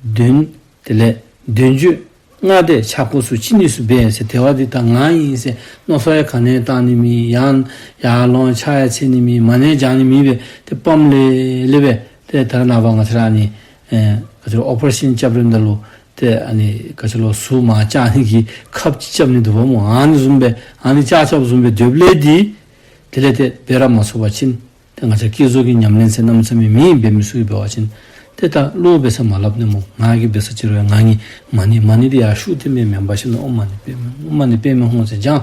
འདོན། དེ་ལས་འདོན་བརྗོད་ལྔ་སྡེ་ཕྱག་སྐོར་སུ་ཅི་ནུས་སུ་འབད་ཟེར། དེ་བ་འདི་ད་ངག་ཨིན་ཟེར་མནོ་བསམ་ཡང་ག་ནི་ཡང་བཏང་ནི་མེད། ཡང་ཡར་ལོང་ཕྱག་ཡང་འཚལ་ནི་མེད། མ་ཎི་བགྱང་ནི་མེད་སྦེ་ཏེ་སྤམ་ལེ་ལེ་སྦེ་ཏེ་ད་རེས་ནངས་པ་ང་བཅས་ར་ཨ་ནི་ཨེ་ག་ཅི་ལོ་ཨོ་པ་རེ་ཤཱན་རྐྱབ་རནམ་ད་ལུ་ཏེ་ཨ་ནི་ག་ཅི་ལོ་ཟུག་མར་བཅག་ནི་གི་ཁབ་ཅིག་རྐྱབ་ནི་འདུག་པ་སྨོ། ཨ་ནི་བཟུམ་སྦེ་ཨ་ནི་ཅག་རྐྱབ་བཟུམ་སྦེ་སྡོདཔ་ལས་འདི་དེ་ལས་ཏེ་འབད་ར་མ་ཚུགས་པ་ཅིན་ཏེ་ང་བཅས་བསྐྱེད་རྫོགས་ཀྱི་ཉམས་ལེན་ཟེར་གནམ་མེད་ས་མེད་མེད་ཨིན་འབད་མི་ཚུ་གིས་འབད་བ་ཅིན་ཏེ་ད་བློ་འབད་ས་མ་སླབ་ནི་སྨོ། ངག་གི་འབད་ས་ཅིག་རུང་ཡང་ངག་གི་མ་ཎི་མ་ཎི་འདི་ཡར་ཤུགས་ཏེ་མེན་མེན་པར་ཞིནམ་ལས་ཨོཾ་མ་ཎི་པདྨེ་ཨོཾ་མ་ཎི་པདྨེ་ཧཱུྃ་ཟེར་བགྱང་།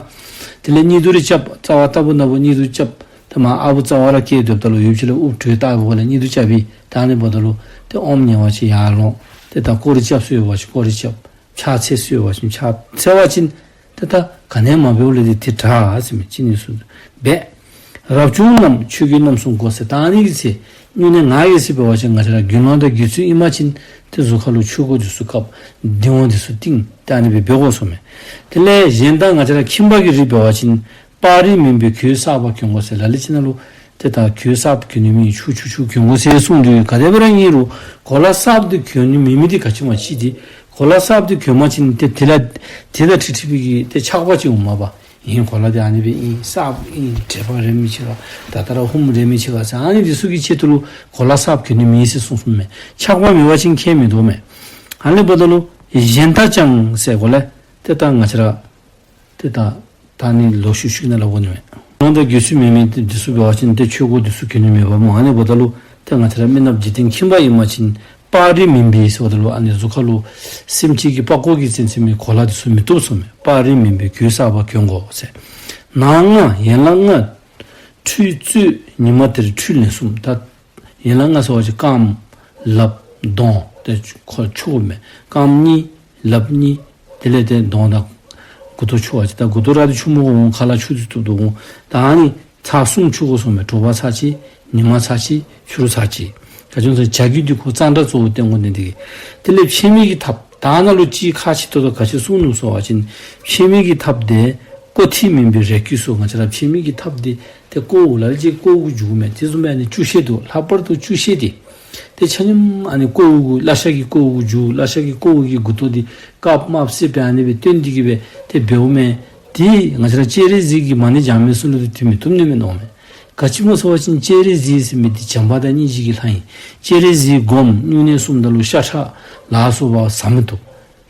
དེ་ལས་གཉིད་དུ་རེ་རྐྱབ། རྩ་བ་ལྟ་བུ་ན་བུ་གཉིད་དུ་རྐྱབ། ཏེ་མར་ཨ་བུ་རྩ་བ་ར་བཀལ་སྡོདཔ་ད་ལུ་ཡུདཔ་ཅིག་ལས་དབུགས་དྲོད་ལྟ་བུ་ལས་གཉིད་དུ་རྐྱབ་པས། ད་ཨ་ནི་འབདཝ་ད་ལུ་ཏེ་ཨོཾ་ཉེ་བ་ཅིག་ཡར་ལོང་། ཏེ་ད་སྐོར་ར་རྐྱབ་ཚུགས་པ་ཅིན་སྐོར་ར་རྐྱབ། ཕྱག་འཚལ་ཚུགས་པ་ཅིན་ཕྱག་འཚལ་བ་ཅིན་ཏེ་ད་ག་ནི་ཡང་མ་འབདཝ་ལས་འདི་དེ་དྲག་ཟེར་མི་ཅི་ནུས་སུ་འབད། རབ་བྱུང་རྣམས་ཆོས་ཀྱི་རྣམ་གསུམ་གོ་ཟེར། ད་ཨ་ནི་གི་ཚེ་སྨྱུང་གནས་ངག་གི་ཚིག་འབད་བ་ཅིན་ང་བཅས་ར་དགེ་སློང་དང་དགེ་ཚུལ་ཨིན་པ་ཅིན་ཏེ་གཟུགས་ཁ་ལུ་ཆོས་གོས་འདི་ཚུ་བཀབ། གདིང་བ་འདི་ཚུ་བཏིང་། ཏེ་ཨ་ནི་སྦེ་འབད་དགོ་གསུངམ་མས། དེ་ལས་གཞན་དག་ང་བཅས་ར་ཁྱིམ་པ་གི་རིགས་འབད་བ་ཅིན་སྤགས་རི་མུན་པའི་གོས་གསར་པ་གྱོན་དགོ་ཟེར། ལ་ལུ་ཅིག་ནང་ལུ་ཏེ་ད་གོས་གསརཔ་གྱོན་ནི་མེད། ཆུ་ཆུ་ཆུ་གྱོན་དགོ་ཟེར་གསུངས་དོ། ག་དེ་སྦེ་ར་ཨིན་རུང་གོ་ལ་གསརཔ་འདི་གྱོན་ནི་མེད་མི་འདི་ག་ཅི་སྨོ་ཅིག་འདི་གོ་ལ་གསརཔ་འདི་གྱོན་པ་ཅིན་ཏེ་དེ་ལས་དེ་དང་འཁྲིལ་འཁྲིལ་བའི་གི་ཏེ་ཆགས་པ་ཅིག་འོང་མས་པ། ཨིན་གོ་ལ་འདི་ཨ་ནི་སྦེ་ཨིན་གསརཔ་ཨིན་དྲེག་པ་རེག་མི་ཅིག་ག་ད་ལྟོ་ར་ཧུམ་རེག་མི་ཅིག་ག་ཟེར་ཨ་ནི་འདི་ཚུ་གི་ཆེད་དུ་ལུ་གོ་ལ་གསརཔ་གྱོན་ནི་མེད་ཟེར་གསུངས་གསུངསམ་མས། ཆགས་པ་མེད་པ་ཅིན་ཁྱད་མིན་འདུག་མས། ཨ་ནི་འབདཝ་ད་ལུ་གཞན་དག་ཀྱང་ཟེར་གོ་ལས་ཏེ་ད་ང་བཅས་ར་ཏེ་ད་ད་ནི་ལོག་ཤུལ་ཤུལ་ནང་ལུ་འོང་ནི་མས། དགེ་སློང་དང་དགེ་ཚུལ་མེན་མི་འདི་ཚུ་འབད་བ་ཅིན་ཏེ་ཆོས་གོས་འདི་ཚུ་གྱོན་ནི་མེད་པ་སྨོ། ཨ་ནི་འབདཝ་ད་ལུ་ཏེ་ང་བཅས་ར་མི་ནགཔ་འཇིག་རྟེན་ཁྱིམ་པ་ཨིན་པ་ཅིན་སྤགས་རི་མུན་པའི་ཟེརཝ་ད་ལུ་ཨ་ནི་གཟུགས་ཁ་ལུ་སེམས་ཅན་གྱི་པགས་ཀོ་གིས་བཙེམ་བཙེམ་མི་གོ་ལ་འདི་ཚུ་མི་བཏུབ་གསུངསམ་མས། སྤགས་རི་མུན་པའི་གོས་གསར་པ་གྱོན་དགོ་ཟེར། ནངས་ལྔ་ཡན་ལག་ལྔ་ཁྲུས་གཙོས་ཉི་མ་དེར་ཁྲུས་ལན་གསུམ། ད་ཡན་ལག་ལྔ་ཟེར་བ་ཅིན་རྐངམ་ལགཔ་གདོང་ཏེ་ཁོ་ཆུ་གོ་མས། རྐངམ་གཉིས་ལགཔ་གཉིས་དེ་ལས་ཏེ་གདོང་དང་མགུ་ཏོ་ཆུ་བ་ཅིན་ད་མགུ་ཏོ་ར་འདི་ཆུ་མི་གོ་འོང་། ཁ་ལ་ཆུ་འདི་བཏུབ་བཏུབ་འོང་། ད་ཨ་ནི་ཚར་གསུམ་ཆུ་གོ་གསུངསམ་མས། དྲོ་པ་ཚར་གཅིག་ཉི་མ་ཚར་གཅིག་ཕྱི་རུ་ཚར་གཅིག་ག་ཅི་སྨོ་ཟེར་བྱ་རྒྱུད་འདི་ཁོ་གཙང་སྦྲ་གཙོ་བོ་བསྟེན་དགོ་ནི་འདི། དེ་ལས་ཕྱེ་མའི་གི་ཐགཔ་ད་ནཱ་ལུ་ཅིག་ཁག་ཆེ་ཏོག་ཏོ་ག་ཅི་གསུངས་ནུག་ཟེར་བ་ཅིན་ཕྱེ་མའི་གི་ཐགཔ་དེ་ཀོ་ཐིག་མུན་པའི་རས་སྐུད་སོགས། ང་བཅས་ར་ཕྱེ་མའི་གི་ཐགཔ་འདི་ཏེ་ཀོཝ་ལ་ལུ་ཅིག་ཀོཝ་གུ་འགྱུར་མས། དེ་བཟུམ་སྦེ་ཨ་ནི་བཅུད་ཤེལ་འདུག། ལྷག་པར་དུ་བཅུད་ཤེལ་འདི་ཏེ་ཆ་མཉམ་ཨ་ནི་ཀོཝ་གུ་བརླ་ཤ་གི་ཀོཝ་གུ་འགྱུར། བརླ་ཤ་གི་ཀོཝ་གི་མགུ་ཏོ་འདི་དཀརཔོ་དམརཔོ་སེརཔོ་ཨ་ནི་སྦེ་སྟོན་ཏེ་གི་སྦེ་ཏེ་འབདཝ་མས། དེ་ང་བཅས་ར་སྤྱན་རས་གཟིགས་ཀྱི་མ་ཎི་བགྱང་མི་ཚུ་ལུ་ཏེ་དེ་མི་བཏུབ་ནི་མས་མནོཝ་མས། ག་ཅི་སྨོ་ཟེར་བ་ཅིན་སྤྱན་རས་གཟིགས་ཟེར་མི་འདི་བྱམས་པ་དང་སྙིང་རྗེ་གི་ལྷ་ཨིན། སྤྱན་རས་གཟིགས་སྒོམ་སྨྱུང་གནས་སོངམ་ད་ལུ་ཤ་ཁྲག་ལ་སོགས་པ་བཟའ་མི་བཏུབ།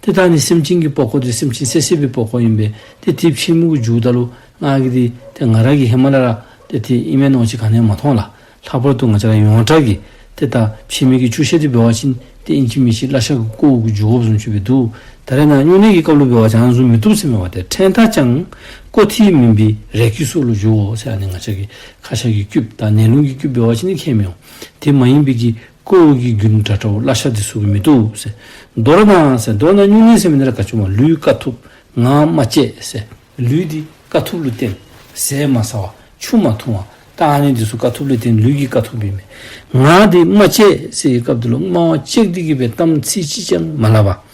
ཏེ་ད་ནི་སེམས་ཅན་གྱི་པགས་ཀོ་འདི་སེམས་ཅན་བསད་བསད་པའི་པགས་ཀོ་ཨིན་པས། ཏེ་དེ་ཕྱེ་མའི་གུ་འགྱུརཝ་ད་ལུ་ང་གིས་འདི་ཏེ་ང་ར་གིས་ཧེ་མ་ལས་ར་ཏེ་དེ་ཨིན་མས་མནོ་ཅིག་ག་ནི་ཡང་མ་མཐོང་ལགས། ལྷག་པར་དུ་ང་བཅས་ར་ཡོངས་གྲགས་ཀྱི་ ཏེ་ད་ཕྱི་མའི་གི་ཆུ་ཤ་འདི་འབད་བ་ཅིན་ཏེ་ཨིན་ཅི་མིན་ཅི་བརླ་ཤ་གི་ཀོཝ་གུ་འགྱུར་དགོཔ་བཟུམ་ཅིག་སྦེ་འདུག། ད་རེས་ནངས་སྨྱུང་གནས་ཀྱི་སྐབས་ལུ་འབད་བ་ཅིན་ཨ་ནི་བཟུམ་མི་བཏུབ་ཟེར་མས་པ། ཏེ་ཕྲེང་ཐག་ཀྱང་ཀོ་ཐིག་མིན་པའི་རས་སྐྱུགས་སོགས་ལུ་འགྱུར་འོང་ཟེར། ཨ་ནི་ང་བཅས་ཀྱི་ཁ་ཤ་གི་སྐྱུགཔ་དང་ནས་ལུང་གི་སྐྱུགཔ་འབད་བ་ཅིན་ནི་ཁྱད་མི་འོང་། དེ་མ་ཡིན་པའི་གི་ཀོཝ་གི་རྒྱུན་དྲག་དྲགཔ་བརླ་ཤ་འདི་ཚུ་གིས་མི་བཏུབ་ཟེར། མདོར་ན་ཟེར། མདོར་ན་སྨྱུང་གནས་ཟེར་མི་འདི་ར་ག་ཅི་སྨོ། ལུས་དཀའ་ཐུབ་ངག་སྨྲ་བཅད་ཟེར། ལུས་འདི་དཀའ་ཐུབ་ལུ་བརྟེན། ཟས་མ་ཟ་བར་ཆུ་མ་འཐུང་བར་ད་ཨ་ནི་འདི་ཚུ་དཀའ་ཐུབ་ལུ་བརྟེན་ལུས་ཀྱི་དཀའ་ཐུབ་ཨིན་མས། ངག་འདི་སྨྲ་བཅད་ཟེར་བའི་སྐབས་འདི་ལུ་སྨྲ་བ་བཅད་དེ་གི་སྦེ་གཏམ་ཚིག་གཅིག་ཀྱང་མ་སླབ་པར།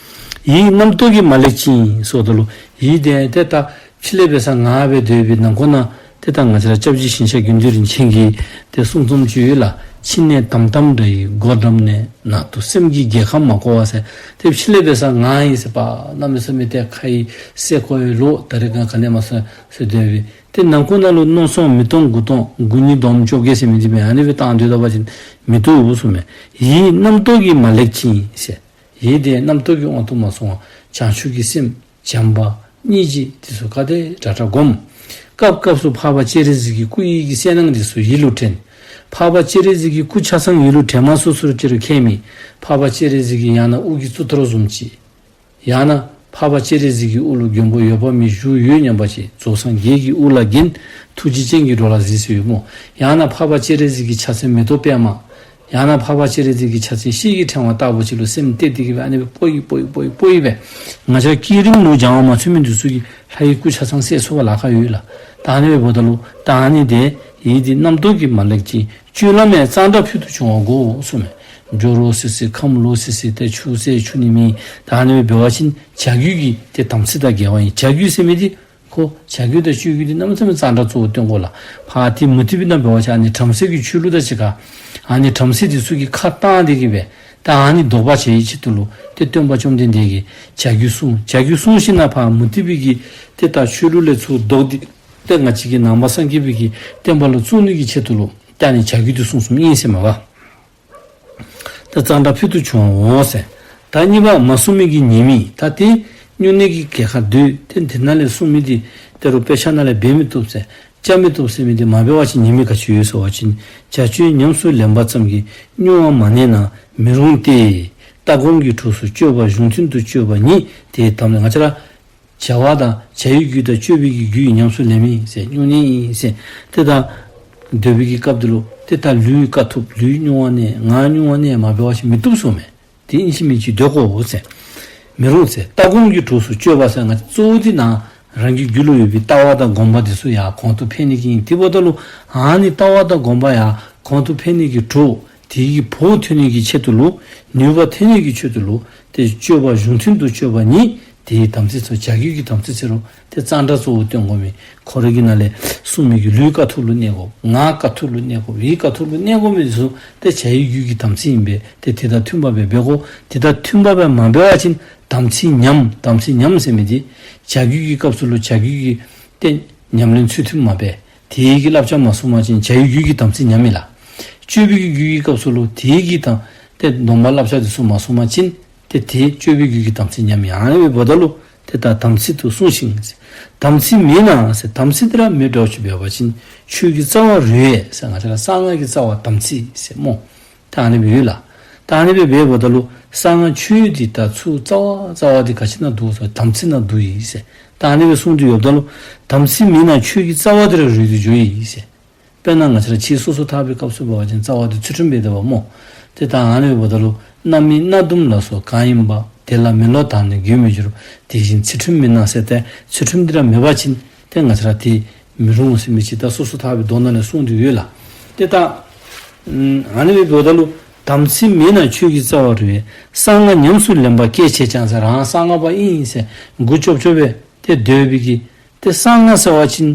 ཡིད་རྣམ་རྟོག་གིས་མ་ལེགས་ཅིང་ཟེརཝ་ད་ལུ་ཡིད་འདི་ཏེ་ད་ཕྱི་ལས་འབད་སར་ངག་སྦེ་སྡོད་པའི་ནང་ཁོ་ན་ཏེ་ད་ང་བཅས་ར་སྐྱབས་རྗེ་ཞིང་གཤེགས་དགེ་འདུན་རིན་ཆེན་གྱི་ཏེ་གསུང་རྩོམ་ཅིག་ཡོད་ལགས། ཕྱི་ནས་དམ་དམ་འདྲ་ཡི་སྒོ་འགྲམ་ནས། ནང་དུ་སེམས་ཀྱི་རྒྱལ་ཁམས་མ་གོ་བར་ཟེར། ཏེ་ཕྱི་ལས་འབད་སར་ངག་ཨིན་ཟེར་པ་གནམ་མེད་ས་མེད་ཏེ་ཁ་ཡི་སེ་ཁོ་ཡི་ལོ་ད་རེས་ཁར་ག་ནི་མ་སོང་ཟེར་སྡོད་པའི་ཏེ་ནང་ཁོ་ན་ལུ་མནོ་སོང་མི་སྟོང་དགུ་སྟོང་དགུ་གཉིས་བསྡོམས་བཅོ་བརྒྱད་ཟེར་མི་འདི་མས། ཨ་ནི་སྦེ་བཏང་སྡོད་ད་པ་ཅིན་མི་བཏུབ་གསུངས་མས། ཡིད་རྣམ་རྟོག་གིས་མ་ལེགས་ཅིང་ཟེར། ཡིད་དེ་རྣམ་རྟོག་གི་དབང་དུ་མ་སོང་བར་བྱང་ཆུབ་ཀྱི་སེམས་བྱམས་པ་སྙིང་རྗེ་འདི་ཚུ་ག་དེ་དྲག་དྲག་བསྒོམ། སྐབས་སྐབས་སུ་འཕགས་པ་སྤྱན་རས་གཟིགས་ཀྱི་སྐུ་ཡི་གི་གསལ་སྣང་འདི་ཚུ་ཡིད་ལུ་དྲན། འཕགས་པ་སྤྱན་རས་གཟིགས་ཀྱི་སྐུ་ཆ་ཚང་ཡིད་ལུ་དྲན་མ་ཚུགས་ཚུགས་རུང་ཁྱད་མེད། འཕགས་པ་སྤྱན་རས་གཟིགས་ཀྱི་ཡང་ན་དབུ་གི་གཙུག་ཏོར་བཟུམ་ཅིག། ཡང་ན་འཕགས་པ་སྤྱན་རས་གཟིགས་ཀྱི་དབུ་ལུ་མགོན་པོ་འོད་དཔག་མེད་བཞུགས་ཡོད་སྙམ་པ་ཅིག། རྫོགས་སངས་རྒྱས་ཀྱི་དབུ་ལ་བརྒྱན། ཐུགས་རྗེ་ཅན་གྱིས་འགྲོ་ལ་གཟིགས་ཟེར་ཡོད་སྨོ། ཡང་ན་འཕགས་པ་སྤྱན་རས་གཟིགས་ཀྱི་ཕྱག་མཚན་མེ་ཏོག་པདྨ། ཡང་ན་འཕགས་པ་སྤྱན་རས་གཟིགས་ཀྱི་ཕྱག་མཚན་ཤེལ་གྱི་ཕྲེང་བ་ལྟ་བུ་ཅིག་ལུ་སེམས་གཏད་དེ་གི་སྦེ་ཨ་ནི་སྦེ་སྤོ་ཡི་སྤོ་ཡི་སྤོ་ཡི་སྤོ་ཡི་སྦེ། ང་བཅས་བསྐྱེད་རིམ་ལུ་སྦྱང་བ་མ་ཚུད་མི་འདི་ཚུ་གིས་ལྷ་ཡི་སྐུ་ཆ་ཚང་གསལ་ཚུགས་པར་ལཱ་ཁག་ཡོད་ལགས། ད་ཨ་ནི་སྦེ་འབདཝ་ད་ལུ་ད་ཨ་ནི་འདི་ཡིད་འདི་རྣམ་རྟོག་གིས་མ་ལེགས་ཅིང་སྤྱོད་ལམ་ཡང་གཙང་སྦྲ་ཕུལ་དུ་བྱུང་བ་དགོ་གསུངས་མས། སྦྱོར་རོ་སི་སི་ཁམས་ལོག་སི་སི་ཏེ་ཆུ་ཟད་ཆུ་ནི་མེད། ད་ཨ་ནི་སྦེ་འབད་བ་ཅིན་བྱ་རྒྱུད་ཀྱི་ཏེ་དམ་ཚིག་དང་འགལ་བ་ཨིན། བྱ་རྒྱུད་ཟེར་མི་འདི་ཁོ་བྱ་རྒྱུད་དང་སྤྱོད་རྒྱུད་འདི་གནམ་མེད་ས་མེད་གཙང་སྦྲ་གཙོ་བོ་སྟོན་དགོ་ལགས། ཕར་ཏེ་མུ་སྟེགས་པའི་ནང་འབད་བ་ཅིན་ཨ་ནི་བྲམ་ཟེ་གི་ཆོས་ལུགས་དང་གཅིག་ཁར་ཨ་ནི་བྲམ་ཟེ་འདི་ཚུ་གིས་ཁ་བཏང་སྟེ་གི་སྦེ་ད་ཨ་ནི་དོགས་པ་བྱེད་ཡི་ཆེད་དུ་ལུ་ཏེ་སྟོན་པ་བཅོམ་ལྡན་འདས་ཀྱིས་བྱ་རྒྱུད་གསུངས། བྱ་རྒྱུད་གསུངས་ཞིནམ་ལས་ཕར་མུ་སྟེགས་པའི་གི་ཏེ་ད་ཆོས་ལུགས་ལས་ཚུར་ལྡོག་སྟེ་ཏེ་ང་བཅས་ཀྱི་ནང་པ་སངས་རྒྱས་པའི་གི་བསྟན་པ་ལུ་བཙུགས་ནི་གི་ཆེད་དུ་ལུ་ད་ཨ་ནི་བྱ་རྒྱུད་འདི་གསུངས་གསུངསམ་ཨིན་ཟེར་མས་པ། ད་གཙང་སྦྲ་ཕུལ་དུ་བྱུང་བའོ་ཟེར། ད་གཉིས་པ་མ་བསྲུང་མི་གི་ཉེས་དམིགས། ད་ཏེ་སྨྱུང་གནས་ཀྱི་གྱལ་ཁར་སྡོད་ཏེ་འདི་ནང་ལས་བསྲུང་མི་འདི་ད་རུང་དཔེ་ཆ་ནང་ལས་འབད་མི་བཏུབ་ཟེར་བཅའ་མི་བཏུབ་ཟེར་མི་འདི་མ་འབད་བ་ཅིན་ཉེས་དམིགས་ག་ཅི་ཡོད་ཟེར་བ་ཅིན། བྱ་སྤྱོད་ཉམས་སུ་ལེན་པ་ཙམ་གྱིས་སྨྱུང་བར་མ་གནས་ན་མི་རུང་སྟེ། ལྟ་སྒོམ་གྱི་གྲོགས་སུ་སྤྱོད་པ་གཞུང་མཐུན་དུ་སྤྱོད་པ་ཉིད་དེའི་དམ་ཚིག། ང་བཅས་ར་བྱ་བ་དང་བྱ་བའི་རྒྱུད་དང་སྤྱོད་པའི་གི་རྒྱུད་ཉམས་སུ་ལེན་མི་ཟེར་སྨྱུང་གནས་ཨིན་ཟེར། ཏེ་ད་སྡོད་པའི་གི་སྐབས་འདི་ལུ་ཏེ་ད་ལུས་དཀའ་ཐུབ་ལུས་སྨྱུང་བ་གནས་ངག་སྨྱུང་བ་གནས་མ་འབད་བ་ཅིན་མི་བཏུབ་གསུངས་མས། ཏེ་ཨིན་ཅི་མིན་ཅི་སྡོད་དགོ་ཟེར། མི་རུང་ཟེར། ལྟ་སྒོམ་གྱི་གྲོགས་སུ་སྤྱོད་པ་ཟེར་ང་གཙོ་བོ་འདི་ནང་རང་གི་རྒྱུད་ལུ་ཡོད་པའི་ལྟ་བ་དང་སྒོམ་པ་འདི་ཚུ་ཡང་གོང་དུ་འཕེལ་ནི་གི་ཨིན། དེ་འབདཝ་ད་ལུ་ཨ་ནི་ལྟ་བ་དང་སྒོམ་པ་ཡང་གོང་དུ་འཕེལ་ནི་གི་གྲོགས་དེ་གི་བོགས་ཐོན་ནི་གི་ཆེད་དུ་ལུ་ནུས་པ་ཐོན་ནི་གི་ཆེད་དུ་ལུ་ཏེ་སྤྱོད་པ་གཞུང་མཐུན་དུ་སྤྱོད་པ་ཉིད་དེའི་དམ་ཚིག་ཟེར། བྱ་རྒྱུད་ཀྱི་དམ་ཚིག་ཟེར་རུང་ཏེ་གཙང་སྦྲ་གཙོ་བོ་སྟོན་དགོ་མི། ཁོ་རའི་གི་ནང་ལས་བསྲུང་མི་གི་ལུས་དཀའ་ཐུབ་ལུ་གནས་དགོ། ངག་དཀའ་ཐུབ་ལུ་གནས་དགོ། ཡིད་དཀའ་ཐུབ་ལུ་གནས་དགོ་མི་ཚུ་ཏེ་བྱ་བའི་རྒྱུད་ཀྱི་དམ་ཚིག་ཨིན་པས། ཏེ་དེ་དང་མཐུན་པ་སྦེ་འབད་དགོ། དེ་དང་མཐུན་པ་སྦེ་མ་འབད་བ་ཅིན་དམ་ཚིག་ཉམས། དམ་ཚིག་ཉམས་ཟེར་མི་འདི་བྱ་རྒྱུད་ཀྱི་སྐབས་སུ་ལུ་བྱ་རྒྱུད་ཀྱི་ཏེ་ཉམས་ལེན་ཚུལ་མཐུན་མ་འབད། དེའི་གི་བསླབ་བྱ་མ་བསྲུང་བ་ཅིན་བྱ་བའི་རྒྱུད་ཀྱི་དམ་ཚིག་ཉམས་མས་ལགས། སྤྱོད་པའི་གི་རྒྱུད་ཀྱི་སྐབས་སུ་ལུ་དེའི་གི་དང་ཏེ་སྡོམ་པ་བསླབ་བྱ་འདི་ཚུ་མ་བསྲུང་བ་ཅིན་ཏེ་དེ་སྤྱོད་པའི་རྒྱུད་ཀྱི་དམ་ཚིག་ཉམས་མས། ཨ་ནི་སྦེ་འབདཝ་ད་ལུ་ཏེ་ད་དམ་ཚིག་ཏུ་བསྲུང་ཞིང་ཟེར། དམ་ཚིག་མེད་ན་ཟེར། དམ་ཚིག་འདི་ར་མེདཔ་འདྲཝ་ཅིག་འབད་བ་ཅིན་ཆོས་ཀྱི་རྩ་བ་རུལ་བས་ཟེར། ང་བཅས་ར་གསང་སྔགས་ཀྱི་རྩ་བ་དམ་ཚིག་ཟེར་སྨོ། ད་ཨ་ནི་སྦེ་ཡོད་ལགས། ད་ཨ་ནི་སྦེ་འབདཝ་ད་ལུ་གསང་སྔགས་ཆོས་འདི་ད་ཚུར་རྩ་བ་རྩ་བ་འདི་ག་ཅི་ནང་འདུག་ཟེར་བ་དམ་ཚིག་ནང་འདུ་ཡི་ཟེར། ད་ཨ་ནི་སྦེ་གསུངས་ཏེ་ཡོདཔ་ད་ལུ་དམ་ཚིག་མེད་ན་ཆོས་ཀྱི་རྩ་བ་འདི་ར་རུལ་ཏེ་འགྱོ་ཡི་ཟེར། དཔེར་ན་ང་བཅས་ར་ཕྱི་སོ་སོ་ཐར་པའི་སྐབས་སུ་འབད་བ་ཅིན་རྩ་བ་འདི་ཚུལ་ཁྲིམས་སྦེ་སྡོད་པ་སྨོ། ཏེ་ད་ཨ་ནི་སྦེ་འབདཝ་ད་ལུ་རྣམ་སྨིན་རྣམ་གདུང་ལ་སོགས་གང་ཡིན་པ། དེ་ལ་མི་སློབ་དང་ནི་རྒྱུན་མི་འགྱུར། དེ་བཞིན་ཚུལ་ཁྲིམས་མིན་ན་ཟེར་ཏེ་ཚུལ་ཁྲིམས་འདི་ར་མེད་པ་ཅིན་ཏེ་ང་བཅས་ར་ཏེ་མི་རུང་ཟེར་མི་ཅིག་ད་སོ་སོ་ཐར་པའི་མདོ་ནང་ལས་གསུངས་ཏེ་ཡོད་ལགས། ཏེ་ད་ཨ་ནི་སྦེ་འབདཝ་ད་ལུ་དམ་ཚིག་མེད་ན་ཆོས་ཀྱི་རྩ་བ་རུལ་བས། གསང་སྔགས་ཉམས་སུ་ལེན་པ་སྐད་ཆད་ཀྱང་ཟེར། རང་གསང་སྔགས་པ་ཨིན་ཟེར་མགུ་ཅོབ་ཅོབ་སྦེ་ཏེ་སྡོད་པའི་གི་ཏེ་གསང་སྔགས་ཟེར་བ་ཅིན་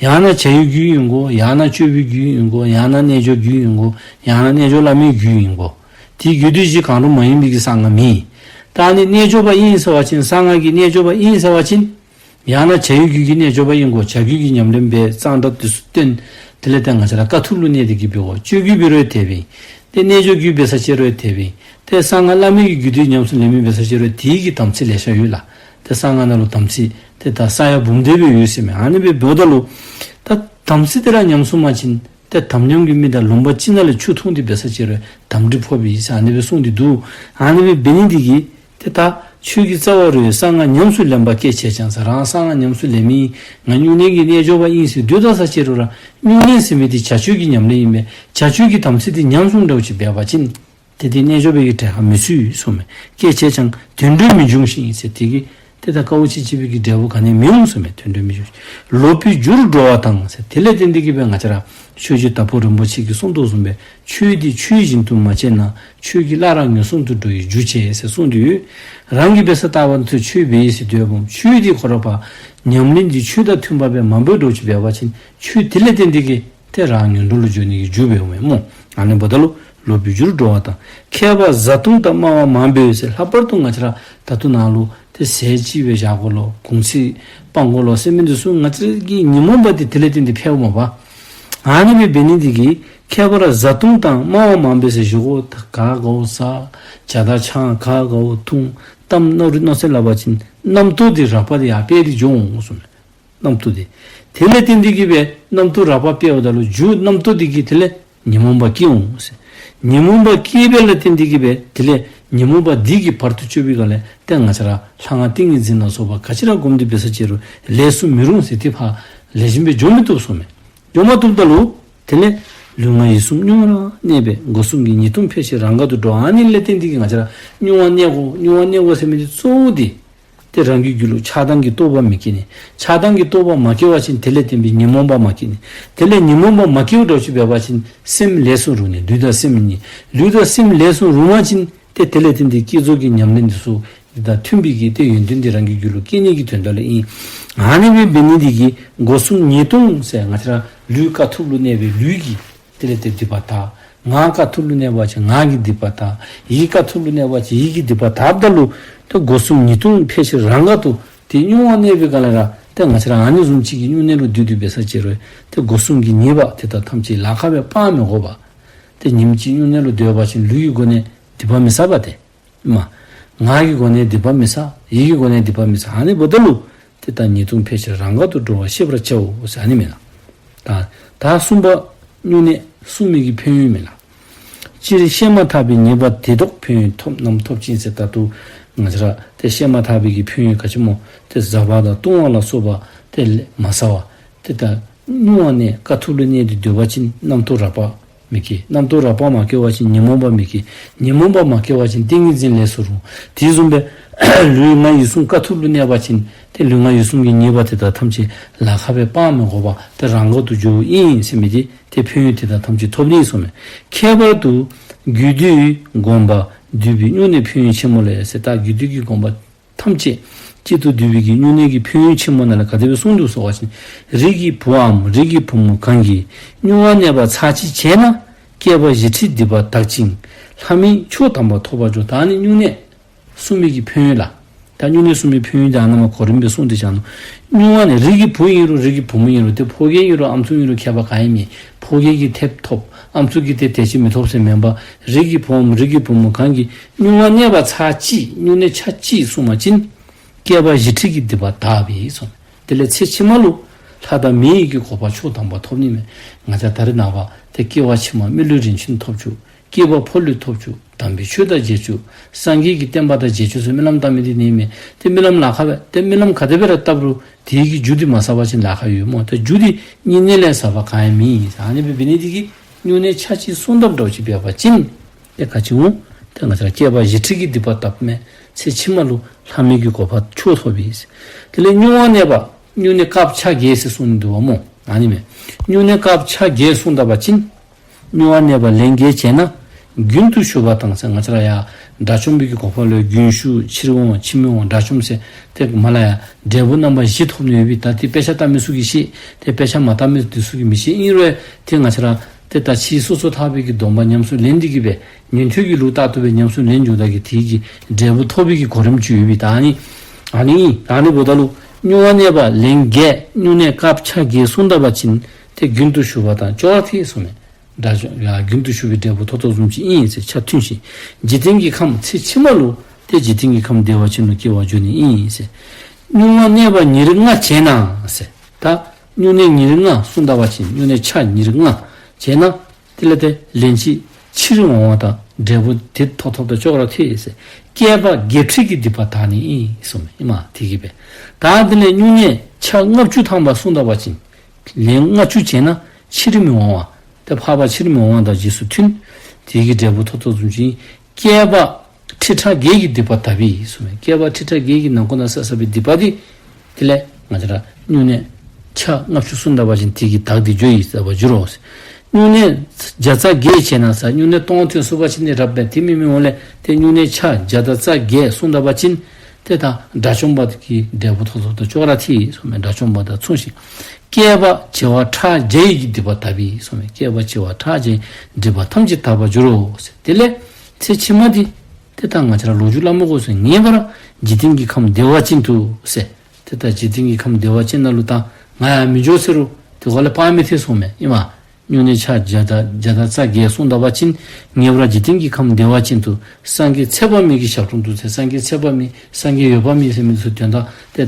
ཡང་ན་བྱ་བའི་རྒྱུད་ཨིན་དགོ། ཡང་ན་སྤྱོད་པའི་རྒྱུད་ཨིན་དགོ། ཡང་ན་རྣལ་འབྱོར་རྒྱུད་ཨིན་དགོ། ཡང་ན་རྣལ་འབྱོར་བླ་མེད་རྒྱུད་ཨིན་དགོ། དེ་རྒྱུད་སྡེ་བཞི་གང་རུང་མ་ཡིན་པའི་གི་གསང་སྔགས་མེད། ད་ཨ་ནི་རྣལ་འབྱོར་པ་ཨིན་ཟེར་བ་ཅིན་གསང་སྔགས་ཀྱི་རྣལ་འབྱོར་པ་ཨིན་ཟེར་བ་ཅིན་ཡང་ན་བྱ་བའི་རྒྱུད་ཀྱི་རྣལ་འབྱོར་པ་ཨིན་དགོ། བྱ་རྒྱུད་ཀྱི་ཉམས་ལེན་འབད་གཙང་སྦྲ་འདི་ཚུ་བསྟེན། དེ་ལས་ཏེ་ང་བཅས་ར་དཀའ་ཐུབ་ལུ་གནས་ཏེ་གི་འབད་དགོ། སྤྱོད་རྒྱུད་འབད་རུང་དེ་སྦེ་ཨིན། ཏེ་རྣལ་འབྱོར་རྒྱུད་འབད་ས་ཅིག་རུང་དེ་སྦེ་ཨིན། ཏེ་གསང་སྔགས་བླ་མེད་ཀྱི་རྒྱུད་སྡེ་ཉམས་སུ་ལེན་མི་འབད་ས་ཅིག་རུང་དེའི་གི་དམ་ཚིག་ལེ་ཤ་ཡོད་ལགས། ཏེ་གསང་སྔགས་ནང་ལུ་དམ་ཚིག་ཏེ་ད་ས་ཡ་འབུམ་སྡེ་སྦེ་ཡོད་ཟེར་མས། ཨ་ནི་སྦེ་འབདཝ་ད་ལུ་ད་དམ་ཚིག་འདི་ར་ཉམས་སོང་པ་ཅིན་ ཏེ་དམ་ཉམས་ཀྱི་མི་དང་ལུང་པ་ཅིག་ནང་ལས་ཆུ་འཐུང་སྟེ་འབད་ས་ཅིག་རུང་དམ་སྲི་ཕོགཔ་ཨིན་ཟེར་ཨ་ནི་སྦེ་གསུངས་ཏེ་འདུག། ཨ་ནི་སྦེ་འབད་ནི་འདི་གིས་ཏེ་ད་ཆོས་ཀྱི་རྩ་བ་རུ་གསང་སྔགས་ཉམས་སུ་ལེན་པ་སྐད་ཆད་ཀྱང་ཟེར། རང་གསང་སྔགས་ཉམས་སུ་ལེན་མི་ང་སྨྱུང་གནས་ཀྱི་རྣལ་འབྱོར་པ་ཨིན་ཟེར་སྡོད་ད་ས་ཅིག་རུང་ར་སྨྱུང་གནས་ཟེར་མི་འདི་བྱ་སྤྱོད་ཀྱི་ཉམས་ལེན་ཨིན་པས། བྱ་སྤྱོད་ཀྱི་དམ་ཚིག་འདི་ཉམས་སོང་འདྲཝ་ཅིག་འབད་བ་ཅིན་ཏེ་དེ་རྣལ་འབྱོར་པའི་གི་གྲལ་ཁར་མི་ཚུད་གསུངས་མས། སྐད་ཆད་ཀྱང་དོན་གྲོལ་མི་འབྱུང་ཞིང་ཟེར། དེ་གིས་ཏེ་ད་དཀའཝ་སྤྱད་སྤྱད་པའི་གི་འབྲས་བུ་ག་ནི་མི་འོང་གསུངས་མས། དོན་གྲོལ་མི་འབྱུང་ཞིང་ལོག་པའི་རྒྱུར་འགྲོ་བ་དང་ཟེར། དེ་ལས་བརྟེན་ཏེ་གིས་སྦེ་ང་བཅས་ར་ཆོས་རྗེ་དྭགས་པོ་རིན་པོ་ཆེ་གིས་གསུངས་དོ་བཟུམ་སྦེ་ཆོས་འདི་ཆོས་བཞིན་དུ་མ་སྤྱད་ན། ཆོས་ཀྱིས་བླ་རབས་ངན་སོང་དུ་འགྲོ་བའི་རྒྱུ་བྱེད་ཟེར་གསུངས་ཏེ་ཡོད། རང་གིས་འབད་ས་ལྟ་བུ་ཚུ་ཆོས་འབད་ཡི་ཟེར་སྡོད་པ་ཆོས་འདི་ཁོ་ར་ཕར་ཉམས་ལེན་འདི་ཆོས་དང་མཐུན་པ་སྦེ་མ་འབད་འདྲཝ་ཅིག་འབད་བ་ཅིན་ཆོས་དེ་ལས་བརྟེན་ཏེ་གིས་ཏེ་རང་ངན་འགྲོ་ལུ་འགྱོ་ནི་གི་རྒྱུ་འབདཝ་མས་སྨོ། ཨ་ནི་འབདཝ་ད་ལུ་ལོག་པའི་རྒྱུར་འགྲོ་བ་དང་། མཁས་པ་བཟའ་བཏུང་དང་སྨྲ་བ་མང་པོས་ཟེར། ལྷག་པར་དུ་ང་བཅས་ར་ད་ལྟོ་ནང་ལུ་ཏེ་ཟས་ཅིག་སྦེ་བཞག་དགོ་ལོ་གུང་ཚིགས་སྤང་དགོ་ལོ་ཟེར་མི་འདི་ཚུ་ང་བཅས་ར་གི་ཉོན་མོངས་པ་འདི་དེ་ལས་བརྟེན་ཏེ་འཕེལཝ་མས་པ། ཨ་ནི་སྦེ་འབད་ནི་འདི་གིས་མཁས་པ་ར་བཟའ་བཏུང་དང་སྨྲ་བ་མང་པོས་ཟེར་ཞུ་དགོ། ད་ག་དགའཝ་བཟའ། ཇ་དང་ཆང་ག་དགའཝ་འཐུང་། གཏམ་རྣོ་རིགས་རྣོ་ཟེར་སླབ་པ་ཅིན་རྣམ་རྟོག་འདི་རགས་པ་འདི་ཡར་འཕེལ་ཏེ་འགྱོ་འོང་གསུངས་མས། རྣམ་རྟོག་འདི། དེ་ལས་བརྟེན་ཏེ་གིས་སྦེ་རྣམ་རྟོག་རགས་པ་འཕེལཝ་ད་ལུ་རྒྱུ་རྣམ་རྟོག་འདི་གིས་དེ་ལས་ཉོན་མོངས་པ་སྐྱེ་འོང་ཟེར། ཉོན་མོངས་པ་སྐྱེ་བ་ལས་བརྟེན་ཏེ་གིས་སྦེ་དེ་ལས་ཉོན་མོངས་པ་འདི་གིས་བར་དུ་གཅོད་པའི་སྒང་ལས་ཏེ་ང་བཅས་ར་ལྷ་སྔགས་ཏིང་ངེ་འཛིན་ལ་སོགས་པ་ག་ཅི་ར་བསྒོམ་སྟེ་འབད་ས་ཅིག་རུང་ལེགས་སུ་མི་རུང་ཟེར། ཏེ་ཕར་ལེགས་ཤོམ་སྦེ་འགྱོ་མི་བཏུབ་གསུངས་མས། འགྱོ་མ་བཏུབ་ད་ལུ་དེ་ལས་ལུས་ངག་ཡིད་གསུམ་རྙིང་བར་གནས་པས། སྒོ་གསུམ་གྱི་ཉེས་ལྟུང་འཕེལ་ཕྱིར་རང་དགར་དུ་འགྲོ། ཨ་ནི་ལས་བརྟེན་ཏེ་གིས་ང་བཅས་ར་རྙིང་བར་གནས་དགོ། རྙིང་བར་གནས་དགོ་ཟེར་མི་འདི་གཙོ་བོ་འདི་ཏེ་རང་གི་རྒྱུད་ལུ་ཆགས་སྡང་གི་རྟོག་པ་མི་སྐྱེ་ནི། ཆགས་སྡང་གི་རྟོག་པ་མ་སྐྱེ་བ་ཅིན་དེ་ལས་བརྟེན་པའི་ཉོན་མོངས་པ་མ་སྐྱེ་ནི། དེ་ལས་ཉོན་མོངས་པ་མ་སྐྱེཝ་འདྲཝ་ཅིག་འབད་བ་ཅིན་སེམས་ལེགས་སུ་རུང་ནི། ལུས་དང་སེམས་གཉིས། ལུས་དང་སེམས་ལེགས་སུ་རུང་བ་ཅིན་ཏེ་དེ་ལས་བརྟེན་ཏེ་བསྐྱེད་རྫོགས་ཀྱི་ཉམས་ལེན་འདི་ཚུ་འདི་དང་མཐུན་པའི་གི་ཏེ་ཡོན་ཏན་འདི་རང་གི་རྒྱུད་ལུ་སྐྱེ་ནི་གི་དོན་དག་ལུ་ཨིན། ཨ་ནི་སྦེ་འབད་ནི་འདི་གིས་སྒོ་གསུམ་ཉེས་ལྟུང་ཟེར་ང་བཅས་ར་ལུས་དཀའ་ཐུབ་ལུ་གནས་པའི་ལུས་ཀྱི་དེ་ལས་ཏེ་སྡིག་པ་དག། ངག་དཀའ་ཐུབ་ལུ་གནས་པ་ཅིན་ངག་གི་སྡིག་པ་དག། ཡིད་དཀའ་ཐུབ་ལུ་གནས་པ་ཅིན་ཡིད་ཀྱི་སྡིག་པ་དགཔ་ད་ལུ་ཏེ་སྒོ་གསུམ་ཉེས་ལྟུང་འཕེལ་ཕྱིར་རང་དགར་དུ། ཏེ་རྙིང་བར་གནས་པའི་སྒང་ལས་ར་ཏེ་ང་བཅས་ར་ཨ་ནི་བཟུམ་ཅིག་གི་སྨྱུང་གནས་ལུ་སྡོད་དེ་འབད་ས་ཅིག་རུང་ཏེ་སྒོ་གསུམ་གྱི་ཉེས་པ་དེ་དག་ཐམས་ཅད་ལཱ་ཁག་སྦེ་སྤང་མི་དགོ་པ། ཏེ་ཉིནམ་གཅིག་སྨྱུང་གནས་ལུ་སྡོད་པ་ཅིན་ལུས་ཀྱི་སྒོ་ནས་སྡིག་པ་མི་བསགས་པ་ཏེ། མ། ངག་གི་སྒོ་ནས་སྡིག་པ་མི་བསགས། ཡིད་ཀྱི་སྒོ་ནས་སྡིག་པ་མི་བསགས། ཨ་ནི་འབདཝ་ད་ལུ་ཏེ་ད་ཉེས་ལྟུང་འཕེལ་ཕྱིར་རང་དགར་དུ་འགྲོ་བ་ཤེས་པར་བྱའོ་ཟེར་ཨ་ནི་མེན་ན། ད་ད་གསུམ་པ་སྨྱུང་གནས་སྲུང་མི་གི་ཕན་ཡོན་མེན་ན། སྤྱིར་བཤད་མ་ཐག་པའི་ཉེས་པ་དེ་བཟློག་ཕན་ཡོན་ཐོབ་རྣམས་ཐོབ་ཅིང་ཟེར། ད་ལྟོ་ང་བཅས་ར་ཏེ་བཤད་མ་ཐག་པའི་གི་ཕན་ཡོན་ག་ཅི་སྨོ། ཏེ་བཟའ་བ་དང་བཏུང་བ་ལ་སོགས་པ་ཏེ་ལས་མ་བཟའ་བར་ཏེ་ད་རྙིང་བར་གནས་དཀའ་ཐུབ་ལུ་གནས་ཏེ་སྡོད་པ་ཅིན་རྣམ་རྟོག་རགས་པ་མི་སྐྱེ། རྣམ་རྟོག་རགས་པ་མ་སྐྱེ་བ་ཅིན་ཉོན་མོངས་པ་མི་སྐྱེ། ཉོན་མོངས་པ་མ་སྐྱེ་བ་ཅིན་ཏིང་ངེ་འཛིན་ལེགས་སུ་རུང་། དེ་བཟུམ་སྦེ་ལུས་ངག་ཡིད་གསུམ་དཀའ་ཐུབ་ལུ་གནས་པ་ཅིན་ཏེ་ལུས་ངག་ཡིད་གསུམ་གྱི་ཉེས་པ་དེ་དག་ཐམས་ཅད་ལཱ་ཁག་སྦེ་སྤང་མི་དགོ་པར་ཏེ་རང་དགར་དུ་འགྱོཝ་ཨིན་ཟེར་མི་འདི་ཏེ་ཕན་ཡོན་དེ་དག་ཐམས་ཅད་ཐོབ་ནི་གསུངས་མས། ཁྱད་པར་དུ་རྒྱུད་སྡུད་སྒོམ་པ་འདུས་པའི་སྨྱུང་གནས་ཕན་ཡོན་ཆེན་མོ་ལས་ཟེར། ད་རྒྱུད་སྡུད་ཀྱི་སྒོམ་པ་ཐམས་ཅད་གཅིག་ཏུ་བསྡུས་པའི་གི་སྨྱུང་གནས་ཀྱི་ཕན་ཡོན་ཆེན་མོ་ནང་ལས་ག་དེ་སྦེ་གསུངས་འདུག་ཟེར་བ་ཅིན། རིགས་ཀྱི་བུའམ་རིགས་ཀྱི་བུ་མོ་གང་གིས་སྨྱུང་བར་གནས་པ་ཚར་གཅིག་བྱས་ན། བསྐལ་པ་བཞི་ཁྲིའི་སྡིག་པ་དག་ཅིང་ལྷ་མིའི་མཆོག་དམ་པ་ཐོབ་པར་འགྱུར། ད་ནི་སྨྱུང་གནས་སྲུང་མི་གི་ཕན་ཡོན་ལགས། ད་སྨྱུང་གནས་སྲུང་མི་ཕན་ཡོན་དེ་ཨ་ནཱ་མར་གོ་རིམ་སྦེ་གསུངས་ཏེ་བཞག་ནུག། སྨྱུང་བ་ནི་རིགས་ཀྱི་བུ་ཨིན་རུང་རིགས་ཀྱི་བུ་མོ་ཨིན་རུང་ཏེ་ཕོ་རྒས་ཨིན་རུང་ཨམ་སྲུ་ཨིན་རུང་ཁྱད་པར་ག་ཡང་མེད། ཕོ་རྒས་ཀྱིས་ཐེབས་ཐོབ་ཨམ་སྲུ་གིས་ཏེ་དེ་ཅིག་མི་ཐོབ་ཟེར་མེན་པར་རིགས་ཀྱི་བུའམ་རིགས་ཀྱི་བུ་མོ་གང་གིས་སྨྱུང་བར་གནས་པ་ཚར་གཅིག་སྨྱུང་གནས་ཚར་གཅིག་བསྲུང་བ་ཅིན་བསྐལ་པ་བཞི་ཁྲི་གི་སྡིག་པ་དག་པས་གསུངས། དེ་ལས་ཚེ་ཕྱི་མ་ལུ་ལྷ་དང་མི་ཡི་གི་གོ་འཕང་མཆོག་དམ་པ་ཐོབ་ནི་མས། ང་བཅས་ད་རེས་ནངས་པ་ཏེ་སྐྱེ་བ་ཕྱི་མ་མི་ལུས་རིན་ཆེན་ཐོབ་བཅུག། སྐྱེས་པ་ཕོ་ལུས་ཐོབ་བཅུག། དམ་པའི་ཆོས་དང་མཇལ་བཅུག། སངས་རྒྱས་ཀྱི་བསྟན་པ་དང་མཇལ་བཅུག་ཟེར་སྨོན་ལམ་བཏབ་མི་འདི་ནི་མེན། ཏེ་སྨོན་ལམ་ལཱ་ཁག་སྦེ་ཏེ་སྨོན་ལམ་ག་དེ་སྦེ་ར་བཏབ་རུང་དེ་གི་རྒྱུ་འདི་མ་བསགས་པ་ཅིན་ལཱ་ཁག་ཡོད་སྨོ། ཏེ་རྒྱུ་འདི་སྨྱུང་གནས་ལས་བསགས་པ་གང་ཡང་མེད། ཨ་ནི་སྦེ་འབད་ནི་འདི་གིས་སྨྱུང་གནས་ཚར་གཅིག་བསྲུང་དཔ་འདྲཝ་ཅིག་འབད་བ་ཅིན་ཏེ་ག་ཅི་འོང་། ཏེ་ང་བཅས་ར་བསྐལ་པ་བཞི་ཁྲི་གི་སྡིག་པ་དགཔ་མས། ཚེ་ཕྱི་མ་ལུ་ལྷ་མི་གི་གོ་འཕང་མཆོག་ཐོབ་པས། དེ་ལས་སྨྱུང་བར་གནས་པ་སྨྱུང་གནས་དཀརཔོ་ཆ་བརྒྱད་ཟེར་གསུངས་ནི་འདུག་པ་སྨོ། ཨ་ནི་མས། སྨྱུང་གནས་དཀརཔོ་ཆ་བརྒྱད་བསྲུང་ད་པ་ཅིན། སྨྱུང་བར་གནས་པ་ལན་བརྒྱད་བྱས་ན། རྒྱུན་དུ་ཞུགས་པ་དང་ཟེར། ང་བཅས་ར་ཡར་དགྲ་བཅོམ་པའི་གི་གོ་འཕང་ལུ་རྒྱུན་ཞུགས་ཕྱིར་འོང་ཕྱི་མ་འོང་དགྲ་བཅོམ་ཟེར་ཏེ་མར་ལས་ཡར་འབྲས་བུ་རྣམ་པ་བཞི་ཐོབ་ནི་ཡོད་པས། ད་དེ་དཔེ་ཆ་ལྟ་མི་ཚུ་གིས་ཤེས། ཏེ་དཔེ་ཆ་མ་ལྟ་མི་འདི་ཚུ་གིས་མི་ཤེས། ཨིན་རུང་ཏེ་ང་བཅས་ར་ཏེ་ད་ཕྱིས་སོ་སོར་ཐར་པའི་གི་སྡོམ་པ་ཉམས་སུ་ལེན་ཏེ་གིས་སྦེ་ཉན་ཐོས་ཀྱི་ལུགས་ལྟར་དུ་སྦེ་ཉམས་སུ་ལེན་འགྱོཝ་ད་གི་དེ་གི་འབྲས་བུ་ཐོབ་པའི་གི་གོ་རིམ་ཅིག་ཡོད་པས། ད་ཨ་ནི་ཨ་ནི་ཨ་ནི་འབདཝ་ད་ལུ་སྨྱུང་བར་གནས་པ་ལན་བརྒྱད་སྨྱུང་གནས་དཀརཔོ་ཆ་བརྒྱད་བསྲུང་ད་པ་ཅིན་ཏེ་རྒྱུན་དུ་ཞུགས་པ་དང་ཅོག་འཐད་གསུངས་མས། དགྲ་བཅོམ་ཡར་རྒྱུན་དུ་ཞུགས་པའི་འབྲས་བུ་ཐོབ་དོ་བཟུམ་ཅིག་ཨིན་ཟེར། ཆ་མཐུན་ཞིང་འཇིག་རྟེན་གྱི་ཁམས་ཚེ་ཕྱི་མ་ལུ་ཏེ་འཇིག་རྟེན་གྱི་ཁམས་བདེ་བ་ཅན་ལུ་སྐྱེ་བར་འགྱུར་ནི་ཨིན་ཟེར། སྨྱུང་བར་གནས་པ་ཉེར་ལྔ་བྱས་ན་ཟེར། ད་སྨྱུང་གནས་ཉེར་ལྔ་བསྲུང་ད་པ་ཅིན་སྨྱུང་གནས་ཆ་ཉེར་ལྔ་ བྱས་ན་དེ་ལས་ཏེ་ལན་ཅིག་ཕྱིར་འོང་བ་དང་འབྲས་བུ་དེ་ཐོབ་ཐོབ་དང་ཅོག་ར་འཐད་ཟེར། བསྐལ་པ་བརྒྱད་ཁྲི་གི་སྡིག་པ་དག་ནི་ཨིན་གསུངས་མས། ཨིན་མས། དེ་གིས་སྦེ་ད་དེ་ལས་སྨྱུང་གནས་ཆ་ལྔ་བཅུ་ཐམ་པ་བསྲུང་ད་པ་ཅིན་ལན་ལྔ་བཅུ་བྱས་ན་ཕྱིར་མི་འོང་བ། ཏེ་འཕགས་པ་ཕྱིར་མི་འོང་བ་དང་རྗེས་སུ་མཐུན། དེ་གི་འབྲས་བུ་ཐོབ་ཐོབ་བཟུམ་ཅིག་ཨིན། བསྐལ་པ་ཁྲི་ཕྲག་བརྒྱད་ཀྱི་སྡིག་པ་དག་པས་གསུངས་མས། བསྐལ་པ་ཁྲི་ཕྲག་བརྒྱད་ཀྱི་ནང་འཁོད་ན་བསགས་བསགས་པའི་སྡིག་པ་དེ་དེ་ལས་ང་བཅས་ར་སྨྱུང་གནས་ཆ་ལྔ་བཅུ་བསྲུང་ད་པ་ཅིན་དེ་གིས་དག་སྟེ་འགྱོཝ་ཨིན་ཟེར་བ་འགྱུར་རོ་ཟེར། སྨྱུང་གནས་བརྒྱ་རྩ་བརྒྱད་བྱས་ན་ཟེར། སྨྱུང་གནས་སྟོང་ཐོན་སོང་པ་ཅིན་ནི་རབ་པས། དེ་མེན་མི་འོང་ལས་ཏེ་སྨྱུང་གནས་ཆ་བརྒྱ་དང་རྩ་བརྒྱད་བསྲུང་ད་པ་ཅིན་ཏེ་ད་དགྲ་བཅོམ་པ་གི་འབྲས་བུ་ཐོབ་ཐོབ་དང་ཅོག་ར་འཐད་གསུངས་མས། དགྲ་བཅོམ་པ་དང་མཚུངས་ཤིང་། བསྐལ་པ་བྱེ་བ་ཕྲག་བརྒྱ་ཡི་གི་སྡིག་པ་དག་པས་གསུངས་མས། བསྐལ་པ་བྱེ་བ་ཕྲག་བརྒྱ་ཡི་སྡིག་པ་ཐམས་ཅད་དག་པར་འགྱུར་རོ་ཟེར། དེ་ལས་ཚེ་ཕྱི་མ་དེ་ཏེ་ད་ང་བཅས་ར་ལོ་རྒྱུས་སླབ་མ་དགོ་ཟེར། ངེས་པར་འཇིག་རྟེན་གྱི་ཁམས་བདེ་བ་ཅན་དུ་ཟེར། ཏེ་ད་འཇིག་རྟེན་གྱི་ཁམས་བདེ་བ་ཅན་ནང་ལུ་ད་ང་ཡང་མི་འགྱོ་ཟེར་རུང་དེ་གོ་ལས་དཔག་མི་ཐེག་གསུངས་མས། ཨིན་མས། སྨྱུང་གནས་ཆ་བརྒྱ་དང་བརྒྱ་དང་རྩ་བརྒྱད་བསྲུང་ད་པ་ཅིན་ངེས་པར་འཇིག་རྟེན་གྱི་ཁམས་བདེ་བ་ཅན་དུ་སངས་རྒྱས་ཚེ་དཔག་མེད་ཀྱི་ཞབས་དྲུང་དུ་ཟེར། སངས་རྒྱས་ཚེ་དཔག་མེད་སངས་རྒྱས་འོད་དཔག་མེད་ཟེར་མི་ཚུ་དོན་དག་ཏེ་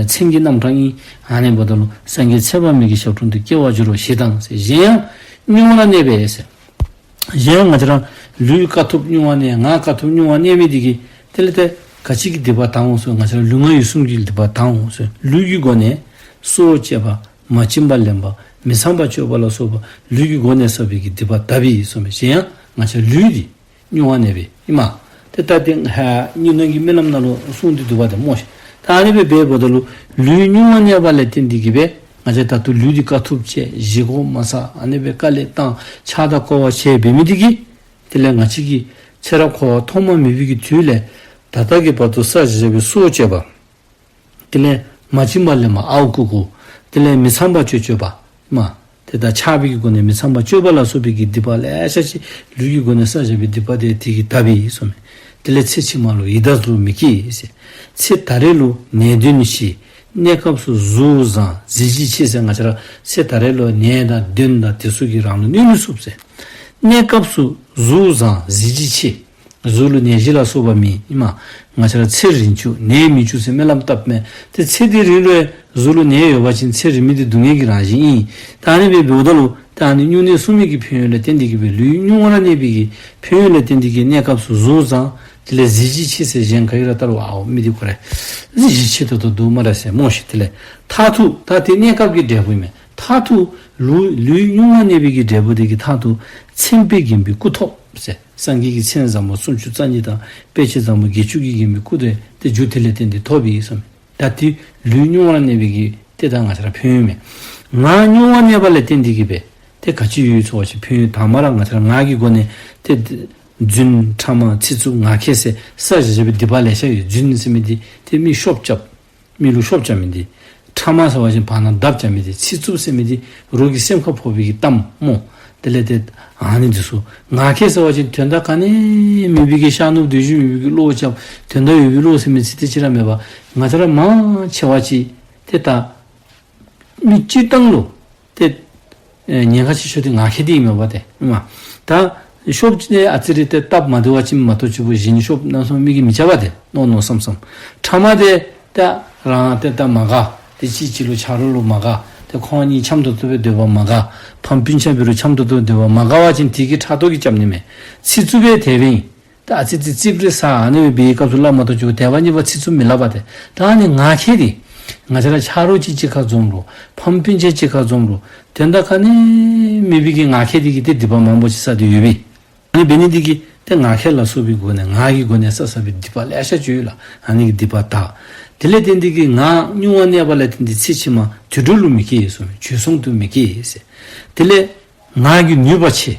མཚན་གྱི་རྣམ་གྲངས་ཨིན། ཨ་ནི་འབདཝ་ད་ལུ་སངས་རྒྱས་ཚེ་དཔག་མེད་ཀྱི་ཞབས་དྲུང་དུ་སྐྱེ་བར་འགྱུར་རོ་ཞེས་དང་ཟེར། གཞན་ཡང་སྨྱུང་བར་གནས་པས་ཟེར། གཞན་ཡང་ང་བཅས་ར་ལུས་དཀའ་ཐུབ་སྨྱུང་བར་གནས། ངག་དཀའ་ཐུབ་སྨྱུང་བར་གནས་མི་དེ་གིས་དེ་ལས་ཏེ་ག་ཅི་གི་སྡིག་པ་དག་འོང་ཟེར། ང་བཅས་ར་ལུས་ངག་ཡིད་གསུམ་གྱི་སྡིག་པ་དག་འོང་ཟེར། ལུས་ཀྱི་སྒོ་ནས་སྲོག་བཅད་པ། མ་བྱིན་པ་ལེན་པ། མི་ཚངས་པ་སྤྱོད་པ་ལ་སོགས་པ་ལུས་ཀྱི་སྒོ་ནས་བསགས་པའི་གི་སྡིག་པ་དག་པས་གསུངས་མས། གཞན་ཡང་ང་བཅས་ལུས་འདི་སྨྱུང་བར་གནས་པས། ཨིན་མས། ཏེ་ད་དེ་ཧ་སྨྱུང་གནས་ཀྱི་སྨོན་ལམ་ནང་ལུ་གསུངས་ཏེ་འདུག་པ་དེ་སྨོ་ཤིག། ད་ཨ་ནི་སྦེ་འབདཝ་ད་ལུ་ལུས་སྨྱུང་བར་གནས་པ་ལས་བརྟེན་ཏེ་གིས་སྦེ་ང་བཅས་ད་ལྟོ་ལུས་འདི་དཀའ་ཐུབ་སྤྱད། བཞེས་སྒོ་མ་བཟའ། ཨ་ནི་སྦེ་དཀའ་ལས་བཏང་། ཕྱག་དང་སྐོར་བ་བྱས་འབད་མི་དེ་གིས་དེ་ལས་ང་བཅས་ཀྱིས་ཚེ་རབས་འཁོར་བ་ཐོག་མ་མེད་པའི་གི་དུས་ལས་ད་ལྟ་གི་བར་དུ་བསགས་བཞག་པའི་སྲོག་བཅད་པ། དེ་ལས་མ་བྱིན་པ་ལེན་པ་ཨརཝ་རྐུ་རྐུ། དེ་ལས་མི་ཚངས་པ་སྤྱོད་སྤྱོད་པ། མ། ཏེ་ད་ཆགས་པའི་གི་སྒོ་ནས་མི་ཚངས་པ་སྤྱོད་པ་ལ་སོགས་པའི་གི་སྡིག་པ་ལེ་ཤ་ཅིག་ལུས་ཀྱི་སྒོ་ནས་བསགས་བཞག་པའི་སྡིག་པ་དེ་དེ་གིས་དག་པས་གསུངས་མས། དེ་ལས་ཚེ་ཕྱི་མ་ལུ་ཡི་དྭགས་ལུ་མི་སྐྱེ་ཟེར། ཚེ་ད་རེས་ལུ་ནད་གདོན་ཞི། གནས་སྐབས་སུ་གཟུགས་བཟང་གཟི་བརྗིད་ཆེ་ཟེར། ང་བཅས་ར་ཚེ་ད་རེས་ལུ་ནད་དང་གདོན་དང་དེ་ཚུ་གིས་རང་ལུ་གནོད་མི་ཚུགས་ཟེར། གནས་སྐབས་སུ་གཟུགས་བཟང་གཟི་བརྗིད་ཆེ། གཟུགས་ལུ་ནད་གཞི་ལ་སོགས་པ་མེད། ཨིན་མས། ང་བཅས་ར་ཚེ་རིང་བཅུག་ནད་མི་བཅུག་ཟེར་སྨོན་ལམ་བཏབ་མས། ཏེ་ཚེ་འདི་རིང་རུང་གཟུགས་ལུ་ནད་ཡོད་པ་ཅིན་ཚེ་རིང་མི་འདི་སྡུག་བསྔལ་གྱི་རང་བཞིན་ཨིན། ད་ཨ་ནི་སྦེ་འབདཝ་ད་ལུ་ད་ཨ་ནི་སྨྱུང་གནས་སྲུང་མི་གི་ཕན་ཡོན་ལས་བརྟེན་ཏེ་གིས་སྦེ་ལུས་སྨྱུང་བར་གནས་པའི་གི་ཕན་ཡོན་ལས་བརྟེན་ཏེ་གིས་གནས་སྐབས་སུ་གཟུགས་བཟང་། དེ་ལས་གཟི་བརྗིད་ཆེ་ཟེར། གཞན་ག་གིས་ར་བལྟ་རུང་ཨའོ་མི་འདི་ཁོ་ར་གཟི་བརྗིད་ཆེ་ཏོག་ཏོ་འདུག་སྨ་རེ་ཟེར་སྨོ་ཤིག། དེ་ལས་མཐར་ཐུག་ད་དེ་གནས་སྐབས་ཀྱི་འབྲས་བུ་ཨིན་མས། མཐར་ཐུག་ལུས་ལུས་སྨྱུང་བར་གནས་པའི་གི་འབྲས་བུ་དེ་གིས་མཐར་ཐུག་མཚན་དཔེས་བརྒྱན་པའི་སྐུ་ཐོབ་ཟེར། སངས་རྒྱས་ཀྱི་མཚན་བཟང་པོ་སུམ་ཅུ་རྩ་གཉིས་དང་དཔེ་བྱད་བཟང་པོ་བརྒྱད་ཅུ་གིས་བརྒྱན་པའི་སྐུ་དེ་ཏེ་རྒྱུ་དེ་ལས་བརྟེན་ཏེ་ཐོབ་པས་གསུངས་མས། ད་དེ་ལུས་སྨྱུང་བར་གནས་པའི་གི་ཏེ་ད་ང་བཅས་ར་ཕན་ཡོན་མས། ངག་སྨྱུང་བར་གནས་པ་ལས་བརྟེན་ཏེ་གིས་སྦེ་ཏེ་ག་ཅི་ཡོད་ཟེར་བ་ཅིན་ཕན་ཡོན་དང་པ་ར་ང་བཅས་ར་ངག་གི་སྒོ་ནས་ཏེ་རྫུན་ཕྲ་མ་ཚིག་རྩུབ་ངག་འཁྱལ་ཟེར་བསགས་བཞག་བཞག་པའི་སྡིག་པ་ལེ་ཤ་ཡོད། རྫུན་ཟེར་མི་འདི་ཏེ་མི་ཤོབ་རྐྱབ། མི་ལུ་ཤོབ་རྐྱབ་མི་འདི། ཕྲ་མ་ཟེར་བ་ཅིན་བར་ན་བརྡབ་རྐྱབ་མི་འདི། ཚིག་རྩུབ་ཟེར་མི་འདི་རོགས་ཀྱི་སེམས་ཁར་ཕོག་པའི་གི་གཏམ་སྨོ། དེ་ལས་ཏེ་ཨ་ནི་འདི་ཚུ། ངག་འཁྱལ་ཟེར་བ་ཅིན་དོན་དག་ག་ནི་མེད་པའི་གི་ཤ་ནོར་འདོད་ཞེན་མེད་པའི་གི་བློ་རྐྱབ། དོན་དག་ཡོད་པའི་བློ་ཟེར་མི་ཚིག་དེ་ཅིག་ར་མེད་པར་ང་བཅས་ར་མང་ཆེ་བ་ཅིག་ཏེ་ད་མི་སྤྱིར་བཏང་ལུ་ཏེ་ཨེ་ཉེན་ཁ་ཆེ་ཤོས་དེ་ངག་འཁྱལ་དེ་ཨིན་མས་པ་ཏེ། ཨིན་མས། ད་ཤོབ་ཅིག་ཨ་ཙི་རེ་ཏེ་སྟབས་མ་བདེ་བ་ཅིན་མ་གཏོགས་ཅིག་པོ་གཞན་ཤོབ་རྣམ་གསུམ་མི་གིས་མི་རྐྱབ་པ་ཏེ། མནོ་མནོ་བསམ་བསམ། ཕྲ་མ་དེ་ད་རང་ཏེ་ད་མ་དགའ། ཏེ་གཅིག་གཅིག་ལུ་ཆ་རོགས་ལུ་མ་དགའ། ཏེ་ཁོང་གཉིས་འཆམ་ཏོག་ཏོ་སྦེ་སྡོད་པར་མ་དགའ། ཕམ་སྤུན་ཆ་འབད་རུང་འཆམ་ཏོག་ཏོ་སྦེ་སྡོད་པར་མ་དགའ་བ་ཅིན་དེ་གིས་ཕྲག་དོག་གིས་རྐྱབ་ནི་མས། ཚིག་རྩུབ་སྦེ་དེ་སྦེ་ཨིན། ད་ཨ་ཙི་ཙི་ཙིགཔ་རེ་ཟ་ཨ་ནི་སྦེ་འབད་བའི་སྐབས་སུ་སླབ་མ་གཏོགས་ཅིག་དད་པ་གཉིས་པ་ཚིག་རྩུབ་མི་སླབ་པ་ཏེ། ད་ཨ་ནི་ངག་འཁྱལ་དེ། ང་བཅས་ར་ཆ་རོགས་ཅིག་གཅིག་ཁར་འཛོམས་རུང་། ཕམ་སྤུན་ཆ་གཅིག་ཁར་འཛོམས་རུང་། དོན་དག་ག་ནི་མེད་པའི་གི་ངག་འཁྱལ་དེ་གིས་ཏེ་སྡིག་པ་མང་པོ་ཅིག་བསགས་ཏེ་ཡོད་པས། ཨ་ནི་འབད་ནི་དེ་གིས་ཏེ་ངག་འཁྱལ་ལ་སོགས་པའི་སྒོ་ནས་ངག་གི་སྒོ་ནས་བསགས་བསགས་པའི་སྡིག་པ་ལེ་ཤ་ཅིག་ཡོད་ལགས། ཨ་ནི་གི་སྡིག་པ་དག། དེ་ལས་བརྟེན་ཏེ་གིས་ངག་སྨྱུང་བར་གནས་པ་ལས་བརྟེན་ཏེ་ཚེ་ཕྱི་མ་དུད་འགྲོ་ལུ་མི་སྐྱེ་ཟེར། བྱོལ་སོང་དུ་མི་སྐྱེ་ཟེར། དེ་ལས་ངག་གི་ནུས་པ་ཆེ།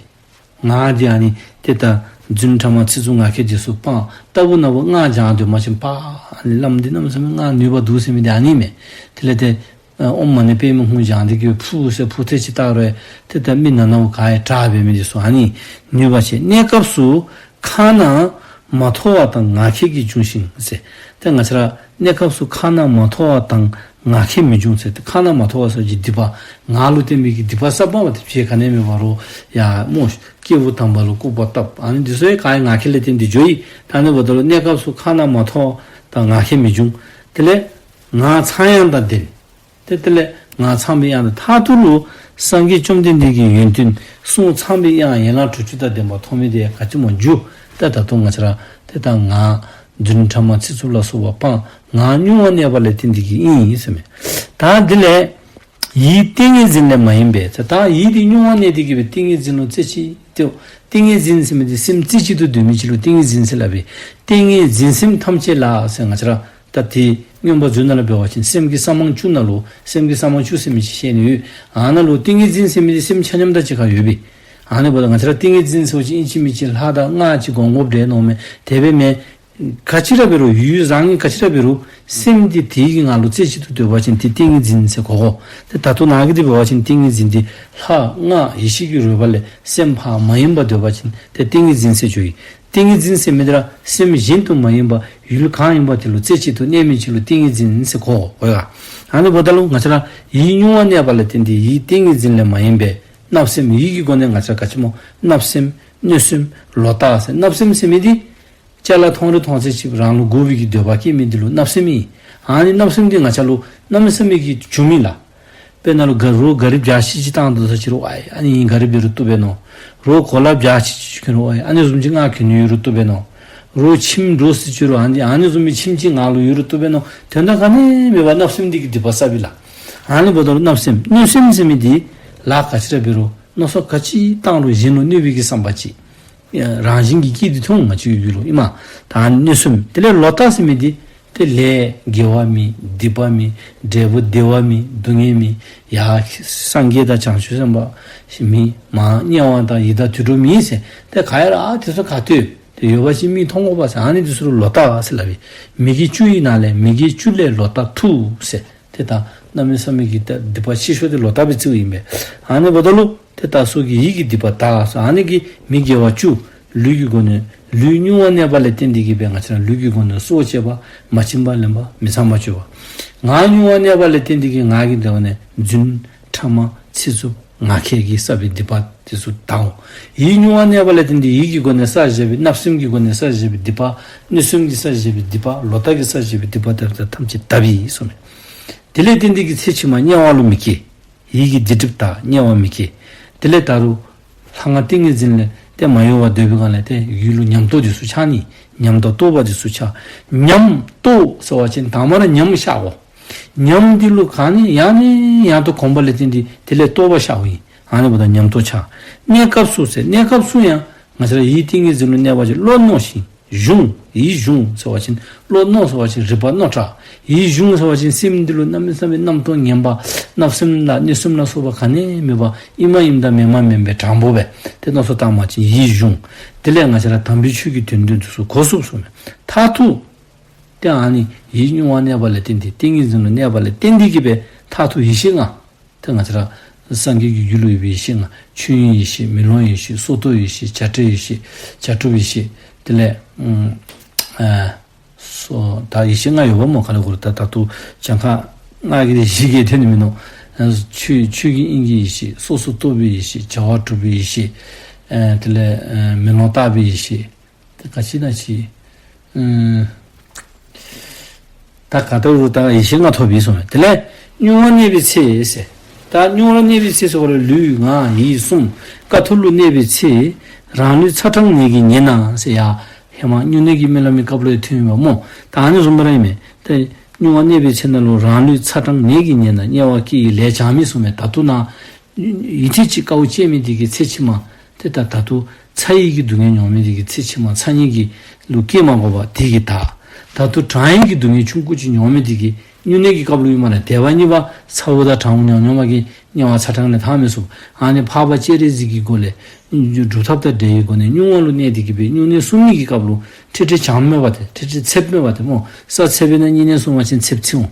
ངག་འདི་ཨ་ནི་ཏེ་ད་རྫུན་ཕྲ་མ་ཚིག་རྩུབ་ངག་འཁྱལ་འདི་ཚུ་སྤང་། ལྟ་བུ་ན་བུ་སྔགས་སྦྱང་སྡོད་པ་ཅིན་པ། ཨ་ནི་བླམ་འདི་གནམ་མེད་ས་མེད་སྔགས་ནུས་པ་འདུག་ཟེར་མི་འདི་ཨ་ནི་མས། དེ་ལས་ཏེ་ཨ་ཨོཾ་མ་ཎི་པདྨེ་ཧཱུྃ་སྦྱང་སྟེ་གིས་ཕུ་ཟེར་ཕུ་ཐེ་ཅིག་བཏགས་རུང་ཏེ་ད་མི་ན་ན་བུ་ག་ཡང་དྲག་འབད་མི་འདི་ཚུ་ཨ་ནི་ནུས་པ་ཆེ། གནས་སྐབས་སུ་ཁ་ན་མ་ཐོ་བ་དང་ངག་འཁྱལ་གྱིས་འབྱུང་ཞིང་ཟེར། ཏེ་ང་བཅས་ར་གནས་སྐབས་སུ་ཁ་ན་མ་ཐོ་བ་དང་ངག་འཁྱལ་མི་འབྱུང་ཟེར། ཏེ་ཁ་ན་མ་ཐོ་བ་ཟེར་བ་ཅིན་སྡིག་པ་ངག་ལུ་བརྟེན་པའི་གི་སྡིག་པ་བསགས་པ་མ་ཏེ་ཕྱི་ཁ་ནས་མེད་པ་རུང་ཡ་སྨོ། སྐྱེས་བུ་དམ་པ་ལུ་ལྐུགས་པ་བཏབ། ཨ་ནི་འདི་ཚུ་ཡང་ག་ཡང་ངག་འཁྱལ་ལས་བརྟེན་ཏེ་འགྱོཝ་ཨིན། ད་ཨ་ནི་འབདཝ་ད་ལུ་གནས་སྐབས་སུ་ཁ་ན་མ་ཐོ་བ་དང་ངག་འཁྱལ་མི་འབྱུང་། དེ་ལས་ངག་ཚངས་དབྱངས་དང་ལྡན། ཏེ་དེ་ལས་ངག་ཚངས་པའི་དབྱངས་དང་མཐར་ཐུག་ལུ་ སངས་རྒྱས་བཅོམ་ལྡན་འདས་ཀྱི་ཡོན་ཏན་གསུང་ཚངས་པའི་དབྱངས་ཡན་ལག་དྲུག་ཅུ་དང་ལྡན་པ་མཐོང་མི་དེ་ག་ཅི་སྨོ་རྒྱུ། ད་ད་དུང་ང་བཅས་ར་ཏེ་ད་ངག་རྫུན་ཕྲ་མ་ཚིག་རྩུབ་ལ་སོགས་པ་སྤང་། ངག་རྙིང་བར་གནས་པ་ལ་བརྟེན་ཏེ་གིས་ཨིན་ཟེར་མས། ད་དེ་ལས་ཡིད་ཏིང་ངེ་འཛིན་ལས་མ་ཡིན་པས། ད་ཡིད་དེ་རྙིང་བར་གནས་ཏེ་གིས་སྦེ་ཏིང་ངེ་འཛིན་ལུ་རྩེ་གཅིག་ཏུ། ཏིང་ངེ་འཛིན་ཟེར་མི་དེ་སེམས་རྩེ་གཅིག་ཏུ་སྡོད་མི་ཅིག་ལུ་ཏིང་ངེ་འཛིན་ཟེར་སླབ་པས། ཏིང་ངེ་འཛིན་སེམས་ཐམས་ཅད་ལ་ཟེར་ང་བཅས་ར་ད་དེ་མངོན་པ་མཛོད་ནང་ལུ་འབད་བ་ཅིན་སེམས་ཀྱི་གསང་མང་བཅུ་ནང་ལུ་སེམས་ཀྱི་གསང་མང་བཅུ་ཟེར་མི་ཅིག་བཤད་ནི་ཡོད། ཨ་ནཱ་ལུ་ཏིང་ངེ་འཛིན་ཟེར་མི་དེ་སེམས་ཆ་མཉམ་དང་གཅིག་ཁར་ཡོད་པས། ཨ་ནི་འབདཝ་ད་ང་བཅས་ར་ཏིང་ངེ་འཛིན་ཟེར་བ་ཅིན་ཨིན་ཅི་མིན་ཅི་ལྷ་དང་སྔགས་ཅིག་གོ་དགོཔ་འདྲས་མནོཝ་མས། དེ་སྦེ་མེན། ག་ཅི་ར་འབད་རུང་ཡུལ་བཟང་ངན་ག་ཅི་ར་འབད་རུང་སེམས་དེ་དེ་གི་ངང་ལུ་རྩེ་གཅིག་ཏུ་སྡོད་པ་ཅིན་དེ་ཏིང་ངེ་འཛིན་ཟེར་གོ་དགོ། ཏེ་ད་ལྟོ་ནཱ་གི་དེ་འབད་བ་ཅིན་ཏིང་ངེ་འཛིན་དེ་ལྷ་སྔགས་ཡེ་ཤེས་ཀྱི་རོལ་པ་ལས་སེམས་ཕར་མ་ཡེངས་པར་སྡོད་པ་ཅིན་ཏེ་ཏིང་ངེ་འཛིན་ཟེར་ཞུ་ཡི། ཏིང་ངེ་འཛིན་ཟེར་མི་དེ་ར་སེམས་གཞན་དུ་མ་ཡེངས་པར་ཡུལ་གང་ཡིན་པ་དེ་ལུ་རྩེ་གཅིག་ཏུ་གནས་མི་ཅིག་ལུ་ཏིང་ངེ་འཛིན་ཟེར་གོ་དགོ་ཡ། ཨ་ནི་འབདཝ་ད་ལུ་ང་བཅས་ར་ཡིད་རྙིང་བར་གནས་པ་ལ་བརྟེན་ཏེ་ཡིད་ཏིང་ངེ་འཛིན་ལས་མ་ཡེངས་པས། བརྣབ་སེམས་ཡིད་ཀྱི་སྒོ་ནས་ང་བཅས་ར་ག་ཅི་སྨོ། བརྣབ་སེམས་གནོད་སེམས་ལོག་ལྟ་ཟེར། བརྣབ་སེམས་ཟེར་མི་དེ་ཅ་ལ་མཐོང་རིགས་མཐོང་ཚད་ཅིག་རང་ལུ་དགོ་པའི་གི་འདོད་པ་སྐྱེ་མི་དེ་ལུ་བརྣབ་སེམས་ཨིན། ཨ་ནི་བརྣབ་སེམས་དེ་ང་བཅས་ལུ་གནམ་མེད་ས་མེད་ཀྱི་བྱུང་མི་ལགས། དཔེར་ན་ལུ་ག་རོགས་ག་རི་བྱག་ཤིག་ཅིག་བཏང་དོ་ཟེར་ཅི་རུང་ཨའི་ཨ་ནི་ག་རི་འབད་རུང་བཏུབ་པས་མནོ། རོགས་གོ་ལ་བྱག་ཤིག་ཅིག་གྱོན་རུང་ཨའི་ཨ་ནི་བཟུམ་ཅིག་ང་གྱོན་ནི་ཡོད་རུང་བཏུབ་པས་མནོ། རོགས་ཁྱིམ་འདྲོག་ཟེར་ཅི་རུང་ཨ་ནི་ཨ་ནི་བཟུམ་མའི་ཁྱིམ་ཅིག་ང་ལུ་ཡོད་རུང་བཏུབ་པས་མནོ། དོན་དག་ག་ནི་མེད་པར་བརྣབ་སེམས་དེ་གིས་སྡིག་པ་བསགས་པས་ལགས། ཨ་ནི་འབདཝ་ད་ལུ་བརྣབ་སེམས་གནོད་སེམས་ཟེར་མི་དེ་ལཱ་ག་ཅི་ར་འབད་རུང་མནོ་བསམ་ག་ཅི་བཏང་རུང་གཞན་ལུ་གནོད་པའི་གི་བསམ་པ་ཅིག། རང་བཞིན་གྱིས་སྐྱེས་ཏེ་འཐོན་འོང་ང་བཅས་ཀྱི་རྒྱུད་ལུ་ཨིན་མས། ད་ཨ་ནི་གནོད་སེམས། དེ་ལས་ལོག་ལྟ་ཟེར་མི་དེ་ཏེ་ལས་དགེ་བ་མེད། སྡིག་པ་མེད། འབྲས་བུ་བདེ་བ་མེད། སྡུག་བསྔལ་མེད། ཡ་སངས་རྒྱས་དང་བྱང་ཆུབ་སེམས་དཔའ་མེད། མར་དམྱལ་བ་དང་ཡི་དྭགས་དུད་འགྲོ་མེད་ཟེར། ཏེ་ག་ཡ་ར་ཨ་དེ་ཚུ་ག་ཏེ་ཡོད། ཏེ་ཡོད་པ་ཅིན་མིག་མཐོང་དགོ་པས་ཟེར། ཨ་ནི་དེ་ཚུ་ལུ་ལོག་ལྟ་ཟེར་སླབ་ཨིན། མི་དགེ་བཅུ་ཡི་ནང་ལས་མི་དགེ་བཅུ་ལས་ལོག་ལྟ་མཐུ་ཟེར། ཏེ་ད་གནམ་མེད་ས་མེད་ཀྱི་ད་སྡིག་པ་ཆེ་ཤོས་དེ་ལོག་ལྟ་སྦེ་བརྩིཝ་ཨིན་པས། ཨ་ནི་འབདཝ་ད་ལུ་ཏེ་ད་སོ་གི་ཡིད་ཀྱི་སྡིག་པ་དག་ཟེར། ཨ་ནི་གི་མི་དགེ་བ་བཅུ། ལུས་ཀྱི་སྒོ་ནས་ལུས་རྙིང་བར་གནས་པ་ལ་བརྟེན་ཏེ་གིས་སྦེ་ང་བཅས་ར་ལུས་ཀྱི་སྒོ་ནས་སྲོག་བཅད་པ། མ་བྱིན་པ་ལེན་པ། མི་ཚངས་པ་སྤྱོད་པ། ངག་རྙིང་བར་གནས་པ་ལ་བརྟེན་ཏེ་གིས་ངག་གི་སྒོ་ནས་རྫུན་ཕྲ་མ་ཚིག་རྩུབ་ངག་འཁྱལ་གྱིས་བསགས་པའི་སྡིག་པ་དེ་ཚུ་དག་འོང་། ཡིད་རྙིང་བར་གནས་པ་ལ་བརྟེན་ཏེ་ཡིད་ཀྱི་སྒོ་ནས་བསགས་བཞག་པའི་བརྣབ་སེམས་ཀྱི་སྒོ་ནས་བསགས་བཞག་པའི་སྡིག་པ། གནོད་སེམས་ཀྱིས་བསགས་བཞག་པའི་སྡིག་པ། ལོག་ལྟ་གིས་བསགས་བཞག་པའི་སྡིག་པ་དེ་དག་ཐམས་ཅད་དག་པས་གསུངས་མས། དེ་ལས་བརྟེན་ཏེ་གིས་ཚེ་ཕྱི་མ་དམྱལ་བ་ལུ་མི་སྐྱེ། ཡིད་ཀྱི་སྡིག་སྒྲིབ་དག་དམྱལ་བ་མི་སྐྱེ། དེ་ལས་ད་རུང་ལྷ་སྔགས་ཏིང་ངེ་འཛིན་ལས་ཏེ་མ་གཡོ་བར་སྡོད་པའི་སྒང་ལས་ཏེ་ཡུལ་ལུ་ཉམས་རྟོགས་དེ་ཚུ་འཆར་ནི། ཉམས་དང་རྟོགས་པ་དེ་ཚུ་འཆར། ཉམས་རྟོགས་ཟེར་བ་ཅིན་དང་པ་ར་ཉམས་ཤར་དགོ། ཉམས་འདི་ལུ་ག་ནི་ཡང་ནས་ཡང་དུ་གོམས་པ་ལས་བརྟེན་ཏེ་དེ་ལས་རྟོགས་པ་ཤརཝ་ཨིན། ཨ་ནི་འབདཝ་ད་ཉམས་རྟོགས་འཆར། གནས་སྐབས་སུ་ཟེར། གནས་སྐབས་སུ་ཡང་ང་བཅས་ར་ཡིད་ཏིང་ངེ་འཛིན་ལུ་གནས་པ་ཅིན་བློ་རྣོ་ཞིང་གཞུང་། ཡིད་གཞུང་ཟེར་བ་ཅིན་བློ་རྣོ་ཟེར་བ་ཅིན་རིག་པ་རྣོ་དྲགས། ཡིད་གཞུང་ཟེར་བ་ཅིན་སེམས་འདི་ལུ་གནམ་མེད་ས་མེད་རྣམ་རྟོག་ངན་པ་བརྣབ་སེམས་ལ་གནོད་སེམས་ལ་སོགས་པ་ག་ནི་མེད་པར་ཨིནམ་ཨིནམ་དང་མེནམ་མེནམ་སྦེ་དྲང་པོ་སྦེ་ཏེ་མནོ་བསམ་བཏང་བ་ཅིན་ཡིད་གཞུང་། དེ་ལས་ང་བཅས་ར་དམ་པའི་ཆོས་ཀྱི་དོན་སྟོན་དེ་ཚུ་གོ་ཚུགསཔ་གསུངས་མས། མཐར་ཐུག་ཏེ་ཨ་ནི་ཡིད་རྙིང་བར་གནས་པ་ལ་བརྟེན་ཏེ་ཏིང་ངེ་འཛིན་ལུ་གནས་པ་ལ་བརྟེན་ཏེ་གིས་སྦེ་མཐར་ཐུག་ཡེ་ཤེས་ལྔ། ཏེ་ང་བཅས་ར་སངས་རྒྱས་ཀྱི་རྒྱུད་ལུ་ཡོད་པའི་ཡེ་ཤེས་ལྔ། ཆོས་དབྱིངས་ཡེ་ཤེས། མེ་ལོང་ཡེ་ཤེས། སོར་རྟོག་ཡེ་ཤེས། བྱ་བྲལ་ཡེ་ཤེས། བྱ་གྲུབ་ཡེ་ཤེས། དེ་ལས་ཨ་སོ་ད་ཡེ་ཤེས་ལྔ་ཡོདཔ་སྨོ། ག་ལ་གོ་རུང་ད་ད་ལྟོ་གྱངས་ཁ་ང་གིས་བཞི་གིས་ཐོན་ནི་མིན་ནུག། ཆོས་ཆོས་ཀྱི་དབྱིངས་ཀྱི་ཡེ་ཤེས། སོ་སོར་རྟོག་པའི་ཡེ་ཤེས། བྱ་བ་གྲུབ་པའི་ཡེ་ཤེས། ཨ་དེ་ལས་ཨ་མེ་ལོང་བཏགས་པའི་ཡེ་ཤེས། ཏེ་ག་ཅི་ན་ཅི། ཨུམ། ད་ག་ཏེ་རུང་ད་ཡེ་ཤེས་ལྔ་ཐོབ་པས་གསུངས་མས། དེ་ལས་རྙིང་བར་གནས་པའི་ཚེ་ཟེར། ད་རྙིང་བར་གནས་པའི་ཚེ་ཟེར་བ་ལུ་ལུས་ངག་ཡིད་གསུམ་དཀའ་ཐུབ་ལུ་གནས་པའི་ཚེ། རང་ལུས་ཚ་གྲང་ནད་ཀྱིས་ཉེན་ན་ཟེར་ཡ། ཧེ་མ་སྨྱུང་གནས་ཀྱི་སྨོན་ལམ་གྱི་སྐབས་ལུ་ཡང་ཐོན་ཡོདཔ་སྨོ། ད་ཨ་ནི་བཟུམ་སྦེ་ར་ཨིན་མས། ཏེ་རྙིང་བར་གནས་པའི་ཚེ་ན་ལུ་རང་ལུས་ཚ་གྲང་ནད་ཀྱིས་ཉེན་ན། དམྱལ་བ་སྐྱེ་ཡི་ལས་བྱང་མེད་གསུངས་མས། ད་ལྟོ་ནཱ་ཡུན་ཐུང་ཅིག་དཀའཝ་སྤྱད་མི་དེ་གིས་ཚེ་ཕྱི་མ་ཏེ་ད་ད་ལྟོ་ཚ་བའི་གི་སྡུག་བསྔལ་མྱོང་མི་དེ་གིས་ཚེ་ཕྱི་མ་ཚ་དམྱལ་གྱི་ལུ་སྐྱེ་མ་དགོ་པར་དེ་གིས་དག། ད་ལྟོ་གྲང་བའི་གི་སྡུག་བསྔལ་ཆུང་ཀུ་ཅིག་མྱོང་མི་དེ་གིས་སྨྱུང་གནས་ཀྱི་སྐབས་ལུ་ཨིན་མས་ལགས། དལ་བ་གཉིས་པ་ཚ་བ་དང་གྲང་བ་མྱོང་མྱོང་བ་གིས་དམྱལ་བ་ཚ་གྲང་ལས་ཐར་མི་ཚུགས། ཨ་ནི་འཕགས་པ་སྤྱན་རས་གཟིགས་ཀྱི་སྒོ་ལས་སྒྲུབ་ཐབས་དང་འབྲེལ་བའི་སྒོ་ནས་རྙིང་བར་ལུ་གནས་ཏེ་གིས་སྦེ་སྨྱུང་གནས་སྲུང་ནི་གི་སྐབས་ལུ་ཁྲིག་ཁྲི་བྱང་མེད་པ་དེ་ཁྲིག་ཁྲི་ཚདཔ་མེད་པ་དེ་སྨོ། ས་ཚ་བས་ན་སྨྱུང་གནས་སྲུང་བ་ཅིན་ཚདཔ་ཚིག་འོང་།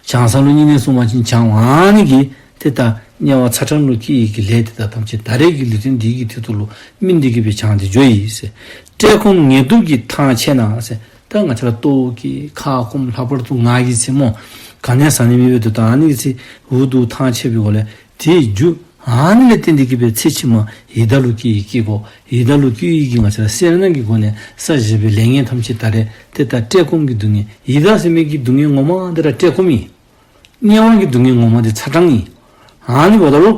བྱང་ས་ལུ་སྨྱུང་གནས་སྲུང་བ་ཅིན་བྱང་འོང་། ཨ་ནི་གིས་ཏེ་ད་དམྱལ་བ་ཚ་གྲང་ལུ་སྐྱེ་ཡི་གི་ལས་དེ་དག་ཐམས་ཅད་ད་རེས་ཀྱི་ལུས་རྟེན་འདི་གི་མཐུ་སྟོབས་ལུ་སྨིན་ཏེ་གིས་སྦེ་བྱང་སྟེ་འགྱོ་ཡི་ཟེར། བཀྲེས་སྐོམ་ངལ་དུབ་ཀྱིས་ཐང་ཆད་ན་ཟེར། ད་ང་བཅས་ར་ལྟོཝ་བཀྱེས་ཁ་སྐོམ་ལྷག་པར་དུ་ངལ་གྱི་ཚེ་སྨོ། ག་ནི་ཟ་ནི་མེད་པའི་དུས་ད་ཨ་ནི་གི་ཚེ་འུ་སྡུག་ཐང་ཆད་པའི་སྒོ་ལས་དེའི་རྒྱུ་ཨ་ནི་ལས་བརྟེན་ཏེ་གིས་སྦེ་ཚེ་ཕྱི་མ་ཡི་དྭགས་ལུ་སྐྱེ་ཡི་སྐྱེ་དགོ། ཡི་དྭགས་ལུ་སྐྱེ་ཡི་གི་ང་བཅས་ར་སེར་སྣ་གི་སྒོ་ནས་བསགས་བཞག་པའི་ལས་ངན་ཐམས་ཅད་ད་རེས་ཏེ་ད་བཀྲེས་སྐོམ་གྱི་སྡུག་བསྔལ། ཡི་དྭགས་ཟེར་མི་གི་སྡུག་བསྔལ་ངོ་མ་འདི་ར་བཀྲེས་སྐོམ་ཨིན། དམྱལ་བ་གི་སྡུག་བསྔལ་ངོ་མ་འདི་ཚ་གྲང་ཨིན། ཨ་ནི་འབདཝ་ད་ལུ་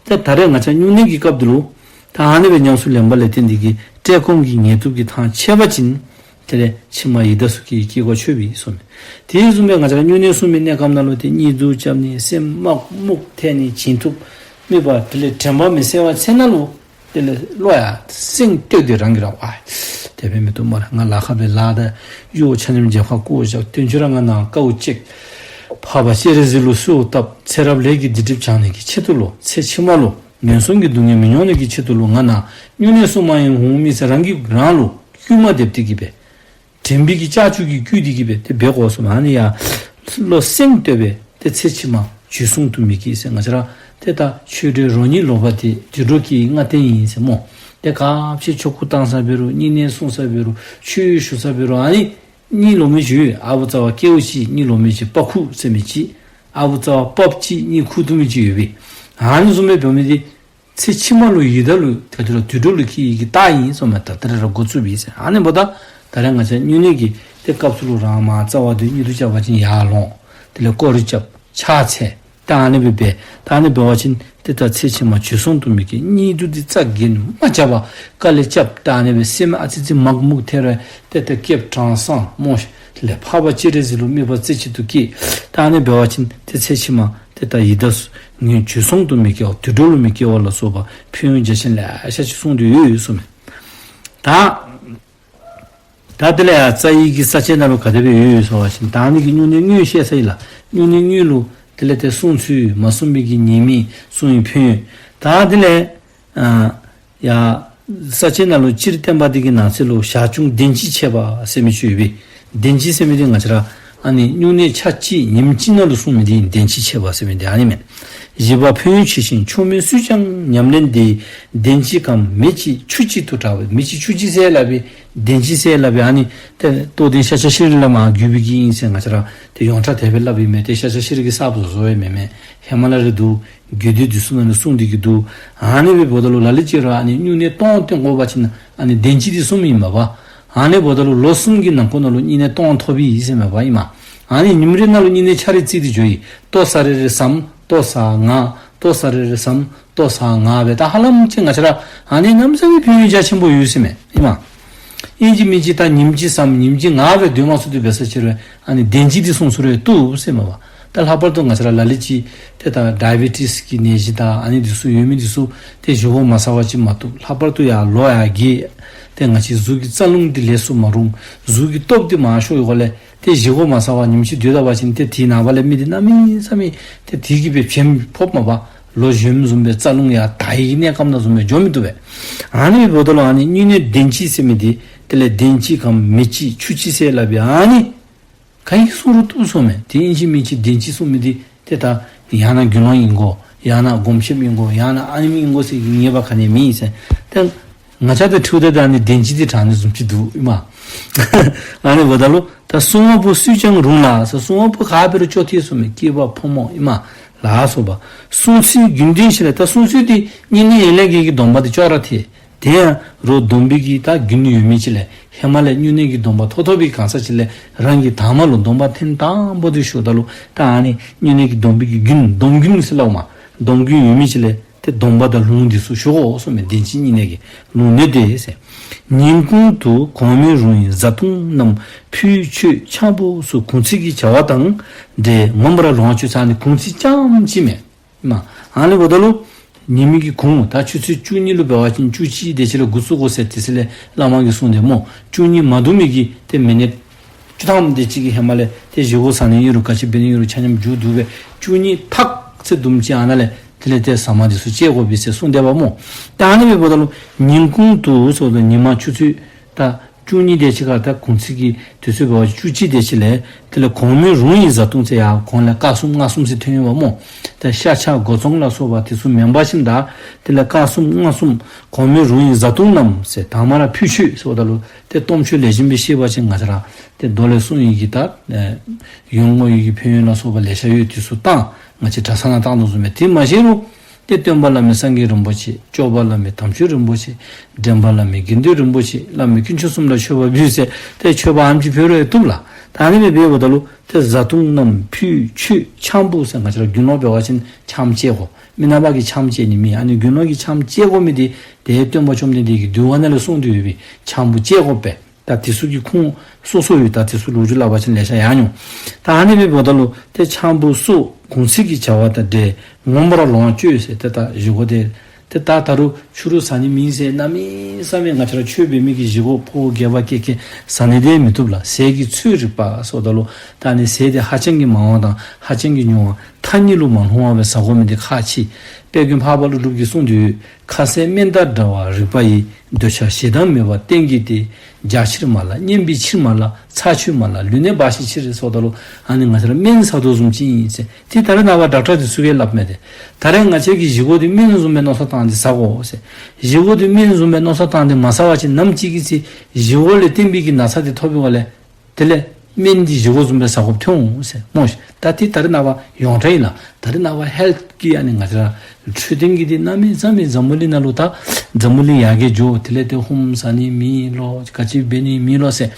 ད་ད་རེས་ང་བཅས་སྨྱུང་གནས་ཀྱི་སྐབས་འདི་ལུ་ད་ཨ་ནི་སྦེ་ཉམས་སུ་ལེན་པ་ལས་བརྟེན་ཏེ་གིས་བཀྲེས་སྐོམ་གྱི་ངལ་དུབ་ཀྱི་ཐང་ཆད་པ་ཅིན་དེ་ལས་ཕྱི་མ་ཡི་དྭགས་ཚུ་གི་སྐྱེ་སྒོ་ཆོད་པས་གསུངས་མས། དེ་བཟུམ་སྦེ་ང་བཅས་ར་སྨྱུང་གནས་སྲུང་བའི་གནས་སྐབས་ནང་ལུ་ཏེ་གཉིད་དུ་རྐྱབ་ནི་སེམས་མག་མུག་ཐལ་ནི་བྱིང་ཐུབ་མི་བ་དེ་ལས་དྲན་པ་མི་གསལ་བ་ཚེ་ན་ལུ་དེ་ལས་བློ་ཡང་སེང་ལྟོས་ཏེ་རང་གིས་ར་ཝའི་དེ་སྦེ་མི་བཏུབ་སྨ་རེ། ང་ལཱ་ཁག་སྦེ་ལཱ་དང་གཡོག་ཆ་མཉམ་རྒྱབ་ཁར་བཀོ་བཞག། བསྟན་བཅོས་ར་ང་ནཱ་དཀའཝ་སྤྱད། འཕགས་པ་སྤྱན་རས་གཟིགས་ལུ་གསོལཝ་བཏབ། ཚེ་རབས་ལས་ཀྱི་སྡིག་སྒྲིབ་སྦྱང་ནི་གི་ཆེད་དུ་ལུ་ཚེ་ཕྱི་མ་ལུ་ངན་སོང་གི་སྡུག་བསྔལ་མི་མྱོང་ནི་གི་ཆེད་དུ་ལུ་ང་ནཱ་སྨྱུང་གནས་སྲུང་མ་ཨིན་འོང་མི་ཟེར་རང་གིས་རང་ལུ་བསྐུལ་མ་འདེབས་ཏེ་གིས་སྦེ་དྲན་པའི་གི་ལྕགས་ཀྱུ་གིས་བསྐུལ་ཏེ་གིས་སྦེ་དེ་འབད་དགོ་གསུངས་མས། ཨ་ནི་ཡང་བློ་སེང་ལྟོས་པས། ཏེ་ཚེ་ཕྱི་མ་བྱོལ་སོང་དུ་མི་སྐྱེ་ཟེར། ང་བཅས་ར་ཏེ་ད་ཆོས་འབྲེལ་རོ་གཉིས་ལོག་པ་དེ་དུད་འགྲོ་གི་ལྔ་ལྡན་ཨིན་ཟེར་སྨོ། ཏེ་ག་ཅི་ཆོ་ག་བཏང་ས་འབད་རུང་སྨྱུང་གནས་སྲུང་ས་འབད་རུང་ཆོས་ཞུ་ས་འབད་རུང་ཨ་ནི་གཉིས་ལོག་མི་ཅིག་ཡོད། ཨ་བུ་ཚ་བ་སྐྱེཝ་ཅིག་གཉིད་ལོག་མི་ཅིག་པག་ཁུ་ཟེར་མི་ཅིག། ཨ་བུ་ཚ་བ་པགཔ་ཅིག་གཉིད་ཁུག་བཏུབ་མི་ཅིག་ཡོད་པས། ཨ་ནི་བཟུམ་སྦེ་འབད་མི་དེ་ཚེ་ཕྱི་མ་ལུ་ཡི་དྭགས་ལུ་ད་དེ་ལུ་དུད་འགྲོ་ལུ་སྐྱེ་ནི་གི་རྟགས་ཨིན་གསུངས་མས། ད་ད་རེས་ར་འགོ་བཙུགས་པས་ཟེར། ཨ་ནི་འབདཝ་ད་ད་རེས་ང་བཅས་སྨྱུང་གནས་ཀྱི་ཏེ་སྐབས་སུ་ལུ་རང་མར་རྩ་བ་འདི་གཉིད་དུ་རྐྱབ་པ་ཅིན་ཡར་ལོང་། དེ་ལས་སྐོར་ར་རྐྱབ། ཕྱག་འཚལ། ད་ཨ་ནི་སྦེ་འབད། ད་ཨ་ནི་འབད་བ་ཅིན་ཏེ་ད་ཚེ་ཕྱི་མ་བྱོལ་སོང་དུ་མི་སྐྱེ། གཉིད་དུ་འདི་རྩ་འགེངས་མ་རྐྱབ་པར་དཀའ་ལས་རྐྱབ། ད་ཨ་ནི་སྦེ་སེམས་ཨ་ཙི་ཙི་མག་མུག་ཐལ་རུང་ཏེ་ད་སྐྱབས་གྲངས་བསམ་སྨོ་ཤིག། ལས་འཕགས་པ་སྤྱན་རས་གཟིགས་ལུ་དམིགས་པ་རྩེ་གཅིག་ཏུ་བསྐྱེད། ད་ཨ་ནི་འབད་བ་ཅིན་ཏེ་ཚེ་ཕྱི་མ་ཏེ་ད་ཡི་དྭགས་ངན་བྱོལ་སོང་དུ་མི་སྐྱེ་བ་དུད་འགྲོ་ལུ་མི་སྐྱེ་བ་ལ་སོགས་པ་ཕན་ཡོན་རྒྱ་ཆེན་ལེ་ཤ་ཅིག་གསུངས་ཏེ་ཡོད་ཡོད་གསུངས་མས། ད་ད་དེ་ལས་ཡང་རྩ་བའི་གི་ས་བཅད་ནང་ལུ་ག་དེ་སྦེ་ཡོད་ཡོད་ཟེར་བ་ཅིན་ད་ཨ་ནི་གི་སྨྱུང་གནས་དངོས་བཤད་ས་ཨིན་ལགས། སྨྱུང་གནས་དངོས་ལུ་དེ་ལས་ཏེ་སྲུང་ཚུལ་མ་སྲུང་མི་གི་ཉེས་དམིགས་སྲུང་བའི་ཕན་ཡོན། ད་དེ་ལས་ཨ་ཡ་ས་བཅད་ནང་ལུ་སྤྱིར་བསྟན་པ་འདི་གི་ནང་གསེས་ལུ་ཞར་བྱུང་བདེན་སྤྱི་འཆད་པ་ཟེར་མི་ཅིག་ཡོད་པས། བདེན་སྤྱི་ཟེར་མི་འདི་ང་བཅས་ར་ཨ་ནི་སྨྱུང་གནས་ཆ་གཅིག་ཉིནམ་གཅིག་ནང་ལུ་གསུངས་མི་འདི་བདེན་སྤྱི་འཆད་པ་ཟེར་མི་འདི་ཨ་ནི་མས། བཞི་པ་ཕན་ཡོན་ཆེ་ཞིང་ཆོག་མིན་སུས་ཀྱང་ཉམས་ལེན་འདི། བདེན་སྤྱི་གམ་མེ་ལྕེ་ཆུ་གཅིག་ཏུ་གྲགས་པས། མེ་ལྕེ་ཆུ་གཅིག་ཟེར་སླབ་པའི་བདེན་སྤྱི་ཟེར་སླབ་པའི་ཨ་ནི་ཏེ་རྟོགས་ལྡན་ཤཱཀྱ་ཤྲཱི་ལས་མར་བརྒྱུད་པའི་གི་ཨིན་ཟེར་ང་བཅས་ར་ཏེ་ཡོངས་གྲགས་དེ་སྦེ་སླབ་ཨིན་མས། ཏེ་ཤཱཀྱ་ཤྲཱི་གིས་གསརཔ་བཟོ་བཟོཝ་ཡང་མེན་མས། ཧེ་མ་ལས་ར་འདུག། རྒྱུད་སྡེ་འདི་ཚུ་ནང་ལུ་གསུངས་ཏེ་གི་འདུག། ཨ་ནི་སྦེ་འབདཝ་ད་ལུ་ལ་ལུ་ཅིག་ར་ཨ་ནི་སྨྱུང་གནས་སྟོང་བསྟན་དགོ་པ་ཅིན་ཨ་ནི་བདེན་སྤྱི་འདི་གསུངམ་ཨིན་མས་པ། ཨ་ནི་འབདཝ་ད་ལུ་ལོ་གསུམ་གྱི་ནང་འཁོད་ནང་ལུ་སྨྱུང་གནས་སྟོང་ཐོབ་ཨིན་ཟེར་མས་པ་ཨིན་མས། ཨ་ནི་ཉིནམ་རེ་ནང་ལུ་སྨྱུང་གནས་ཆ་རེ་བརྩིས་ཏེ་འགྱོ་ཡི། ལྟོ་བཟའ་རེ་རེ་བསམ། ལྟོ་བཟའ་ང་། ལྟོ་བཟའ་རེ་རེ་བསམ། ལྟོ་བཟའ་ང་སྦེ་ད་ཧ་ལམ་ཅིག་ང་བཅས་ར་ཨ་ནི་གནམ་མེད་ས་མེད་ཕན་ཡོན་རྒྱ་ཆེན་པོ་ཡོད་ཟེར་མས་ཨིན་མས། ཨིན་ཅི་མིན་ཅི་ད་ཉིནམ་གཅིག་བསམ་ཉིནམ་གཅིག་ང་སྦེ་སྡོད་མ་ཚུགས་ཏེ་འབད་ས་ཅིག་རུང་ཨ་ནི་བདེན་སྤྱི་འདི་སྲུང་ཚུགས་རུང་བཏུབ་ཟེར་མས་པ། ད་ལྷག་པར་དུ་ང་བཅས་ར་ལ་ལུ་ཅིག་ཏེ་ད་ཌའི་བི་ཊིས་ཀྱི་ནད་གཞི་དང་ཨ་ནི་འདི་ཚུ་ཡོད་མི་འདི་ཚུ་ཏེ་བཞེས་སྒོ་མ་ཟ་བ་ཅིན་མ་བཏུབ། ལྷག་པར་དུ་ཡར་ལོ་ཡར་རྒས། ཏེ་ང་བཅས་གཟུགས་ཀྱི་རྩ་རླུང་འདི་ལས་སུ་མ་རུང་། གཟུགས་ཀྱི་སྟོབས་འདི་མར་ཤོར་ཡོད་ག་ལས། ཏེ་བཞེས་སྒོ་མ་ཟ་བར་ཉིནམ་གཅིག་སྡོད་ད་པ་ཅིན་ཏེ་དེའི་ནངས་པ་ལས་མི་འདི་གནམ་མེད་ས་མེད་ཏེ་དེ་གིས་སྦེ་བྱེམ་ཕོགཔ་མས་པ། ལོ་གཞོནམ་བཟུམ་སྦེ་རྩ་རླུང་ཡར་དག་པའི་གི་གནས་སྐབས་ནང་བཟུམ་སྦེ་འགྱོ་མི་བཏུབ་པས། ཨ་ནི་འབདཝ་ད་ལུ་ཨ་ནི་སྨྱུང་གནས་བདེན་སྤྱི་ཟེར་མི་འདི་དེ་ལས་བདེན་སྤྱི་གམ་མེ་ལྕེ་ཆུ་གཅིག་ཟེར་སླབ་པའི་ཨ་ནི་ག་གིས་གསུང་རུང་བཏུབ་གསུངམ་མས། དེ་ཨིན་ཅི་མིན་ཅི་བདེན་སྤྱི་གསུང་མི་འདི་ཏེ་ད་ཡང་ན་དགེ་སློང་ཨིན་དགོ། ཡང་ན་སྒོམ་ཆེནཔ་ཨིན་དགོ། ཡང་ན་ཨ་ནེམོ་ཨིན་དགོ་ཟེར་ངེས་པ་ག་ནི་ཡང་མེད་ཟེར། ཏེ་ང་བཅས་དང་འཁྲིལཝ་ད་ད་ཨ་ནི་བདེན་སྤྱི་འདི་དྲག་ནི་བཟུམ་ཅིག་འདུག་ཨིན་མས། ཨ་ནི་འབདཝ་ད་ལུ་ད་སྲུང་བ་པོ་སུས་ཀྱང་རུང་ལ་ཟེར། སྲུང་བ་པོ་ག་འབད་རུང་ཅོག་འཐདཔ་ཨིན་གསུངམ་མས། སྐྱེས་པ་ཕོ་མོ་ཨིན་མས་ལ་སོགས་པ། སྲུང་ཚུལ་རྒྱུན་ལྡན་ཞིག་ལས། ད་སྲུང་ཚུལ་འདི་སྨྱུང་གནས་ཡན་ལག་བརྒྱད་ཀྱི་སྡོམ་པ་འདི་ཅོག་ར་འཐད། དེ་ཡང་རོགས་སྡོམ་པའི་གི་ད་རྒྱུན་ཡོད་མི་ཅིག་ལས་ཧེ་མ་ལས་སྨྱུང་གནས་ཀྱི་སྡོམ་པ་ཐོབ་ཐོབ་པའི་གང་ཟག་ཅིག་ལས་རང་གིས་དང་པ་ལུ་སྡོམ་པ་ཐེངས་དང་པོ་འདི་ཞུཝ་ད་ལུ་ད་ཨ་ནི་སྨྱུང་གནས་ཀྱི་སྡོམ་པའི་གི་རྒྱུན་སྡོམ་རྒྱུན་ཟེར་སླབ་མས། སྡོམ་རྒྱུན་ཡོད་མི་ཅིག་ལས་ཏེ་སྡོམ་པ་དང་ལུང་འདི་ཚུ་ཞུ་དགོ་གསུངམ་མས། བདེན་སྤྱི་སྨྱུང་གནས་ཀྱི་ལུང་གནད་དེ་ཟེར། ཉིན་གུང་དུ་གོང་མའི་རོང་ཡི་བཟའ་བཏུང་རྣམས་ཕུལ་མཆོད་ཆང་ཕུད་སོགས་གུང་ཚིགས་ཀྱི་བྱ་བ་དང་འབྲེལ་ངོ་མ་ར་ལོངས་སྤྱོད་ཚར་ནི་གུང་ཚིགས་རྐྱངམ་ཅིག་མས། མ། ཨ་ནི་འབདཝ་ད་ལུ་ཉིནམ་གི་གུང་ད་ཆུ་ཚོད་བཅུ་གཉིས་ལུ་འབད་བ་ཅིན་བཅུ་གཅིག་དེ་ཅིག་ལས་འགོ་བཙུགས་དགོ་ཟེར་དེ་ཅིག་ལས་བླ་མ་གིས་གསུངས་ཏེ་སྨོ། བཅུ་གཉིས་མ་བརྡུང་མི་གི་ཏེ་མི་ནིཊ་བཅུ་ཐམ་དེ་ཅིག་གི་ཧེ་མ་ལས་ཏེ་བཞེས་སྒོ་ཟ་ནི་ཨིན་རུང་ག་ཅི་འབད་ནི་ཨིན་རུང་ཆ་མཉམ་མཇུག་བསྡུ་སྦེ་བཅུ་གཉིས་ཐག་ཚེ་བརྡུངམ་ཅིག་ཨ་ནཱ་ལས་དེ་ལས་ཏེ་ཟ་མ་དེ་ཚུ་བཅད་དགོ་པས་ཟེར་གསུངས་ཏེ་པ་སྨོ། ད་ཨ་ནི་འབདཝ་ད་ལུ་ཉིན་གུང་དུ་ཟེརཝ་ད་ཉི་མ་ཆུ་ཚོད་ད་བཅུ་གཉིས་དེ་ཅིག་ཁར་ད་གུང་ཚིགས་ཀྱི་དུས་ཚོད་འབད་བ་ཅིན་བཅུ་གཅིག་དེ་ཅིག་ལས་དེ་ལས་གོང་མའི་རོང་ཡི་བཟའ་བཏུང་ཟེར་ཡར་གོང་ལས་དཀར་གསུམ་མངར་གསུམ་ཟེར་ཐོན་ཡོདཔ་སྨོ། ད་ཤ་ཁྲག་སྒོ་ཚང་ལ་སོགས་པ་དེ་ཚུ་མེན་པར་ཞིནམ་ད་དེ་ལས་དཀར་གསུམ་མངར་གསུམ་གོང་མའི་རོང་ཡི་བཟའ་བཏུང་རྣམས་ཟེར་དང་པ་ར་ཕུལ་མཆོད་ཟེརཝ་ད་ལུ་ཏེ་སྟོང་མཆོད་ལེགས་ཤོམ་སྦེ་ཤེས་པ་ཅིན་ང་བཅས་ར་ཏེ་མདོ་ལས་གསུངས་ཡི་གི་ད་ཡོན་བསྔོ་བའི་གི་ཕན་ཡོན་ལ་སོགས་པ་ལེ་ཤ་ཡོད། དེ་ཚུ་བཏང་ང་བཅས་གྲྭ་ཚང་ནང་བཏང་དོ་བཟུམ་སྦེ། དེ་མ་ཤེས་རུང་ཏེ་སྟོན་པ་བླ་མེད་སངས་རྒྱས་རིན་པོ་ཆེ། སྐྱོབ་པ་བླ་མེད་དམ་ཆོས་རིན་པོ་ཆེ། འདྲེན་པ་བླ་མེད་དགེ་འདུན་རིན་པོ་ཆེ། བླ་མེད་དཀོན་མཆོག་གསུམ་ལ་མཆོད་པ་འབུལ་ཟེར་ཏེ་མཆོད་པ་ཨ་ནེམ་ཅིག་ཕུལ་རུང་ཡང་བཏུབ་ལགས། ད་ཨ་ནི་སྦེ་འབདཝ་ད་ལུ་ཏེ་བཟའ་བཏུང་རྣམས་ཕུལ་མཆོད་འཆམ་བུ་ཟེར། ང་བཅས་ར་དགེ་སློང་འབད་བ་ཅིན་འཆམ་བཅད་དགོ། མི་ནག་པ་གིས་འཆམ་བཅད་ནི་མེད། ཨ་ནི་དགེ་སློང་གིས་འཆམ་བཅད་དགོ་མི་འདི་ཏེ་སྟོན་པ་བཅོམ་ལྡན་འདས་ཀྱིས་འདུལ་བ་ནང་ལས་གསུངས་ཏེ་ཡོད་པའི་འཆམ་བུ་བཅད་དགོ་པས། ད་དེ་ཚུ་གི་ཁུངས་སོ་སོ་ཡོད། ད་དེ་ཚུ་ལོ་རྒྱུས་སླབ་པ་ཅིན་ལེ་ཤ་ཡང་འོང་། ད་ཨ་ནི་སྦེ་འབདཝ་ད་ལུ་ཏེ་འཆམ་བུ་སོགས་གུང་ཚིགས་ཀྱི་བྱ་བ་དང་འབྲེལ་མངོན་པར་ལོངས་སྤྱོད་ཟེར། ཏེ་ད་བཞེས་སྒོ་དེ་ཏེ་ད་ད་རུང་ཕྱི་རུ་བཟའ་ནི་མེད་ཟེར་གནམ་མེད་ས་མེད་ང་བཅས་ར་ཆོས་འབད་མི་གི་བཞེས་སྒོ་ཕོ་རྒས་པ་སྐྱེས་མཁན་བཟའ་ནི་དེ་མི་བཏུབ་ལགས། ཟས་ཀྱི་ཚོད་རིག་པ་ཟེརཝ་ད་ལུ་ད་ཨ་ནི་ཟས་དེ་ཧ་ཅང་གི་མང་བ་དང་ཧ་ཅང་གི་ཉུང་བ་མཐའ་གཉིས་ལུ་མ་ལྷུང་བ་སྦེ་བཟའ་དགོ་མི་འདི་ཁག་ཆེ། དཔལ་མགོན་འཕགས་པ་ཀླུ་སྒྲུབ་ཀྱིས་གསུངས་ཏེ་ཡོད། ཁ་ཟས་སྨན་དང་འདྲ་བར་རིག་པ་ཡིས། འདོད་ཆགས་ཞེ་སྡང་མེད་པར་བསྟེན་གྱི་དེ། རྒྱགས་ཕྱིར་མ་ལགས་སྙེམས་པའི་ཕྱིར་མ་ལགས། ཚར་ཆུད་མ་ལགས་ལུས་གནད་འབའ་ཞིག་ཕྱིར་ཟེརཝ་ད་ལུ་ཨ་ནི་ང་བཅས་ར་སྨན་ཟ་དོ་བཟུམ་ཅིག་ཨིན་ཟེར། ཏེ་ད་རེས་ནངས་པ་ཌོག་ཊར་དེ་ཚུ་གིས་སླབ་མས་ཏེ། ད་རེས་ང་བཅས་ཀྱིས་བཞེས་སྒོ་དེ་སྨན་བཟུམ་སྦེ་མནོ་བསམ་བཏང་སྟེ་ཟ་དགོ་ཟེར། བཞེས་སྒོ་དེ་སྨན་བཟུམ་སྦེ་མནོ་བསམ་བཏང་སྟེ་མ་ཟ་བ་ཅིན་ནམ་ཅིག་གི་ཚེ་བཞེས་སྒོ་ལས་བརྟེན་པའི་གི་ན་ཚ་དེ་ཐོབ་པའི་བ་ལས་དེ་ལས་སྨན་འདི་བཞེས་སྒོ་བཟུམ་སྦེ་ཟ་དགོཔ་ཐོན་འོང་ཟེར་སྨོ་ཤིག། ད་དེ་ད་རེས་ནངས་པ་ཡོངས་གྲགས་ཨིན་ལགས། ད་རེས་ནངས་པ་ཧེལཐ་གི་ཨ་ནི་ང་བཅས་ར་འཕྲོད་བསྟེན་གྱི་དེ་གནམ་མེད་ས་མེད་འཛམ་བུ་གླིང་ནང་ལུ་ད་འཛམ་བུ་གླིང་ཡར་རྒྱས་འགྱོ། དེ་ལས་ཏེ་ཧུམ་ཟ་ནི་མེད་ལོ། ག་ཅི་འབད་ནི་མེད་ལོ་ཟེར།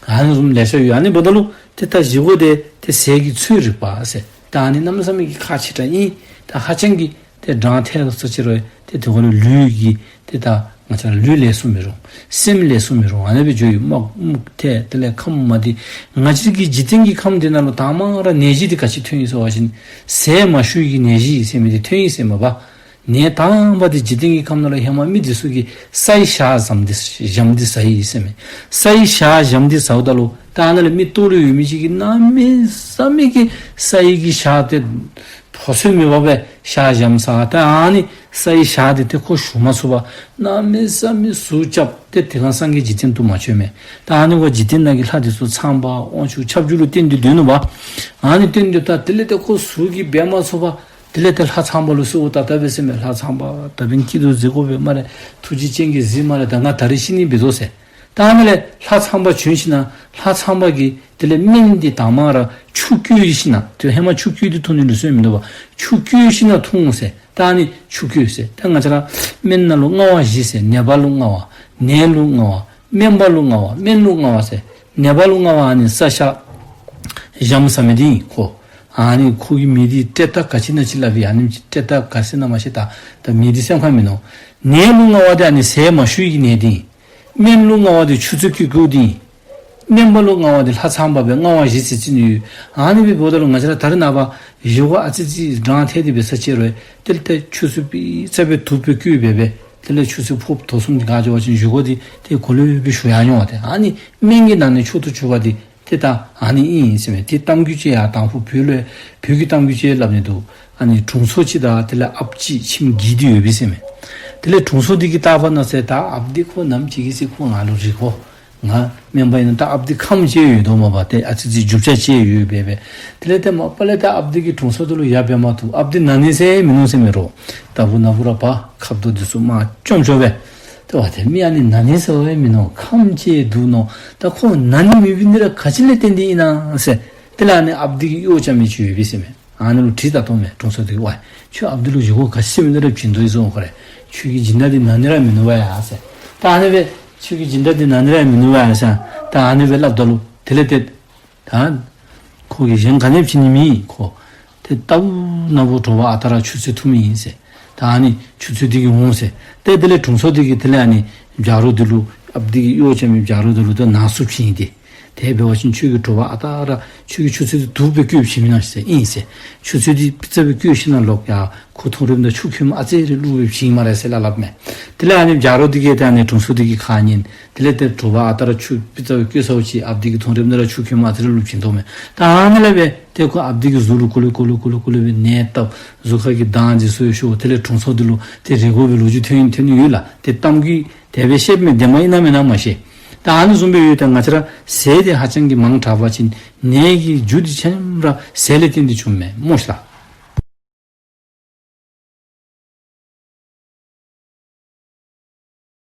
ཨ་ནི་བཟུམ་ལེ་ཤ་ཡོད། ཨ་ནི་འབདཝ་ད་ལུ་ཏེ་ད་བཞེས་སྒོ་དེ་ཏེ་ཟས་ཀྱི་ཚོད་རིག་པ་ཟེར། ད་ཨ་ནི་གནམ་མེད་ས་མེད་ཀྱི་ཁག་ཆེ་དྲགས་ཨིན། ད་ཧ་ཅང་གི་ཏེ་གྲང་ཐལ་སོ་ཅི་རུང་ཏེ་དེ་ཁར་ལུ་ལུས་ཀྱི་ཏེ་ད་ང་བཅས་ར་ལུས་ལེགས་སུ་མི་རུང་། སེམས་ལེགས་སུ་མི་རུང་། ཨ་ནི་སྦེ་འགྱོ་ཡི། མ་མུག་ཐལ། དེ་ལས་ཁམས་མ་བདེ། ང་བཅས་ཀྱི་འཇིག་རྟེན་གྱི་ཁམས་འདི་ནང་ལུ་དང་པ་ར་ནད་གཞི་འདི་ག་ཅི་ཐོན་ཡི་ཟེར་བ་ཅིན་ཟས་མ་ཞུ་བའི་གི་ནད་གཞི་ཟེར་མི་འདི་ཐོན་ཡི་ཟེར་མས་པ། ནད་དང་པ་འདི་འཇིག་རྟེན་གྱི་ཁམས་ནང་ལུ་ཧེ་མ་མི་འདི་ཚུ་གིས་ས་ཡི་ཞག་ཞམ་འདི་ཞམ་འདི་ཟ་ཡི་ཟེར་མས། ས་ཡི་ཞག་ཞམ་འདི་ཟཝ་ད་ལུ་ད་ཨ་ནཱ་ལས་མི་ལྟོ་ལུ་ཡོད་མི་ཅིག་གིས་གནམ་མེད་ས་མེད་ཀྱི་ས་ཡི་གི་ཞག་དེ་ཕོ་ཚོད་མེད་པ་སྦེ་ཞག་ཞམ་ཟ། ད་ཨ་ནི་ས་ཡི་ཞག་དེ་ཏེ་ཁོ་ཞུ་མ་ཚུགས་པར་གནམ་མེད་ས་མེད་ཟུག་རྐྱབ་སྟེ་དེ་སྒང་སངས་རྒྱས་འཇིག་རྟེན་དུ་མ་བྱོན་མས། ད་ཨ་ནི་འབདཝ་འཇིག་རྟེན་ནང་གི་ལྷ་འདི་ཚུ་ཚངས་པ་དབང་ཕྱུག་ཁྱབ་འཇུག་ལུ་བརྟེན་ཏེ་སྡོད་ནུག་པ། ཨ་ནི་བརྟེན་ཏེ་ད་དེ་ལས་ཏེ་ཁོ་ཟུག་གིས་འབད་མ་ཚུགས་པར་དེ་ལས་ཏེ་ལྷ་ཚངས་པ་ལུ་གསོལཝ་བཏབ་བཏབ་པས་ཟེར་མས། ལྷ་ཚངས་པ་ད་འབདན་སྐྱིད་དུ་གཟིགས་དགོ་པས་སྨ་རེ། ཐུགས་རྗེ་ཅན་གྱིས་གཟིགས་སྨ་རེ། ད་ང་ད་རིས་ཤི་ནི་འབད་དོ་ཟེར། ད་ཨ་ནི་ལས་ལྷ་ཚངས་པ་བྱོན་ཞིན་ན་ལྷ་ཚངས་པ་གིས་དེ་ལས་སྨན་འདི་དང་པ་ར་ཆུ་བསྐོལ་ཞིན་ན་ཏེ་ཧེ་མ་ཆུ་བསྐོལ་ཏེ་འཐུང་ནི་ལུགས་སྲོལ་མིན་འདུག་པ། ཆུ་བསྐོལ་ཞིན་ན་འཐུང་ཟེར། ད་ཨ་ནི་ཆུ་བསྐོལ་ཟེར། ད་ང་བཅས་ར་སྨན་ནང་ལུ་མངར་བ་བཞི་ཟེར། ནད་པ་ལུ་མངར་བ། ནད་ལུ་མངར་བ། སྨན་པ་ལུ་མངར་བ། སྨན་ལུ་མངར་བ་ཟེར། ནད་པ་ལུ་མངར་བ་ཨ་ནི་ས་ཞག་ཞམ་ཟ་མི་འདི་ཨིན་ཁོ། ཨ་ནི་ཁོ་གི་མིང་འདི་ཏེ་ད་ག་ཅི་ཨིན་ན་ཅིག་སླབ་ཨིན། ཨ་ནི་ཏེ་ད་ག་ཟེར་ན་མ་ཤེས། ད་ད་མིང་འདི་སེམས་ཁར་མིན་ནུག། ནད་ལུ་མངར་བ་འདི་ཨ་ནི་ཟས་མ་ཞུ་བའི་གི་ནད་འདི་ཨིན། སྨན་ལུ་མངར་བ་འདི་ཆུ་ཚོད་བསྐོལ་བསྐོལཝ་འདི་ཨིན། སྨན་པ་ལུ་མངར་བ་འདི་ལྷ་ཚངས་པ་སྦེ་མངར་བ་བཞི་ཟེར་བརྩི་ནི་ཡོད། ཨ་ནི་སྦེ་འབདཝ་ད་ལུ་ང་བཅས་ར་ད་རེས་ནངས་པ་བཞེས་སྒོ་ཨ་ཙི་ཅིག་གྲང་ཐལ་ཏེ་འབད་ས་ཅིག་རུང་དེ་ལས་ཏེ་ཆུ་ཚོད་པི་ཙ་སྦེ་དུམ་སྦེ་བསྐོལ་སྦེ་སྦེ་དེ་ལས་ཆུ་ཚོད་ཕོ་དོ་གསུམ་དེ་ཁར་འགྱོ་བ་ཅིན་བཞེས་སྒོ་འདི་ཏེ་གོ་ལེ་སྦེ་ཞུ་ཡར་འོང་བ་ཏེ། ཨ་ནི་སྨན་གྱི་ནང་ནས་མཆོག་ཏུ་གྱུར་པ་འདི་ཏེ་ད་ཨ་ནི་ཨིན་ཟེར་མས། ཏེ་གཏམ་རྒྱུད་ཅིག་ཡང་དང་ཕུ་བོད་ལུ་བོད་ཀྱི་གཏམ་རྒྱུད་ཅིག་སླབ་ནི་འདུག། ཨ་ནི་དྲུང་འཚོ་ཅིག་དང་དེ་ལས་ཨཔ་ཅིག་ཁྱིམ་གྱི་འདི་ཡོད་པས་ཟེར་མས། དེ་ལས་དྲུང་འཚོ་འདི་གིས་བལྟ་བ་ན་ཟེར། ད་ཨཔ་འདི་ཁོ་ནམ་ཅིག་གི་ཚེ་ཁོ་ང་ལུ་རིག་གོ། ང་སྨན་པ་ཨིན་ན་ད་ཨཔ་འདི་ཁམས་ཅིག་ཡོད་དོ་མས་པ། ཏེ་ཨ་ཙི་ཅིག་རྒྱུ་ཆ་ཅིག་ཡོད་པས་པས། དེ་ལས་ཏེ་མ་པ་ལས་ད་ཨཔ་འདི་གིས་དྲུང་འཚོ་འདི་ལུ་ཡ་འབད་མ་བཏུབ། ཨཔ་འདི་ན་ནི་ཟེར་མིན་ནུག་ཟེར་མས་རོ། ད་བུ་ན་བུ་ར་བ་ཁབ་རྡོག་འདི་ཚུ་མར་བཅོམ་བཅོམ་སྦེ། ཏེ་བ་ཏེ་མི་ཨ་ནི་ན་ནི་ཟེར་བ་མིན་ནུག། ཁམས་ཅིག་འདུག་མནོ། ད་ཁོ་ན་ནི་མེད་པའི་ནི་ར་ག་ཅི་ལས་བརྟེན་ཏེ་ཨིན་ན་ཟེར། དེ་ལས་ཨ་ནི་ཨཔ་འདི་གི་གཡོག་རྐྱབ་མི་ཅིག་ཡོད་པས་ཟེར་མས། ཨ་ནི་ལུ་དྲིས་ད་གཏང་མས། དྲུང་འཚོ་འདི་གིས་ཝའི་ཁྱོད་ཨཔ་འདི་ལུ་བཞེས་སྒོ་ག་ཅི་ཟེར་མི་འདི་ར་བྱིན་དོ་ཡི་ཟེར་ཁོ་རེ། ཁྱོད་ཀྱི་སྦྱིན་བདག་འདི་ན་ནི་ར་མིན་ནུག་པ་ཡ་ཟེར། ད་ཨ་ནི་སྦེ་ཁྱོད་ཀྱི་སྦྱིན་བདག་འདི་ན་ནི་ར་མིན་ནུག་པ་ཡ་ཟེར། ད་ཨ་ནི་སྦེ་སླབ་ད་ལུ་དེ་ལས་ཏེ་ད་ཁོ་གིས་གཞན་ག་ནི་བྱིན་ནི་མེད། ཁོ་ཏེ་ལྟ་བུ་ན་བུ་དྲོ་པ་ཨ་རྟག་ར་ཆུ་ཚོད་འཐུང་མི་ཨིན་ཟེར། ད་ཨ་ནི་ཆུ་ཚོད་འདི་གིས་འོང་ཟེར། ཏེ་དེ་ལས་དྲུང་འཚོ་འདི་གིས་དེ་ལས་ཨ་ནི་བྱ་རོག་འདི་ལུ་ཨཔ་འདི་གི་གཡོག་རྐྱབ་མི་བྱ་རོག་འདི་ལུ་ད་ནང་གསུག་བྱིན་ཏེ། དེ་འབད་བ་ཅིན་ཁྱོད་ཀྱིས་དྲོ་པ་ཨ་རྟག་ར་ཁྱོད་ཀྱིས་ཆུ་ཚོད་འདི་དུམ་སྦེ་བསྐོལ་བྱིན་མི་ན་ཟེར། ཨིན་ཟེར། ཆུ་ཚོད་འདི་པི་ཙ་སྦེ་བསྐོལ་ཞིན་ན་ལོག་ཡར་ཁོ་འཐུང་རནམ་ད་ཆུ་ཁོལ་མ་ཨ་ཙི་རེ་བླུགས་སྦེ་བྱིན་སྨ་རེ་ཟེར་སླབ་སླབ་མས། དེ་ལས་ཨ་ནི་བྱ་རོག་འདི་གིས་ཏེ་ཨ་ནི་དྲུང་འཚོ་འདི་གི་ཁ་ཉན། དེ་ལས་ཏེ་དྲོ་པ་ཨ་རྟག་ར་ཆུ་པི་ཙ་སྦེ་བསྐོལ་ཚརཝ་ཅིག་ཨཔ་འདི་གིས་འཐུང་རནམ་ད་ར་ཆུ་ཁོལ་མ་ཨ་ཙི་རེ་བླུགས་བྱིན་དོ་མས། ད་ཨ་ནི་ལས་སྦེ་ཏེ་ཁོ་ཨཔ་འདི་གི་གཟུགས་ལུ་ཀུ་ལེ་ཀུ་ལེ་ཀུ་ལེ་ཀུ་ལེ་སྦེ་ནད་བཏབ། གཟུགས་ཁ་གི་མདངས་འདི་ཚུ་ཡང་ཤོར། དེ་ལས་དྲུང་འཚོ་འདི་ལུ་ཏེ་རེ་དགོ་པའི་ལོ་རྒྱུས་ཐོན་ཐོན་ནི་ཡོད་ལགས། ཏེ་གཏམ་རྒྱུད་དེ་སྦེ་བཤདཔ་མས། བདེན་པ་ཨིན་ན་མེན་ན་མ་ཤེས། ད་ཨ་ནི་བཟུམ་སྦེ་ཡོད། ད་ང་བཅས་ར་ཟས་དེ་ཧ་ཅང་གི་མང་དྲགས་པ་ཅིན་ནད་ཀྱི་རྒྱུ་འདི་ཆ་མཉམ་ར་ཟས་ལས་བརྟེན་ཏེ་བྱུངམ་མས་སྨོ་ཤིག་ལགས།